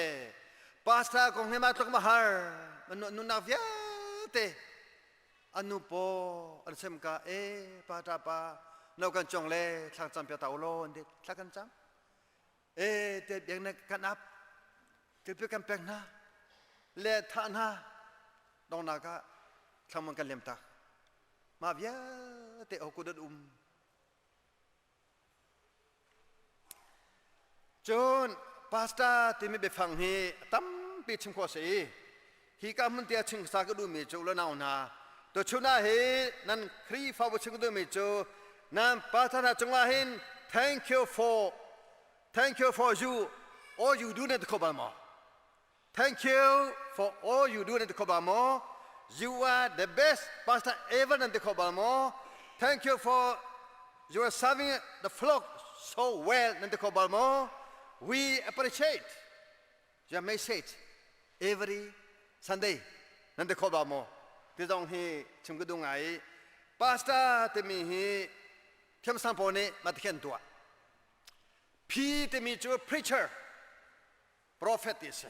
pastor kong he ma tluk ma har nunnak vialte An nu paw an sem ka e pa ta pa no kan chong le thlang cam pia ta ulaw an dit thla kan cam e te biak na kan ap te pi kan pek hna le tha hna dong na ka thlang man kan lem tak ma vialte o kudat um Cun pastor timi biafang hi tampi chim khawh a si i hi ka hmun tia chim sa ka duhmi cu le nau hna tuchun ah hi nan Khrihfabu chim ka duhmi cu nan pastor hna cungah hin thank you for thank you for you all you do nan ti kho bal maw Thank you for all you do nan ti kho bal maw? You are the best pastor ever nan ti kho bal maw? Thank you for you are serving the flock so well nan ti kho bal maw? We appreciate your message every Sunday nan ti kho bal maw? Ti zong hi chim ka duh ngai. Pastor timi hi thiamsang pawl nih mah tuah. P timi cu preacher Prophet ti a si.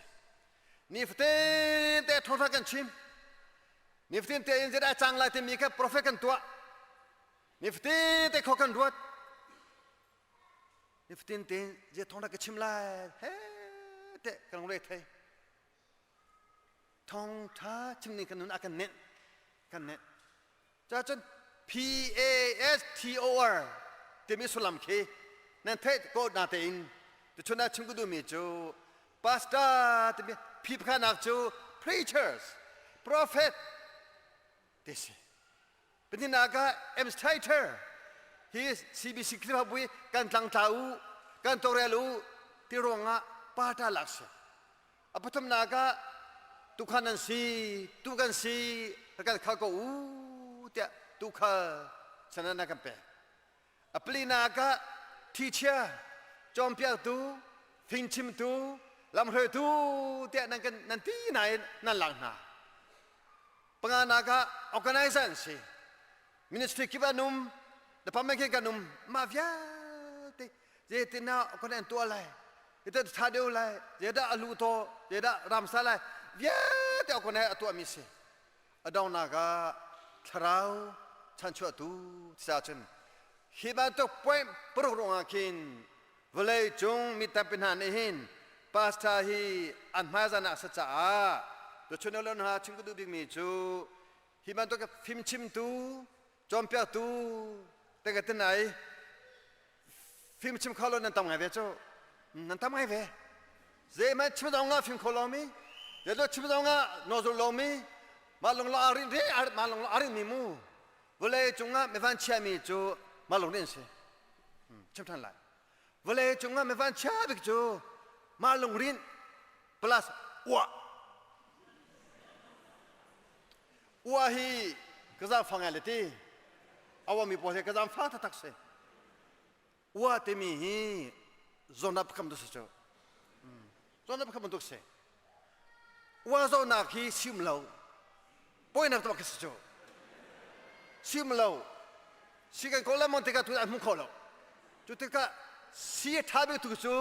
Nifatin te thawngtha kan chim. Nifatin te in zeidah cang lai timi kha prophet kan tuah. Nifatin te kho kan ruat. Nifatin te zei thawngtha ka chim lai he te kan re thei. Thawngtha chim ning kan nun a kan nenh kan nenh. Ca cun P A S T O R timi sullam khi nan theih ko na tein tuchun ah chim ka duhmi cu pastor timi phi pakhatnak cu preachers prophet ti si pahnihnak ah administrator hi CBC Khrihfabu i kan tlangtla u kan tawrel u ti ruangah pata lak si A pathumnak ah tuukhan nan si, tu kan si, rak kan khal ko u tiah tuukhal sanan a kan pek. A palinak ah teacher, cawnpiaktu, fingchimtu, lamhruaitu tiah nan kan nan ti nain nan lang hna. Panganak ah organizer an si. Ministry kip an um, department kip kan um, mah vialte zeitinah kan an tuah lai ita tha deuh lai zeidah a lu taw zeidah ramsa lai vialte a kon a tuahmi si a donghnak ah thlarau chanchuahtu ti cun hi bantuk point paruk ruangah khin vawlei cung mi tampi hna nih hin pastor hi an hmaizahnak a si caah tuchun lo hna chim ka duh bikmi cu hi bantuk fimchimtu cawnpiaktu te ka tinai fim chim kho lo nan tam ngai ve cu nan tam ngai ve zeihmanh chim zong ah fim kho lomi zeilo chim zong ah nawzul lomi. Mah lung lo arin re mah lung lo arin mi mu. Vawlei cungah mivan chiami cu mah lung rin si. Chim than lai. Vawlei cungah mivan chia bik cu mah lungrin plus uah. Uah hi ka zaangfang ngai le ti. Awa mi pawl hi ka zaangfang taktak si. Uah timi hi zawnnak pakhat bantuk si cu. Zawnnak pakhat bantuk si. Uah zawnak hi sim lo. Poinak tu si cu. Sim lo. Si kan kawl lemon tikah tu an hmu kho lo. Cu tikah si a ṭha bik tu cu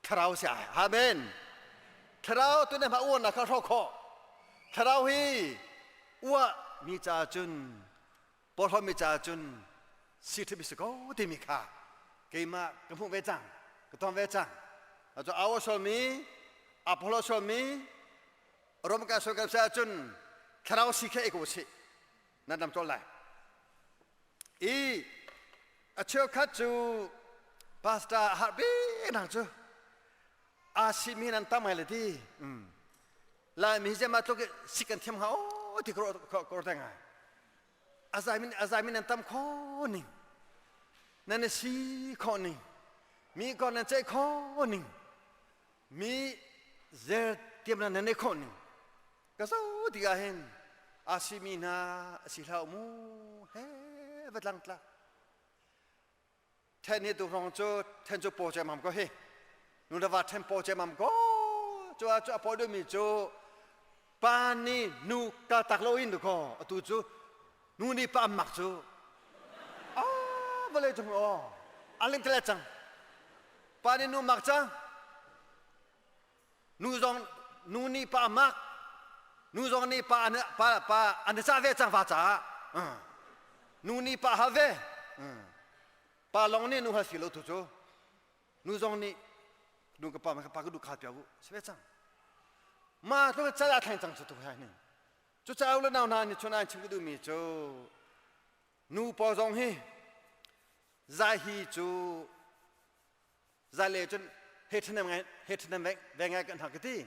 thlarau si ai. Amen. Thlarau tu ne ma uarnak kha hrawk khawh. Thlarau hi uah mi ca cun porhlawtmi caah cun si ṭhip si ko timi kha keimah ka hmuh ve cang ka ton ve cang cu awa sualmi Apollo sualmi Rom ka sual kan si ahcun thlarau si kha ei ko usih nan dam tawl lai i a cheukhat cu pastor a har bik nang cu aa simi nan tam ngai le ti Laimi hi mah tluk si kan thiam hnga o ti ka ruat ngai. A zai min an tam kho ning. Nan si kho ning. Mi kon nan ceih kho ning. Mi zer tiam nan nei kho ning. Ka zo ti ah hin a si mi hna a si hlah mu he va tlang tla. Then hi tu hrawng cu then cu paw cemam ko hi nu le va then paw cemam ko cu ah cu a paw deuhmi cu pa nih nu kal tak lo in ko atu cu nu nih pa mak cu ah vawlei cung aw aling tele cang pa nih nu mak cang Nu zong nu nih pa mak nu zong nih pa an pa pa an ca ve cang va caah nu nih pa ha ve pa long nih nu ha si lo tu cu nu zong nih nu ka pa ka pa ka du kha pia bu si ve cang ma tu cal a thleng cang cu tu hai ni cu ca le nau hna nih chun an chim ka duhmi cu nu paw zong hi zai hi cu Zale cun he ṭhahnem ngai he ṭhahnem ve ngai kan hak ka ti.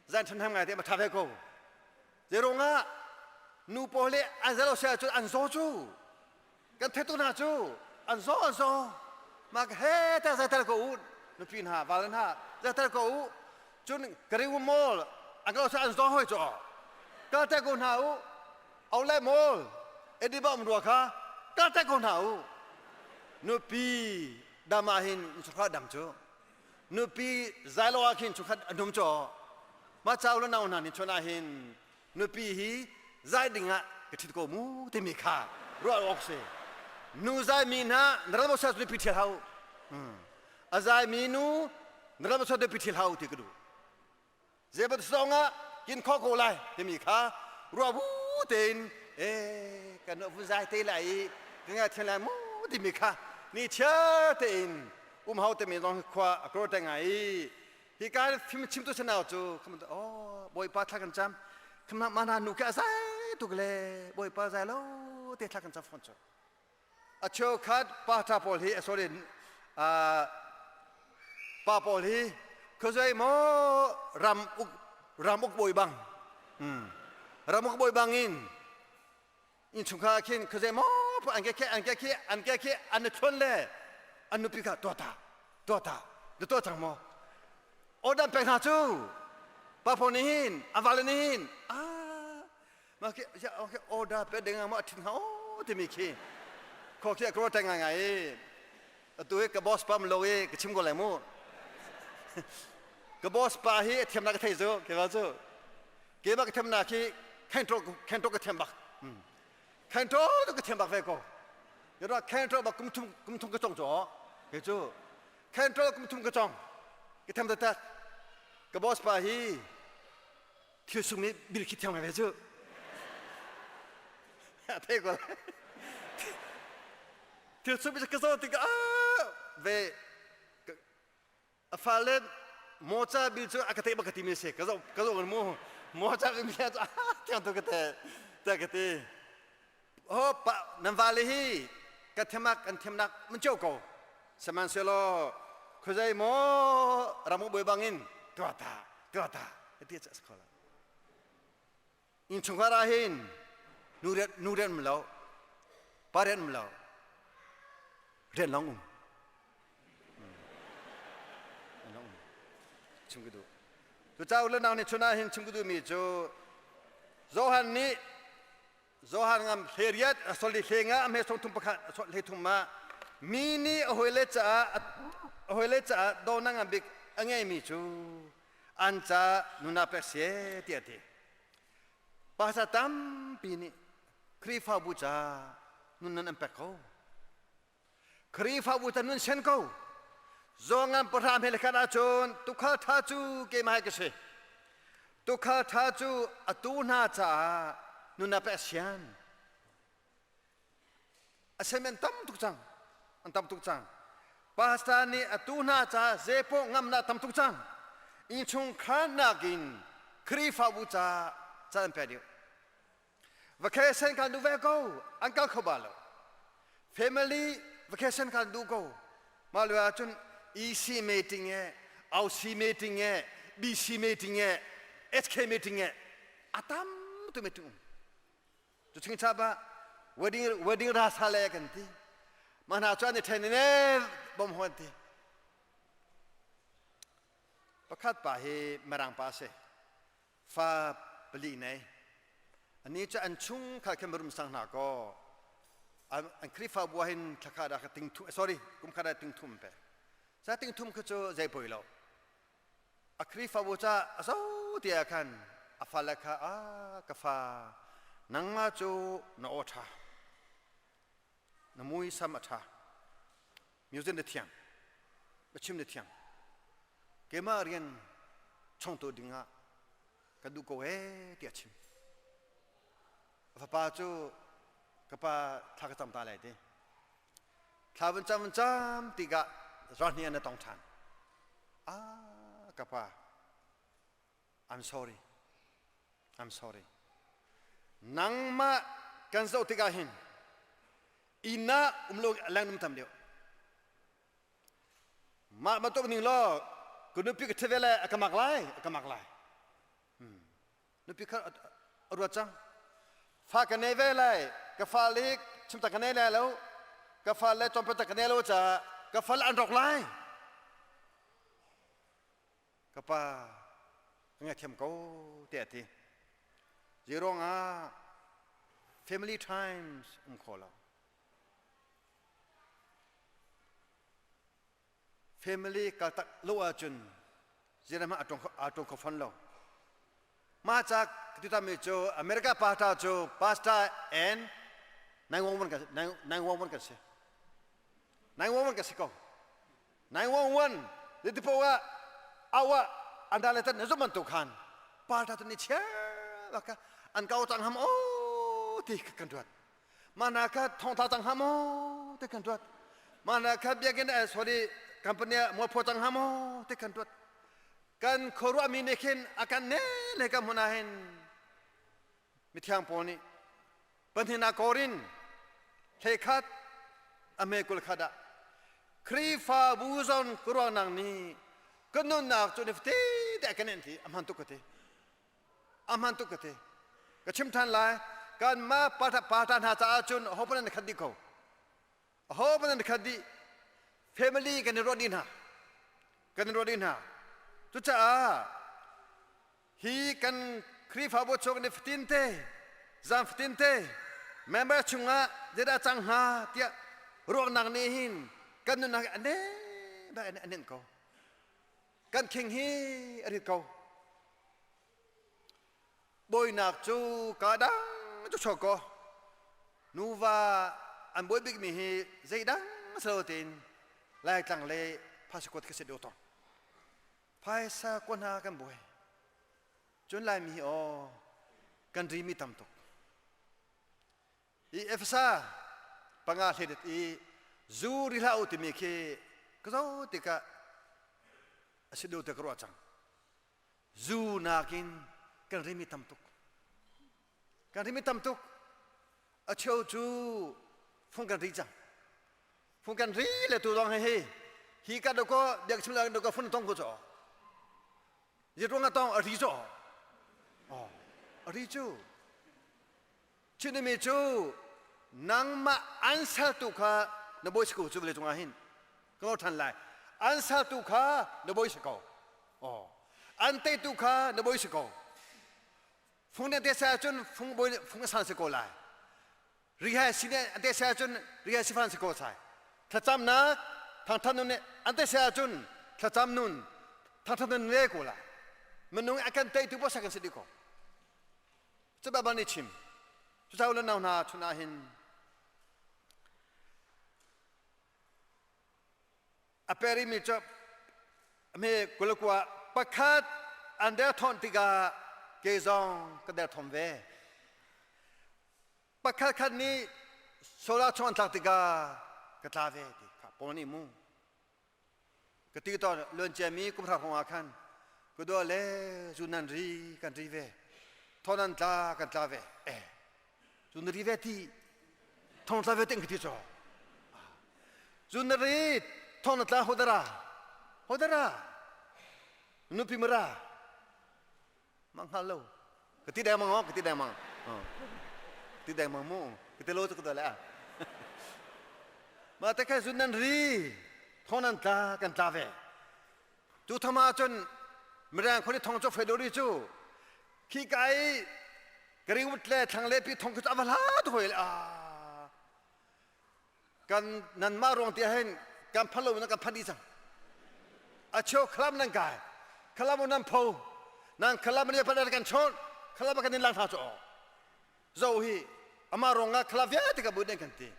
Zan ṭhahnem ngai te ma ṭha ve ko. Zeirung ah nu pawl le an zalo sia cun an zaw cu. Kan thetu hna cu an zaw an zaw. Ma he ta zai tar ko u nupi hna val hna zai tar ko u. Cun kariu mall an ka an zaw hoi cu. Kal te ko hna u. Au le mall ediba um rua kha kal te ko hna u. Nupi dam ah hin chungkhar dam cu nupi zai lo ah khin chungkhat a num cu mah chau le nau hna nih chun ah hin nupi hi zai ding ah ka ṭhit ko mu timi kha ruah awk si nu zai mi hna na ral mo nupi ṭhial hau a zai mi nu na ral mo nupi ṭhial hau ti ka duh Zeibantuk zong ah kin kho ko lai timi kha ruah bu tein e kan vun zai te lai i ka ngai thian lai mu timi kha ni thiar tein um hau timi zong khua a kor te ngai i hi ka phim chim tu sanau cu kham oh bawipa thla kan cam kham mana nu ke zai tuk le bawipa zai lo te thla kan cam phone cu A cheukhat pa ṭha pawl hi sorry pa pawl hi khuazei maw ram uk ram uk bawi bang ram uk bawi bang in innchungkhar khin khuazei maw an ke khi an ke khi an ke khi an i thluan le an nupi kha tuah ta tuah ta na tuah cang maw order pek hna cu pa pawl nih hin an vale nih hin ah Mah khi okay order pe ding ah maw a thin hnga o timi khi kho khi a kro te ngai ngai i atu hi ka boss pam lo i ka chim ko lai mu ka boss pa hi a thiamnak ka thei cu ke cu ke bak ka thiamnak khi khenṭo khenṭo ka thiam bak khenṭo tu ka thiam bak ve ko yara khenṭo bak kum thum kum thum ka cong cho ke cu khenṭo kum thum ka cong ka thiam tak ka boss pa hi Thil sung nih bil khi thiang ve cu. A thei ko lai. Thil sung ka zo tik ah ve a fale mocha bil cu a ka te bak ka ti mi si ka zo ka zo mu mocha bil mi cu thiang tu ka te te ka ti ho pa nan vale hi ka themak kan themnak mun cheu ko sihmanhsehlaw khuazei maw ram boi bangin tua ta tua ta ti cha sakhola. Innchungkhar ah hin nu rian nu rian um lo, pa rian um lo, rian lawng um. Rian lawng um. Chim ka duh. Cucaah le nang nih chun ah hin chim ka duhmi cu Johan nih Johan ngam hleriat sorry hlenga a hme song thum pakhat hle thum ah mi nih a hawile caah a hawile caah dawhnak ngan bik a ngeimi cu an ca nuna pek si tiah a ti. Pastor tampi nih Khrihfabu ca nun nan an pek ko. Khrihfabu ta nun sen ko. Zongan pahra hme le khat ahcun tukhal tha cu keimah hi ka si. Tukhal tha cu atu hna caah nun a pek sian. A semen tam tuk cang. An tam tuk cang. Pastor nih atu hna caah zepaw ngamnak tam tuk cang. Innchungkhar nakin Khrihfabu ca ca an pek deuh. Vacation kan duh ve ko. An kal kho ba lo. Family vacation kan duh ko. Mah lio ahcun EC meeting e, OC meeting e, BC meeting e, HK meeting e, a tam tu meeting um. Cu ching chap ah wedding wedding rasa le kan ti. Mah hna cu an i then in e bom ho an ti. Pakhat pa hi Mirang pa a si. Fa pali nei. Ani cu an chungkhar khin rum sang hna kaw an Khrihfabu ah hin thlakhat ah ka ting thum sorry kum khat ah ting thum pe. Sa ting thum kha cu zei poi lo. A Khrihfabu ca a zo ti ah khan a fale kha a ka fa nangmah cu na aw ṭha na muisam a ṭha music na thiam na chim na thiam keimah rian chongtu dingah ka duh ko ee tiah a chim a fapa cu ka pa thla ka cam ta lai ti thla vun cam vun cam tikah rahni an tong ṭhan ah ka pa I'm sorry I'm sorry nangmah kan zoh tikah hin inn ah um lo leng um tam deuh Mah bantuk ning law ka nupi ka ṭhe ve le a ka mak lai, a ka mak lai. Hmm. Nupi kha a ruat cang. Fa ka nei ve lai, ka fa le chimta ka nei lai lo, ka fa le tlawmpal ka nei lo caah ka fa le an rawk lai. Ka pa ka ngaithiam ko tiah a ti. Zei ruangah family times um kho lo. Family kaltak lo ahcun zeiram ah aa ṭong kho fawn lo. Mah ca tutami cu America pastor cu pastor and 911 kan 911 kan si. 911 kan si ko. 911 zeiti poah ah awa anda le tan zum bantuk khan pastor tu ni chia baka an kau cang ham o ti kan ruat. Mana kha thongtha cang hnga maw ti kan ruat. Mana kha biakinn eh sorry company ah mualpho cang hnga maw ti kan ruat. Kan khuaruahmi nih khin a kan ne le ka hmun ah hin mithiang Paul nih pahnihnak Korin hlei khat a hme 20 khat ah Khrihfabu zon kuruangnak nih kan nunnak cu nifate te kan en ti a hman tuk ka ti. A hman tuk ka ti. Ka chim ṭhan lai. Kanmah pata pata hna caah cun ahohmanh an khat dih ko. Ahohmanh an khat dih. Family kan i ruat dih hna. Kan i ruat dih hna. Cucaah hi kan Khrihfabu chung ni fatin te, zan fatin te, member chungah zeidah cang hnga tiah ruahnak nih hin kan nunnak a ne bak in a nenh ko. Kan khing hi a rit ko. Bawinak cu ka dang cu chuak ko. Nuva an bawi bikmi hi zeidang si lo tein Laitlang le phaisa kuat ka si deuh tong. Phaisa kuat hna kan buai. Cun Laimi hi aw kan rimi tam tuk. I Efesa panga hledet i zu ri hlah u timi khi ka zoh tikah a si deuh te ka ruah cang. Zu nakin kan rimi tam tuk. Kan rimi tam tuk. A cheu cu fung kan ri cang. Fung kan ri le tu zong hi hi ka do ko biak chim la do ko fun tong ko cho. Zi ruang tong a ri cho. Oh, a ri cu. Chinmi cu nangmah an saltu kha na bawi si ko cu vawlei cungah hin ka ngol ṭhan lai. An saltu kha na bawi si ko. Oh. An teitu kha na bawi si ko. Fung ne te sa cun fung bawi fung san si ko lai. Rihai si ne an te sa cun rihai si fan si ko sai. Thlacamnak thangthan nun ne an te sa cun thlacam nun thangthan nun ne ko lai. Minung a kan teitu bo sa kan si di ko. Cu Baibal nih chim. Cucaah le nau hna chun ah hin a perimi cu me kulakua pakhat an derthawm tikah kei zong ka derthawm ve. Pakhat khat nih solar chung an tlak tikah ka tla ve ti kha Paul nih mu. Ka ti tawn luanciami kum hra hrawng ah khan ka dua le zu nan ri kan ri ve thon an tla kan tla ve eh zu na ri ve ti thong tla ve ting ka ti cho zu na ri thong na tla hodara hodara nupi mara mang hngal lo ka ti deng mang ka ti deng mang ti deng mang mu ka ti lo chu ka le ma te kha zun nan ri thong nan tla kan tla ve tu thama cun mirang khoni thong chu fedori chu khi kai Greenwood le thlang le pi thong khu ava hla tu hoi le a kan nan mah ruang ti hin kan phan lo na kan phan dih cang a cheu khalam nan kai khalam nan pho nan khalam ne pan kan chon khalam kan in lang tha cho zo hi ama rong nga khala vialte ka bu den kan ti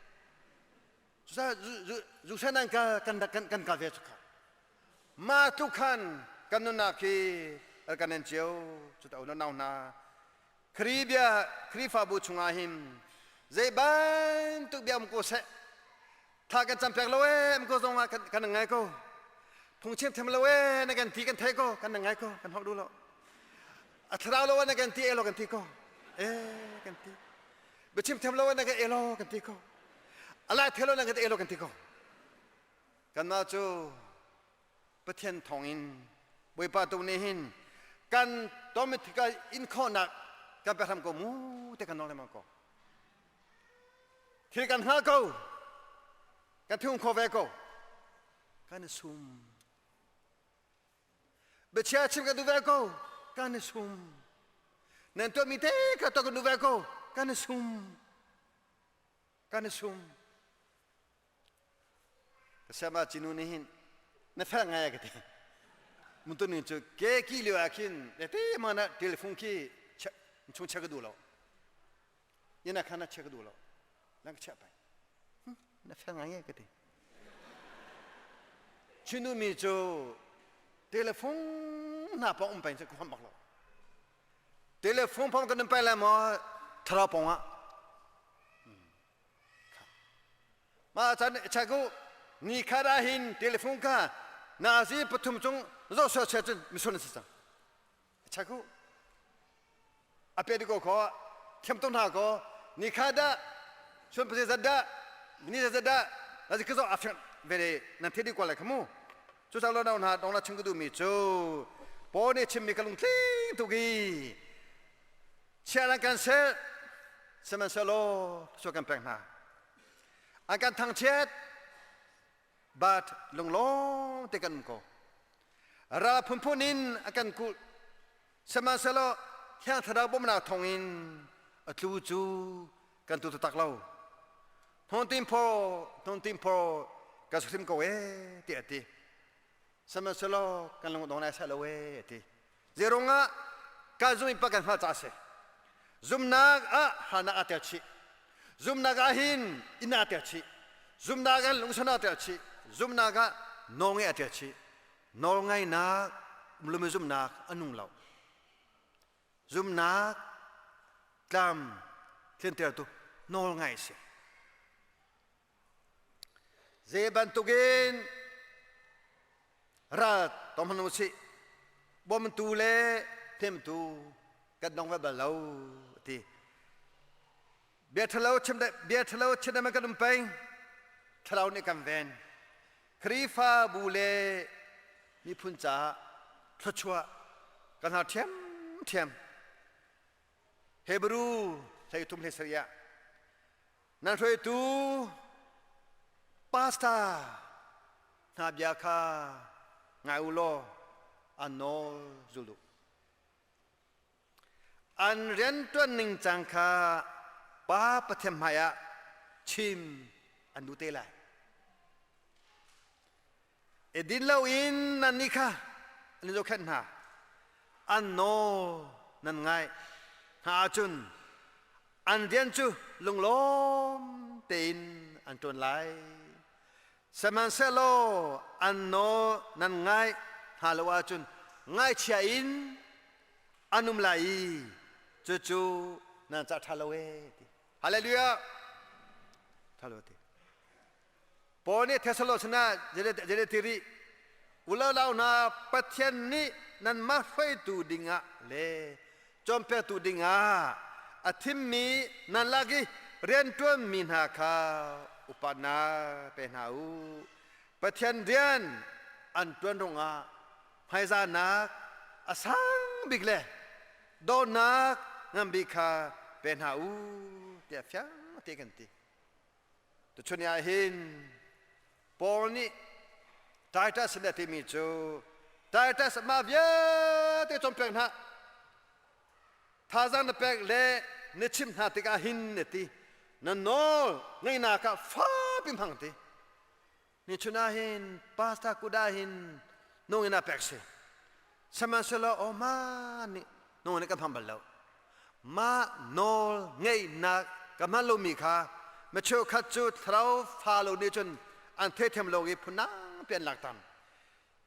zu sa nan ka kan kan kan ka ve chu kha ma tu khan kan nunnak hi kan en chiu chu ta nau na Khrih bia Khrihfabu chungah hin zei bantuk bia um ko seh tha kan cam pek lo ee ko zong ah kan ngai ko phungchim them lo ee na kan ti kan thei ko kan ngai ko kan hok duh lo a thlarau lo na kan ti elo kan ti ko eh kan ti biachim them lo na kan elo kan ti ko alai thelo na kan elo kan ti ko kanmah cu Pathian thawngin Bawipa tu nih hin kan tomitika in khawhnak kan pe hram ko mu te kan nong lengmang ko thil kan hngal ko kan thung kho ve ko kan i sum biachia chim kan duh ve ko kan i sum nan tuahmi te kha tuah kan duh ve ko kan i sum kan i sum Ka siama cinu nih hin na fel ngai ka ti. Muntu ning cu ke ki lio ah khin le te ma na telephone khi chung check ka duh lo. Ina khan na check ka duh lo. Lang ka check pai. Na fel ngai ka ti. Chinu mi cu telephone na pong um peng cu ka hom bak lo. Telephone pong kan pai lai maw thlarau pong ah. Mah chan chaku ni khat ah hin telephone kha nazi pathum cung zo so che cun misun an si cang. Chaku a pe ko kho thiam tung hna ko ni kha dah chun pasi zat dah ni zat dah nazi ka zo a fiang vele nan thedi kwa lai khamu cu cang lo na hna dong na chim ka duh mi cu paw nih chim mi ka lungtling tuk i Chiah an kan seh, sihmanhsehlaw thluachuah kan pek hna. An kan thangchiat, but lunglawm te kan um ko. Ral phunphun in a kan kulh, sihmanhsehlaw Thiang Thlarau bawmhnak thawngin a tlu cu kan tu taktak lo. Hnawng phaw, hnawng phaw, kan hrim ko ee, tiah a ti. Sihmanhsehlaw kan lung dong nai seh lo ee, a ti. Zeirung ah kan zum in pa kan hngalh caah a si. Zumnak ah harnak aa tel chih. Zumnak ah hin inn aa tel chih. Zumnak ah lungsan aa tel chih. Zumnak ah nawlngaih aa tel chih. Nawlngaihnak umlomi zumnak a nung lo. Zumnak tlam tlintertu nawlngaih a si. Zei bantukin ral tong hmanh usih bawmtu le hnemtu kan dong ve bal lo a ti. Bia ṭhalo chim bia ṭhalo chim man kan um peng thlarau nih kan ven. Khrihfabu le miphun caah thluachuah kan har ṭhiamṭhiam. Hebrew. 13 13 ah nan hruaitu pastor hna bia kha ngai u law an nawl zul u. An rianṭuan ningcang kha Pa Pathian hmaiah chim an duh te lai. Edin loin nannih kha an i zohkhenh hna. An nawl nan ngaih hna ahcun an rian cu lunglawm tein an ṭuan lai. Sihmanhsehlaw an nawl nan ngaih hna lo ahcun ngaihchia in an um lai i cucu nan cah ṭha lo ee ti. Hallelujah! Ṭha lo ti. Paul nih Thessalon sinah zeidah ti rih? Ulau hna Pathian nih nanmah hruaitu dingah le cawnpiaktu dingah a thimmi nan lak i rianṭuanmi hna kha upatnak pe hna u. Pathian rian an ṭuan ruangah hmaizahnak a sang bik le dawtnak ngan bik kha pe hna u tiah fiang te kan ti. Tuchun ah hin Paul nih Titus a timi cu Titus mah vialte cawnpiak hna thazaang na pek le na chimh hna tikah hin na ti na nawl ngeihnak ah fapi hmang ti ni chun ah hin pastor kuda hin nung in a pek si sihmanhsehlaw aw ma nih nung nih kan hmang bal lo mah nawl ngeihnak ka hman lomi kha mi cheukhat cu thlarau fa lo nih cun an theithiam lo i phundang pi an lak tam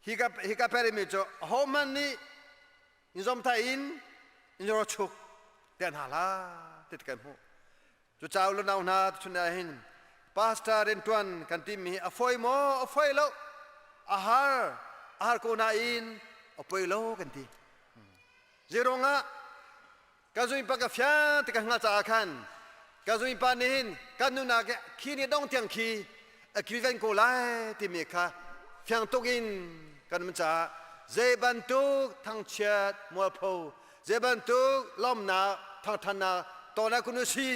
hika hika perimi cu ahohmanh nih in zomthai in in ro chuk te hna la ti kan hmuh cu cau le nau hna chun ah hin pastor riantuan kan timi hi a foi maw a foi lo a har a har ko nain a poi lo kan ti Zeiruangah ka zuipa ka fiang ti ka hngalh caah khan ka zuipa nih hin kan nunak khi nih dong tiang khi a kilven ko lai timi kha fiang tuk in kan um caah zei bantuk thangchiat mualpho zei bantuk lawmnak thangthannak tawnak kun si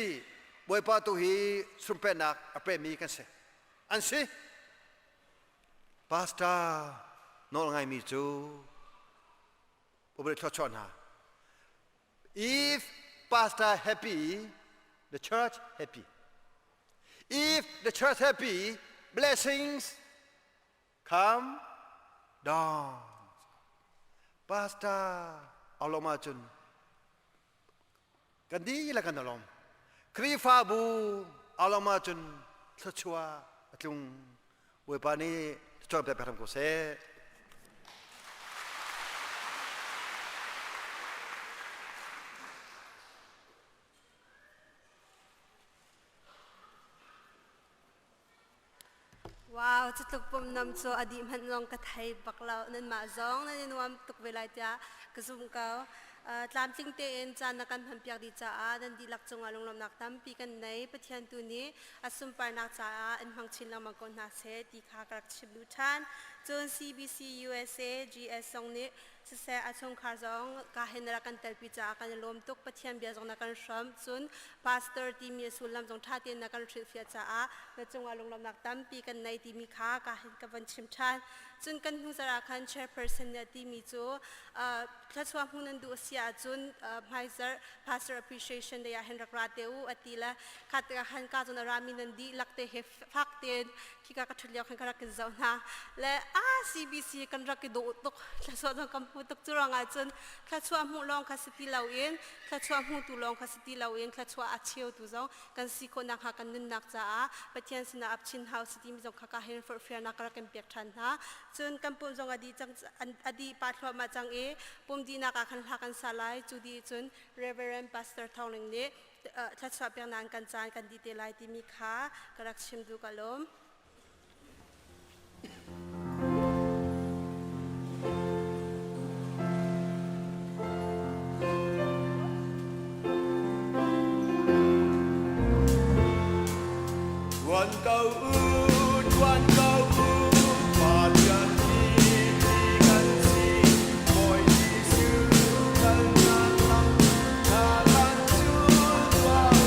Bawipa tu hi sunpernak a pemi kan si an si pastor nawl ngaimi cu If pastor happy, the church happy. If the church happy, blessings come down. Pastor aloma cun kan dihlak kan alom. Khrihfabu aloma cun thluachuah a tlung. Bawipa nih thluachuah pek hram ko seh. Wow, cutluk pumnam cu a dih hmanh zong ka thei bak lo. Nanmah zong nan i nuam tuk ve lai tiah ka zumh ko. Tlamtling tein caan na kan hmanpiak dih caah nan dihlak cungah lunglawmhnak tampi kan nei. Pathian tu nih a sunparnak caah in hmang chin lengmang ko hna seh ti kha ka rak chim duh ṭhan. Cun CBC USA GS zong nih siseh a chungkhar zong ka hin na rak kan telpi caah kan i lawm tuk. Pathian bia zong na kan hrawmh. Cun pastor timi a sullam zong ṭha tein na kan hrilhfiah caah na cungah lunglawmhnak tampi kan nei timi kha ka hin ka von chim ṭhan. Cun kan hnu zarh ah khan chairperson nih a timi cu thluachuah hmuh nan duh a si ahcun hmaizarh pastor appreciation day ah hin rak ra te u a ti le kha tikah khan ka cun a rami nan dihlak te he fak tein khika ka ṭhut lio khan ka rak in zoh hna le a CBC kan rak i dawh tuk thluachuah zong kan hmu tuk cu ruangah cun thluachuah hmuh lawng kha si ti loin thluachuah hmutu lawng kha si ti loin thluachuah a cheutu zong kan si khawh nakhnga kan nunnak caah Pathian sinah ap chin hau si timi zong kha ka hin forhfialnak ka rak in pek ṭhan hna cun kan pum zong a dih cang a dih pah thluahmah cang i pum dihnak ah khan hla kan sa lai cu dih cun Reverend Pastor Thawng Ling nih thluachuah peknak in kan caan kan dih te lai timi kha ka rak chim duh ka lawm. Tuan ko u, tuan ko u, Pathian mi kan si, Bawi Jesuh kalnak lam, na kan cu tuah u.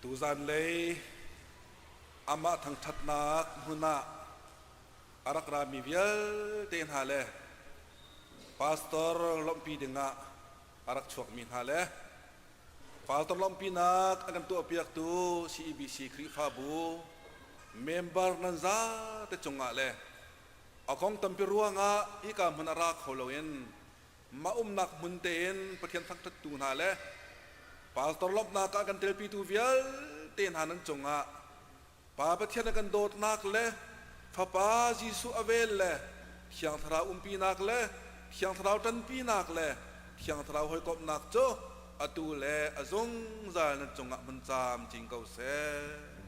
Tuzan lei amah thangṭhatnak hmun ah a rak rami vialte hna le pastor lawmhpi dingah a rak chuakmi hna le pastor lawmhpinak a kan tuahpiaktu CEBC Khrihfabu member nan zate cungah le a kong tampi ruangah hika hmun a ra kho loin mah umnak hmun tein Pathian thangṭhattu hna le pastor lawmhnak ah kan telpitu vialte hna nan cungah Pa Pathian a kan dawtnak le Fapa Jesuh a vel le Thiang Thlarau umpinak le Thiang Thlarau ṭanpinak le Thiang Thlarau hawikomhnak cu atu le a zungzal nan cungah hmun camcin ko seh.